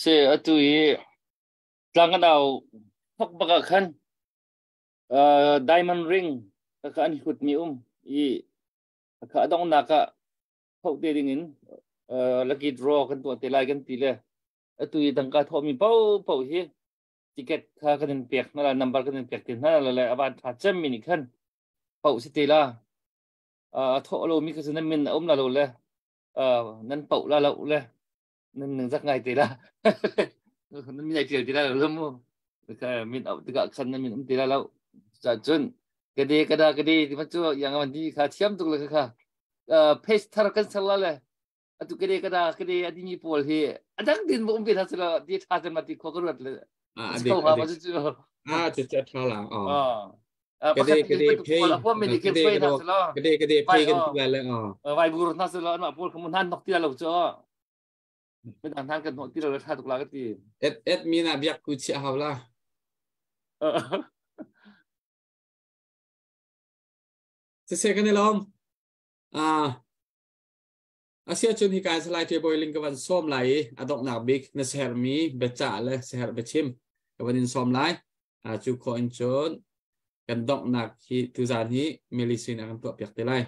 Se atu i tlanganau thok baka khan diamond ring ka an hut mi um i ka adong nak ah thok te ding in lucky draw kan tuah te lai kan ti le atu i tangka thawh mi pau pau hi ticket kha kan in pek hna la number kan in pek te hna la le avan tha cem mi nih khan pau si te la a thawh lo mi kha cu nan min a um la lo le nan pau la lo le nan ning zak ngai te la nan min ai tial te la lo mu ka min au tikah khan nan min um te la lo cha cun kade kada kade ti ma chu yang man di kha thiam tuk le kha paste thar kan ser la le atu kede kada kede adi mi pawl hi adang din mo um ve tha selo ti tha chen ma ti kho ka ruat le a dik a dik a chu cha tha la a kede kede phei kede kede kede phei kan ti la le a vai bur na selo na pawl khamun han nok ti lo cho mi dang han kan nok ti lo tha tuk la ka ti et et mi na biak ku chi haw la Siseh kan i lawm. Ah asia chun hi kai salai te boiling ka van som lai i a donghnak bik na sehermi biacah le seher biachim ka van in som lai. A cu khawh in cun kan donghnak hi tuzan hi medicine a kan tuah piak te lai.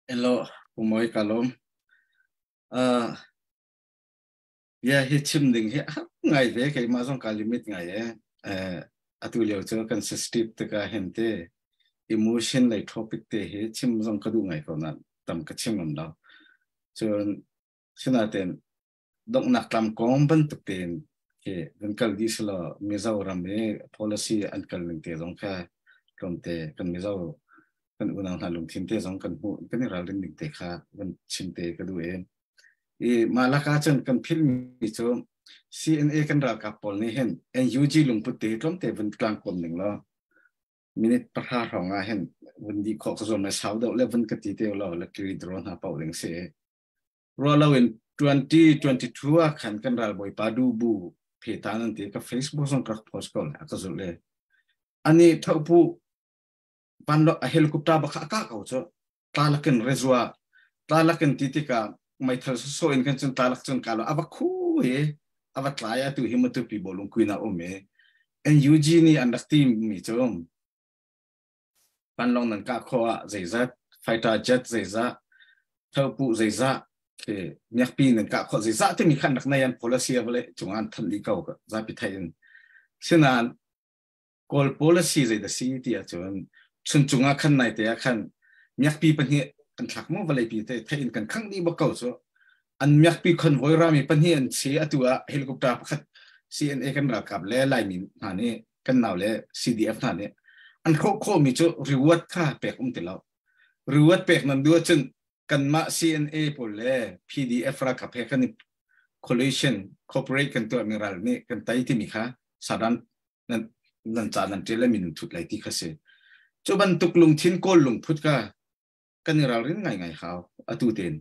Hello, pumoi kalom. Ya hi chim ding hi ngai ve keimah zong ka limit ngai e. Atu lio cu kan sensitive tika hen te emotion lei topic te hi chim zong ka duh ngai ko na tam ka chim ngam lo. Cun sinaten donghnak tlam kong bantuk tein khi kan kal dih selaw Mizoram i policy an kal ning te zong kha tlawmte kan Mizo kan unau hna lungthin te zong kan hmuh kan i ralrin ding te kha kan chim te ka duh i i mah laka cun kan philmi cu CNA kan ralkap pawl nih hin NUG lungput te tlawmte vun tlang kom ning law minute 10 hrawng ah hin vun di khawh ka zuam le sau deuh le vun ka ti te lo le kiri draw hna pau ding si. Ruahlo in 2022 ah khan kan ralbawipa du bu pheta nan ti ka Facebook zong ka rak post ko le a ka zulh le ani thopu van lo a helicopter bak a ka ko chu tlalakin rezua tlalakin ti tika meithal so in kan chun tlalak chun ka lo ava khu he ava tlai atu hi matu pi bolung kuina um e NUG ni an rak ti mi chu Panlong nan kah khawh ah zeizat, fighter jet zeizah, thopu zeizah, khi miakpi nan kah khawh zeizah timi khan rak nei an policy a vale cungah an thanh dih ko zapi theih in. Sinain Kawl policy zei da si ti ahcun chuncung ah khan nai te ah khan miakpi pahnih kan thlak mu vawleipi te theih in kan khangh dih bak ko cu. An miakpi convoy rami pahnih an si atu ah helicopter pakhat CNA kan ralkap le Laimi hna nih kan nau le CDF hna nih an hrawh khawhmi cu reward kha pek um ti lo. Reward pek nan duh ahcun kanmah CNA pawl le PDF ralkap he kan i coalition cooperate kan tuahmi ral nih kan tei timi kha sadan nan nan ca nan ṭial le minung thut lai ti kha si. Cu bantuk lungthin kawl lungphut kha kan i ralrin ngaingai hau atu tein.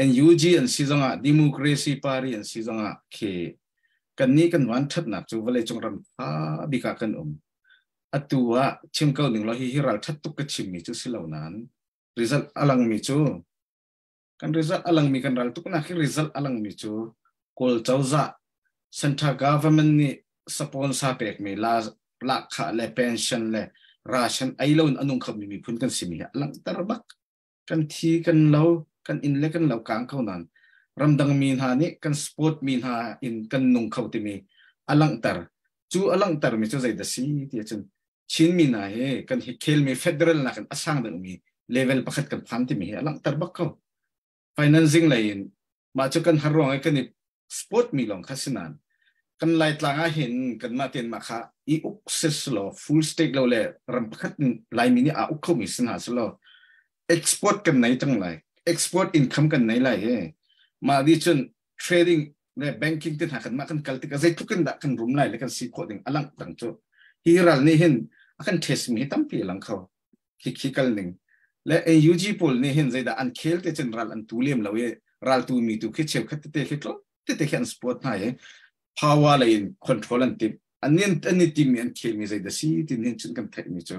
NUG an si zongah democracy party an si zongah khi kannih kan van ṭhatnak cu vawleicung ram ṭha bik ah kan um. Atu ah chim ko ning law hihi ralṭhat tuk ka chimmi cu si lo nain result a langmi cu kan result a langmi kan ral tuknak hi result a langmi cu Kawl cozah central government nih sponsor pekmi la lahkhah le pension le ration ei loin a nung khomi miphun kan simi hi a langhter bak. Kan thi kan lo kan inn le kan lo kang ko nain ramdang mi hna nih kan sport mi hna in kan nung kho timi a langhter. Cu a langhter mi cu zeidah si ti ahcun Chin mi hna hi kan hi khelmi federal nakin a sang deuhmi level pakhat kan phan timi hi a langhter bak ko. Financing lei in mah cu kan har ruang i kan i sport mi lawng kha si nain kan Laitlang ah hin kanmah tein mah kha i uk selaw full state lo le ram pakhat Laimi nih aa uk khomi si hna selaw export kan nei cang lai, export income kan nei lai he mah di cun trading le banking te hna kan mah kan kal tikah zeitluk in dah kan rum lai le kan si khawh ding a langh tang cu hi ral nih hin a kan test mi hi tampi a lang kho. Khi khi kal ning le AUG pawl nih hin zeidah an khel te cun ral an tu lem lo i ral tu mi tu khi cheukhat tete khi tlawm tete khi an support hna i power lei in control an timh an nin an i tim mi an khel mi zeidah si tin hin cun kan theih mi cu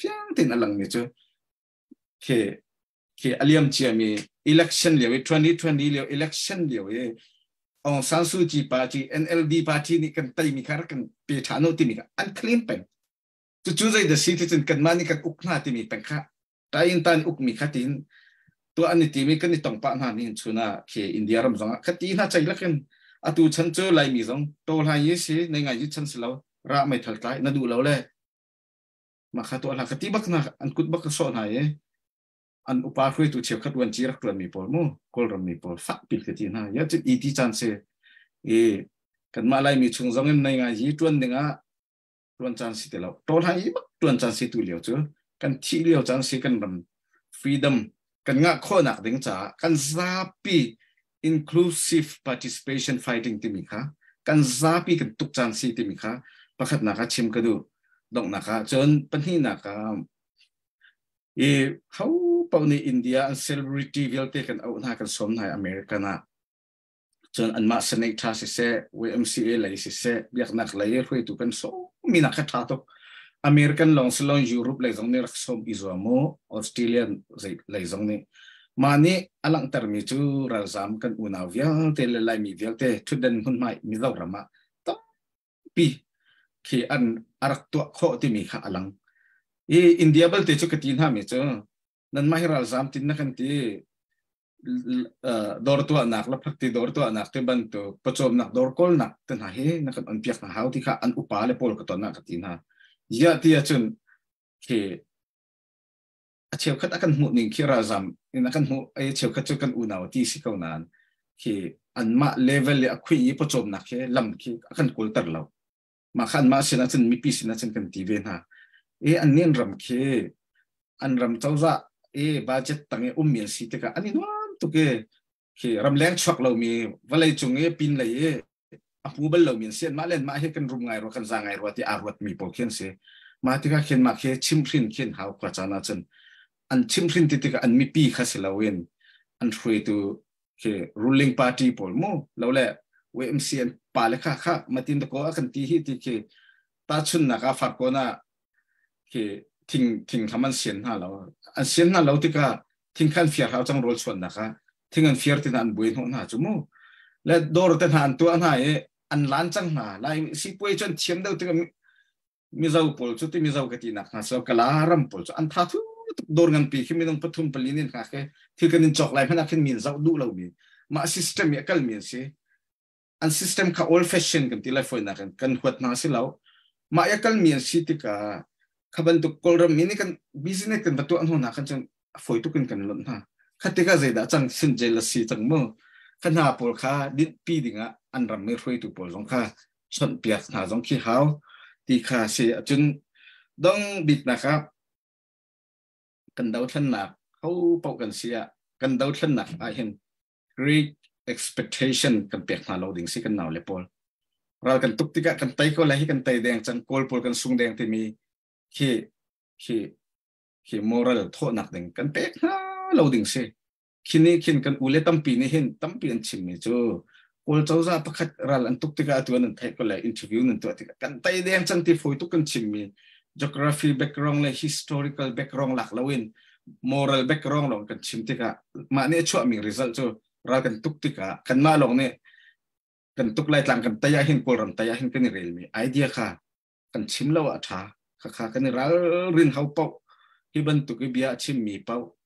fiang tein a lang mi cu khi khi a liam cia mi election lio i 2020 lio election lio i Aung San Suu Kyi party NLD party nih kan tei mi kha rak kan pe ṭha no timi kha an claim peng. Cucu zeidah si ti cun kanmah nih kan uk hna timi peng kha tain tan ukmi kha tiin tuah an i timi kan i tong pah hna ni chun ah khi India ram zong ah kha ti hna chei lakin atu chan cu Laimi zong to hlai yi si nei ngai yi chan si lo ra meithal tlai na duh lo le mah kha tuah hlah ka ti bak na an kut bak ka sawh hna i an upa hruaitu cheukhat uan ci rak tuan mi pawl mu Kawlram mi pawl fak pil ka ti hna ya cu i ti caan si i kanmah Laimi chung zong in nei ngai yi tuan ding ah tuan caan si ti lo to hlan i bak tuan caan si tu lio cu kan thih lio caan si kan ram freedom kan ngah khawhnak ding caah kan zapi inclusive participation fighting timi kha kan zapi kan tuk caan si timi kha pakhatnak ah chim ka duh. Donghnak ah cun pahnihnak ah i ho paoh nih India an celebrity vialte kan auh hna kan sawm hna i American ah. Cun anmah Senate siseh, YMCA lei siseh, biaknak lei hruaitu kan sawmmi nak kha ṭha tuk. American lawng si lo Europe lei zong nih rak sawm i zuam u, Australian lei zong nih. Mah nih a langhtermi cu ralzaam kan unau vialte le Laimi vialte ṭhutdan hmunhma Mizoram ah tampi khi an a rak tuah khawh timi kha a lang. I India belte cu ka ti hna mi cu nanmah hi ralzaam tin na kan ti dawr tuahnak le phakti dawr tuahnak te bantuk pawcawmnak dawr kawlnak te hna hi na kan on piak hna hau ti kha an upa le pawl ka ton ah ka ti hna. Ziah ti ahcun khi a cheukhat a kan hmuh ning khi ralzam in a kan hmuh ai cheukhat cu kan unau ti si ko nain khi anmah level le a khui i pawcawmnak khi lam khi a kan kawlter lo. Mah kha anmah sin ahcun mipi sin ahcun kan ti ve hna. I an nih an ram khi an ram cozah i budget tang i ummi an si tikah an i nuam tuk i khi ramleng chuak lomi vawlei cung i pin lei i a hmu bal lomi an si. Anmah le anmah hi kan rum ngai rua kan za ngai rua ti aa ruatmi pawl khi an si. Mah tikah khin mah khi chimhhrin khin hau khua caan ahcun an chimhhrin ti tikah an mipi kha si loin an hruaitu khi ruling party pawl mu lo le YMC an pa le kha kha matin ko a kan ti hi ti khi ta chun nak a far ko na khi thing thing tham an sian hna lo an sian hna lo tikah thing khan fiar hau chang rol chuan nak ah thing an fiar tin an buai hnawh hna chu mu le dor te hna an tuah hna i an lan cang hna lai si puai chuan thiam deuh tikah Mizo pawl cu ti Mizo ka ti nak hna so Kala ram pawl cu an tha thu tuk dawr nganpi khi minung pathum pali nin hna khi thil kan in cawk lai hmanh ah khin min zoh duh lo mi mah system i a kal mi an si. An system kha old fashion kan ti lai foi nak in kan huat hna si lo. Mah i a kal mi an si tikah kha bantuk Kawlram mi nih kan business kan va tuah hnu hna khan cun a foi tuk in kan lonh hna. Kha tikah zeidah cang sin jealousy cang mu. Kha hna pawl kha dinhpi dingah an ram mi hruaitu pawl zong kha chawnhpiak hna zong khi hau ti kha si ahcun dong biknak ah kan dothlennak ho paoh kan si ah kan dothlennak ah hin great expectation kan pek hna lo ding si kan nau le pawl ral kan tuk tikah kan tei ko lai hi kan tei deng cang kawl pawl kan sung deng timi khi khi khi moral thawhnak ding kan pek hna lo ding si. Khi nih khin kan ule tampi nih hin tampi an chimmi cu Kawl cozah pakhat ral an tuk tikah atu an theih ko le interview nan tuah tikah kan tei deng cang ti fawi tuk kan chimmi geography background le historical background lak loin moral background lawng kan chim tikah mah nih a chuahmi result cu ral kan tuk tikah kanmah lawng nih kan tuk lai tlang kan tei ah hin Kawlram tei ah hin kan i relmi idea kha kan chim lo ah ṭha. Khakha kan i ralrin hau paoh hi bantuk i bia a chimmi paoh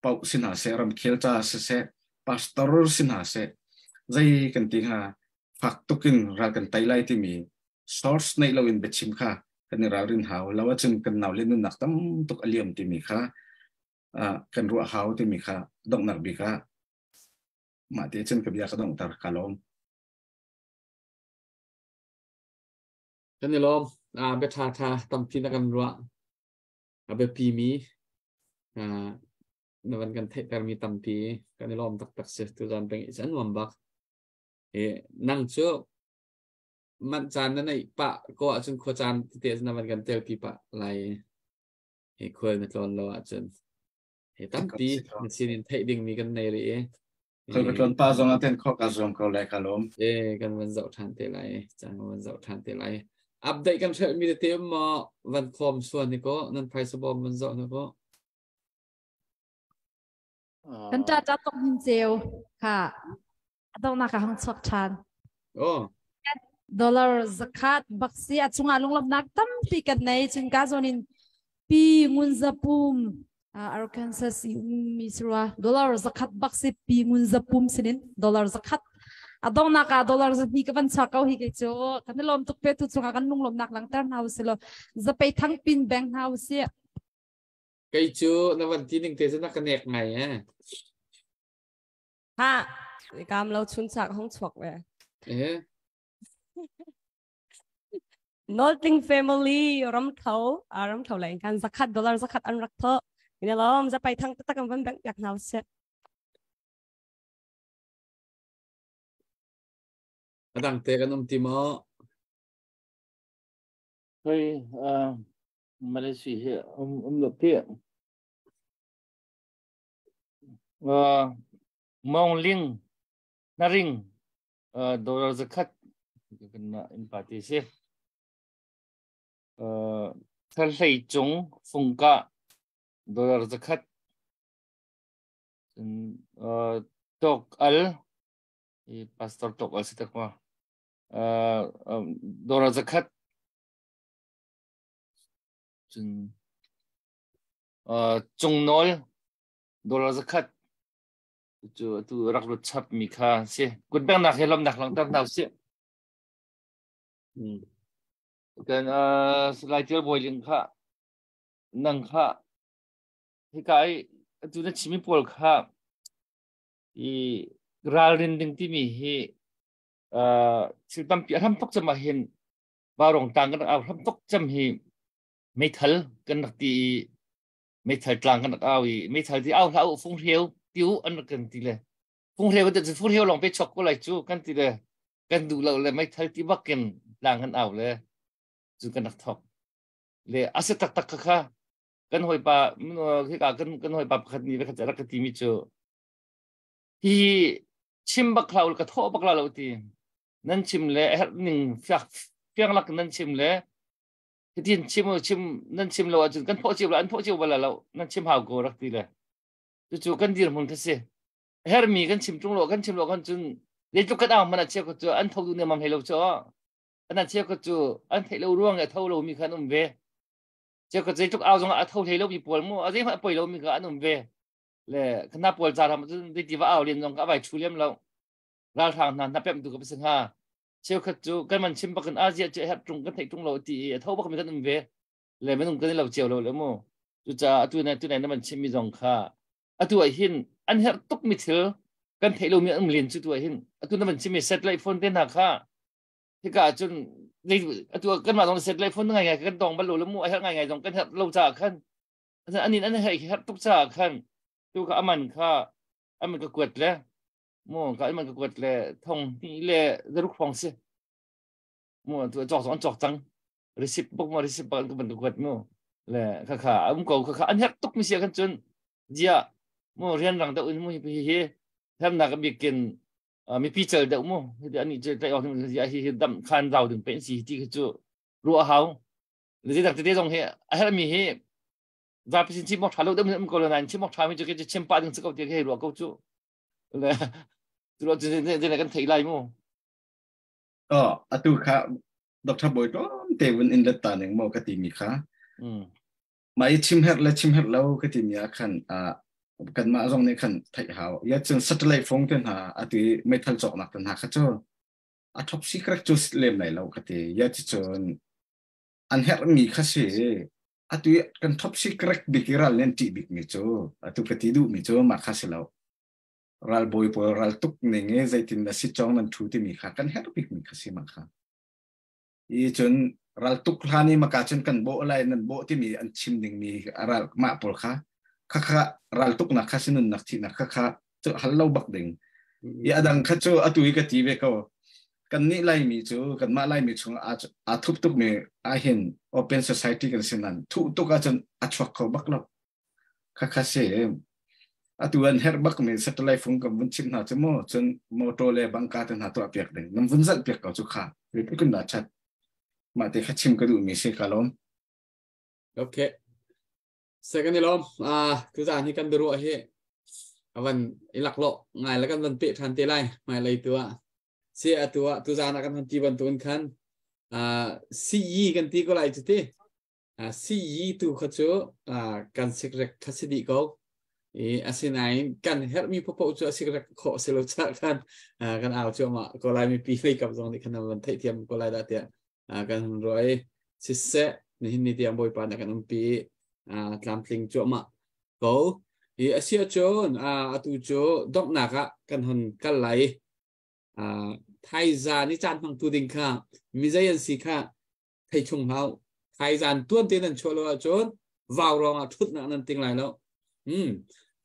paoh si hna seh, ramkhel ca siseh, pastor si hna seh, zei kan ti hnga fak tukin ral kan tei lai timi source neih loin biachim kha kan i ralrin hau. Lo ahcun kan nau le nunnak tam tuk a liam timi kha kan ruah hau timi kha donghnak bik ah mah te cun ka bia ka donghter ka lawm. Kan i lawm. Bia ṭha ṭha tampi na kan ruah. A biapimi na van kan theihtermi tampi kan i lawm taktak si. Tuzan peng i an nuam bak. E, nang cu manh caan na neih pah ko ahcun khua caan tete na van kan telpi pah lai. He khual na tlawn lo ahcun. He tampi na sinin theih dingmi kan nei rih i. Khoi ka tlawn pa zong ah ten kho ka zuam ko lai ka lawm. E kan van zoh ṭhan te lai. Caan kan van zoh ṭhan te lai. Update kan hrelh mi tete um maw van khawm suan ni ko nan phaisa bawm van zoh ni ko. Kan ṭa ṭa tok hin ceu kha adongnak ka hang chuak ṭhan. Oh. Dollar zakhat bak si a chungah lunglawmhnak tampi kan nei cun ka zawn in pi ngun zapum Arkansas i ummi si rua dollar zakhat bak si pi ngun zapum sinin dollar zakhat a dongnak ah dollar zahnih ka van chuak ko hi kei cu kan i lawm tuk pe tu chungah kan lunglawmnak langter hna usih law zapei thang pin beng hna usih. Kei cu na van ti ning te cu na ka nek ngai eh. Ha kam lo chun chak hong chuak ve. Eh. Nolting family ram tho a ram tho lai kan zakhat dollar zakhat an rak tho ina lom zapai thang tak kan van bank yak nau se. Adang te kan um ti maw? Hoi Malaysia hi um um lo ti. Mong Ling Naring. Dollar zakhat kan mah in party si. Tharhlei cung fungkah dollar zakhat. Tok al pastor tok al si tak ma. Dollar zakhat. Cun cungnawl dollar zakhat cu atu rak lut chap mi kha si kut bengnak he lomnak langhter hna usih. Kan Salai Tial Bawi Ling kha nang kha hika i atu na chimi pawl kha i ralrin ding timi hi thil tampi a hram tuk cam ah hin barong tang kan rak au hram tuk cam hi meithal kan rak ti i meithal tlang kan rak au i meithal ti au hlah u, fung hreu ti u an rak kan ti le fung hreu kan ti, fung hreu lawng pe chok ko lai cu kan ti le kan duh lo le meithal ti bak in tlang kan au le cu kan rak thok le a si taktak kha kha kan hawipa hika kan hawipa pakhat nih khat rak ka ti mi cu hi chim bak hlah u, ka thawh bak la lo ti nan chim le a herh ning fiak fiang lak nan chim le hitin chim chim nan chim lo ahcun kan phawh cio la an phawh cio bal lo, nan chim hau ko rak ti le cucu kan dirhmun kha si. Hermi kan chim tung lo, kan chim lo kan cun zeitluk kan ang man a chia ko cu an tho du ne mam hei lo cho an a chia ko cu an theih lo ruang e tho lo mi khan um ve chia ko zeitluk au zong a tho hlei lo mi pawl mu a zei hmanh poi lo mi kha an um ve le khana pawl ca ram cun zeiti va au len zong ka vai thu lem lo ralhrang hna hna pem tu ka pasang ha cheukhat cu kan man chim bakin Asia cu herh tung kan theih tung lo ti i a tho bak mi kan um ve le minung kan i lo cio lo le mu. Cucaah atu na tu na man chim mi zong kha atu ah hin an herh tuk mi thil kan theih lo mi an um len cu tu ah hin atu na man chim mi satellite phone te hna kha hika ahcun atu kan mah zong satellite phone ngai ngai kan tong bal lo le mu, a herh ngai ngai zong kan herh lo caah khan anin an herh herh tuk caah khan tu kha aman kha aman ka kuat le mu ka man ka kuat le thong ni le zaruk phong si mu tu chok zong chok cang receipt bok mo receipt bak ka ban ka kuat mu le kha kha um ko kha kha an herh tuk mi sia kan cun dia mu rian rang deuh in mu hi hi hem na ka bikin mipi chel deuh mu hi ani che tlai ok hi hi dam khan rau ding pen si ti chu ruah hau le dak te zong hi a herh mi hi zapi sin chim mok tha lo deuh um ko lo nan chim mok tha mi chu ke chim pa ding ko ti he ruah ko chu le tu lo chen kan thei lai mu. Oh, atu kha Dr. Boy tlawm te vun in let ta ning mo ka ti mi kha mai chim her le chim her lo ka ti mi ah khan a kan mah zong nih khan theih hau ya cun satellite phone te hna atu meithal cawk nak te hna kha cu a top secret cu lem lai lo ka ti ya ci cun an herh mi kha si. Atu kan top secret bik i ral nen ṭih bik mi cu atu ka ti duh mi cu mah kha si lo, ralbawi pawl ral tuk ning i zeitin na si cong nan thu timi kha kan herh bik mi kha si mah kha i. Cun ral tuk hlan i maka cun kan bawh lai nan bawh timi an chim ding mi ral mah pawl kha kha kha ral tuk nak kha sinun nak thi nak kha kha cu hal lo bak ding i adang kha cu atu i ka ti ve ko. Kan nih Laimi cu kanmah Laimi chung aa thup tuk mi ahhin open society kan si nan thuh tuk ahcun a chuak kho bak lo kha kha si. Atu an herh bak mi satellite phone kan vun chim hna cu mu cun motor le bangka te hna tuah piak ding nan vun zalh piak ko cu kha kun da chat mah te kha chim ka duh mi si. Ka lawm. Okay, second ilom ah tu zan hi kan biaruah hi avan ilak lo ngai la kan van pe than te lai mai lei tu ah si. Atu ah tu zan ah kan han ti bantuin khan CE kan ti ko lai chu ti CE tu kha cu kan sikrek kha si dih ko i asinain kan herhmi popo cu a sikrek khawh si lo cha khan kan au cu ma ko lai. Mipi lei kap zong nih khan van theihthiam ko lai dah tiah kan hun ruah i siseh nihin ni tiang Bawipa nih kan umpi tlamtling cuahmah ko i asia cun atu cu donghnak ah kan hun kal lai. Thaizan i caan hmangtu ding kha mizei an si kha thei chung hau. Thaizan tuan te nan chuah lo ahcun vau rong ah thutnak nan ting lai lo.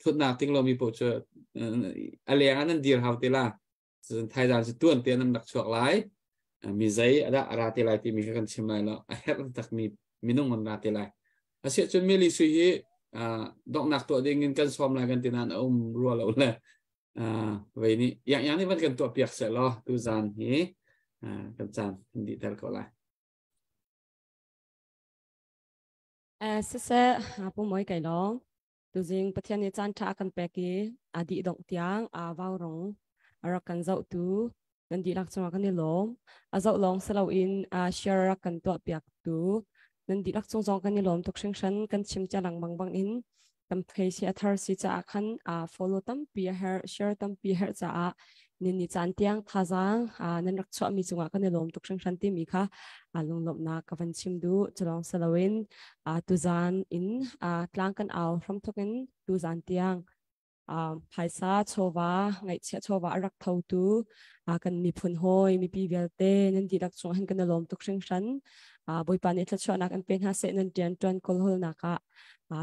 Thutnak ting lo mi paoh cu a leng ah nan dir hau te la. Cun thaizan cu tuan te nan rak chuak lai. Mi zei ada ara te lai timi kha kan chim lai lo, a herh tak mi minung an ra te lai. Asiah cun meli sui hi donghnak tuah ding in kan sawm lai kan ti nain a um rua lo le. Vei nih yang yang nih van kan tuah piak seh law tu zan hi kan caan kan dih ter ko lai. Siseh pu moi kai long tuzing Pathian nih caan ṭha kan pek i a dih dongh tiang a vau rong a rak kan zohtu nan dihlak cungah kan i lawm. A zoh lawng si loin a share rak kan tuah piaktu nan dihlak cung zong kan i lawm tuk hringhran. Kan chim cia lengmang bang in kan phei si a thar si caah khan a follow tampi a herh, share tampi a herh caah nin ni caan tiang thazaang nan rak chuahmi cungah kan i lawm tuk hringhran timi kha lunglawmhnak ka van chim duh. Culawng si loin tuzaan in tlang kan au hramthok in tuzaan tiang phaisa chawva ngaihchiah chawva a rak thotu kan miphun hawi mipi vialte nan dihlak chung hin kan i lawm tuk hringhran. Bawipa nih thluachuahnak in pe hna seh, nan rian ṭuan kawlhawlnak ah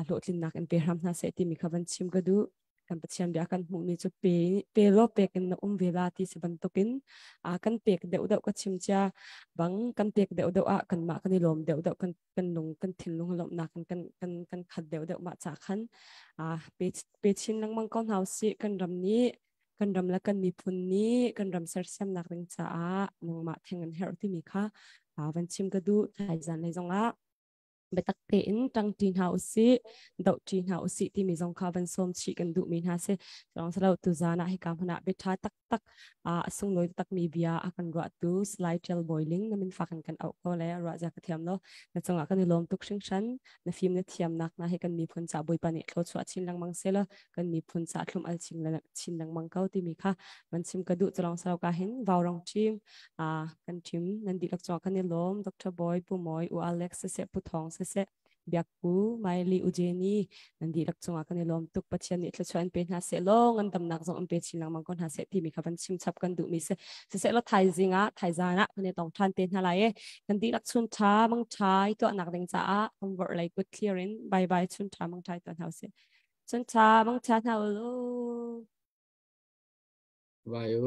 hlawhtlinnak in pe hram hna seh timi kha van chim ka duh. Kan Pathian bia kan hmuhmi cu pe pe law pek in na um ve la ti si bantukin kan pek deuh deuh ka chim cia bang kan pek deuh deuh ah kanmah kan i lawm deuh deuh, kan kan lung kan thinlung lawmhnak kan kan kan kan khat deuh deuh. Mah ca khan pe pe chin lengmang ko hna usih. Kan ram nih, kan ram le kan miphun nih kan ram sersiamnak ding caah nangmah theng an herh timi kha van chim ka duh. Thaizan lei zongah biatak tein ṭangṭi hna usih, dohṭi hna usih timi zong kha van sawm chih kan duhmi hna si. Lawng silo tuzan ah hika hmun ah biaṭha taktak a sunglawi takmi bia a kan ruahtu Salai Ṭial Bawi Ling na min fak in kan auh ko le ruah zia ka thiam lo, na cungah kan i lawm tuk hringhran. Na fim na thiamnak na hi kan miphun ca Bawipa nih thluachuah chin lengmang seh law kan miphun ca thlum al chin lengmang ko timi kha van chim ka duh. Culong silo ka hin Vaurong team kan team nan dihlak cungah kan i lawm. Dr. Boy, Pu Moi, U Alex siseh, Pu Thawng siseh, Biak Pu, Miley, U Jenny nan dihlak cungah kan i lawm tuk. Pathian nih thluachuah in pe hna seh law ngan damnak zong in pe chin lengmang ko hna seh timi kha van chim chap kan duhmi si. Siseh law thaizing ah, thaizan ah kan i tong ṭhan te hna lai i kan dihlak chun ṭha mang ṭha i tuahnak ding caah kan vorh lei kut clear in bye bye, chun ṭha mang ṭha i tuah hna usih. Chun ṭha mang ṭha hna u. Bye.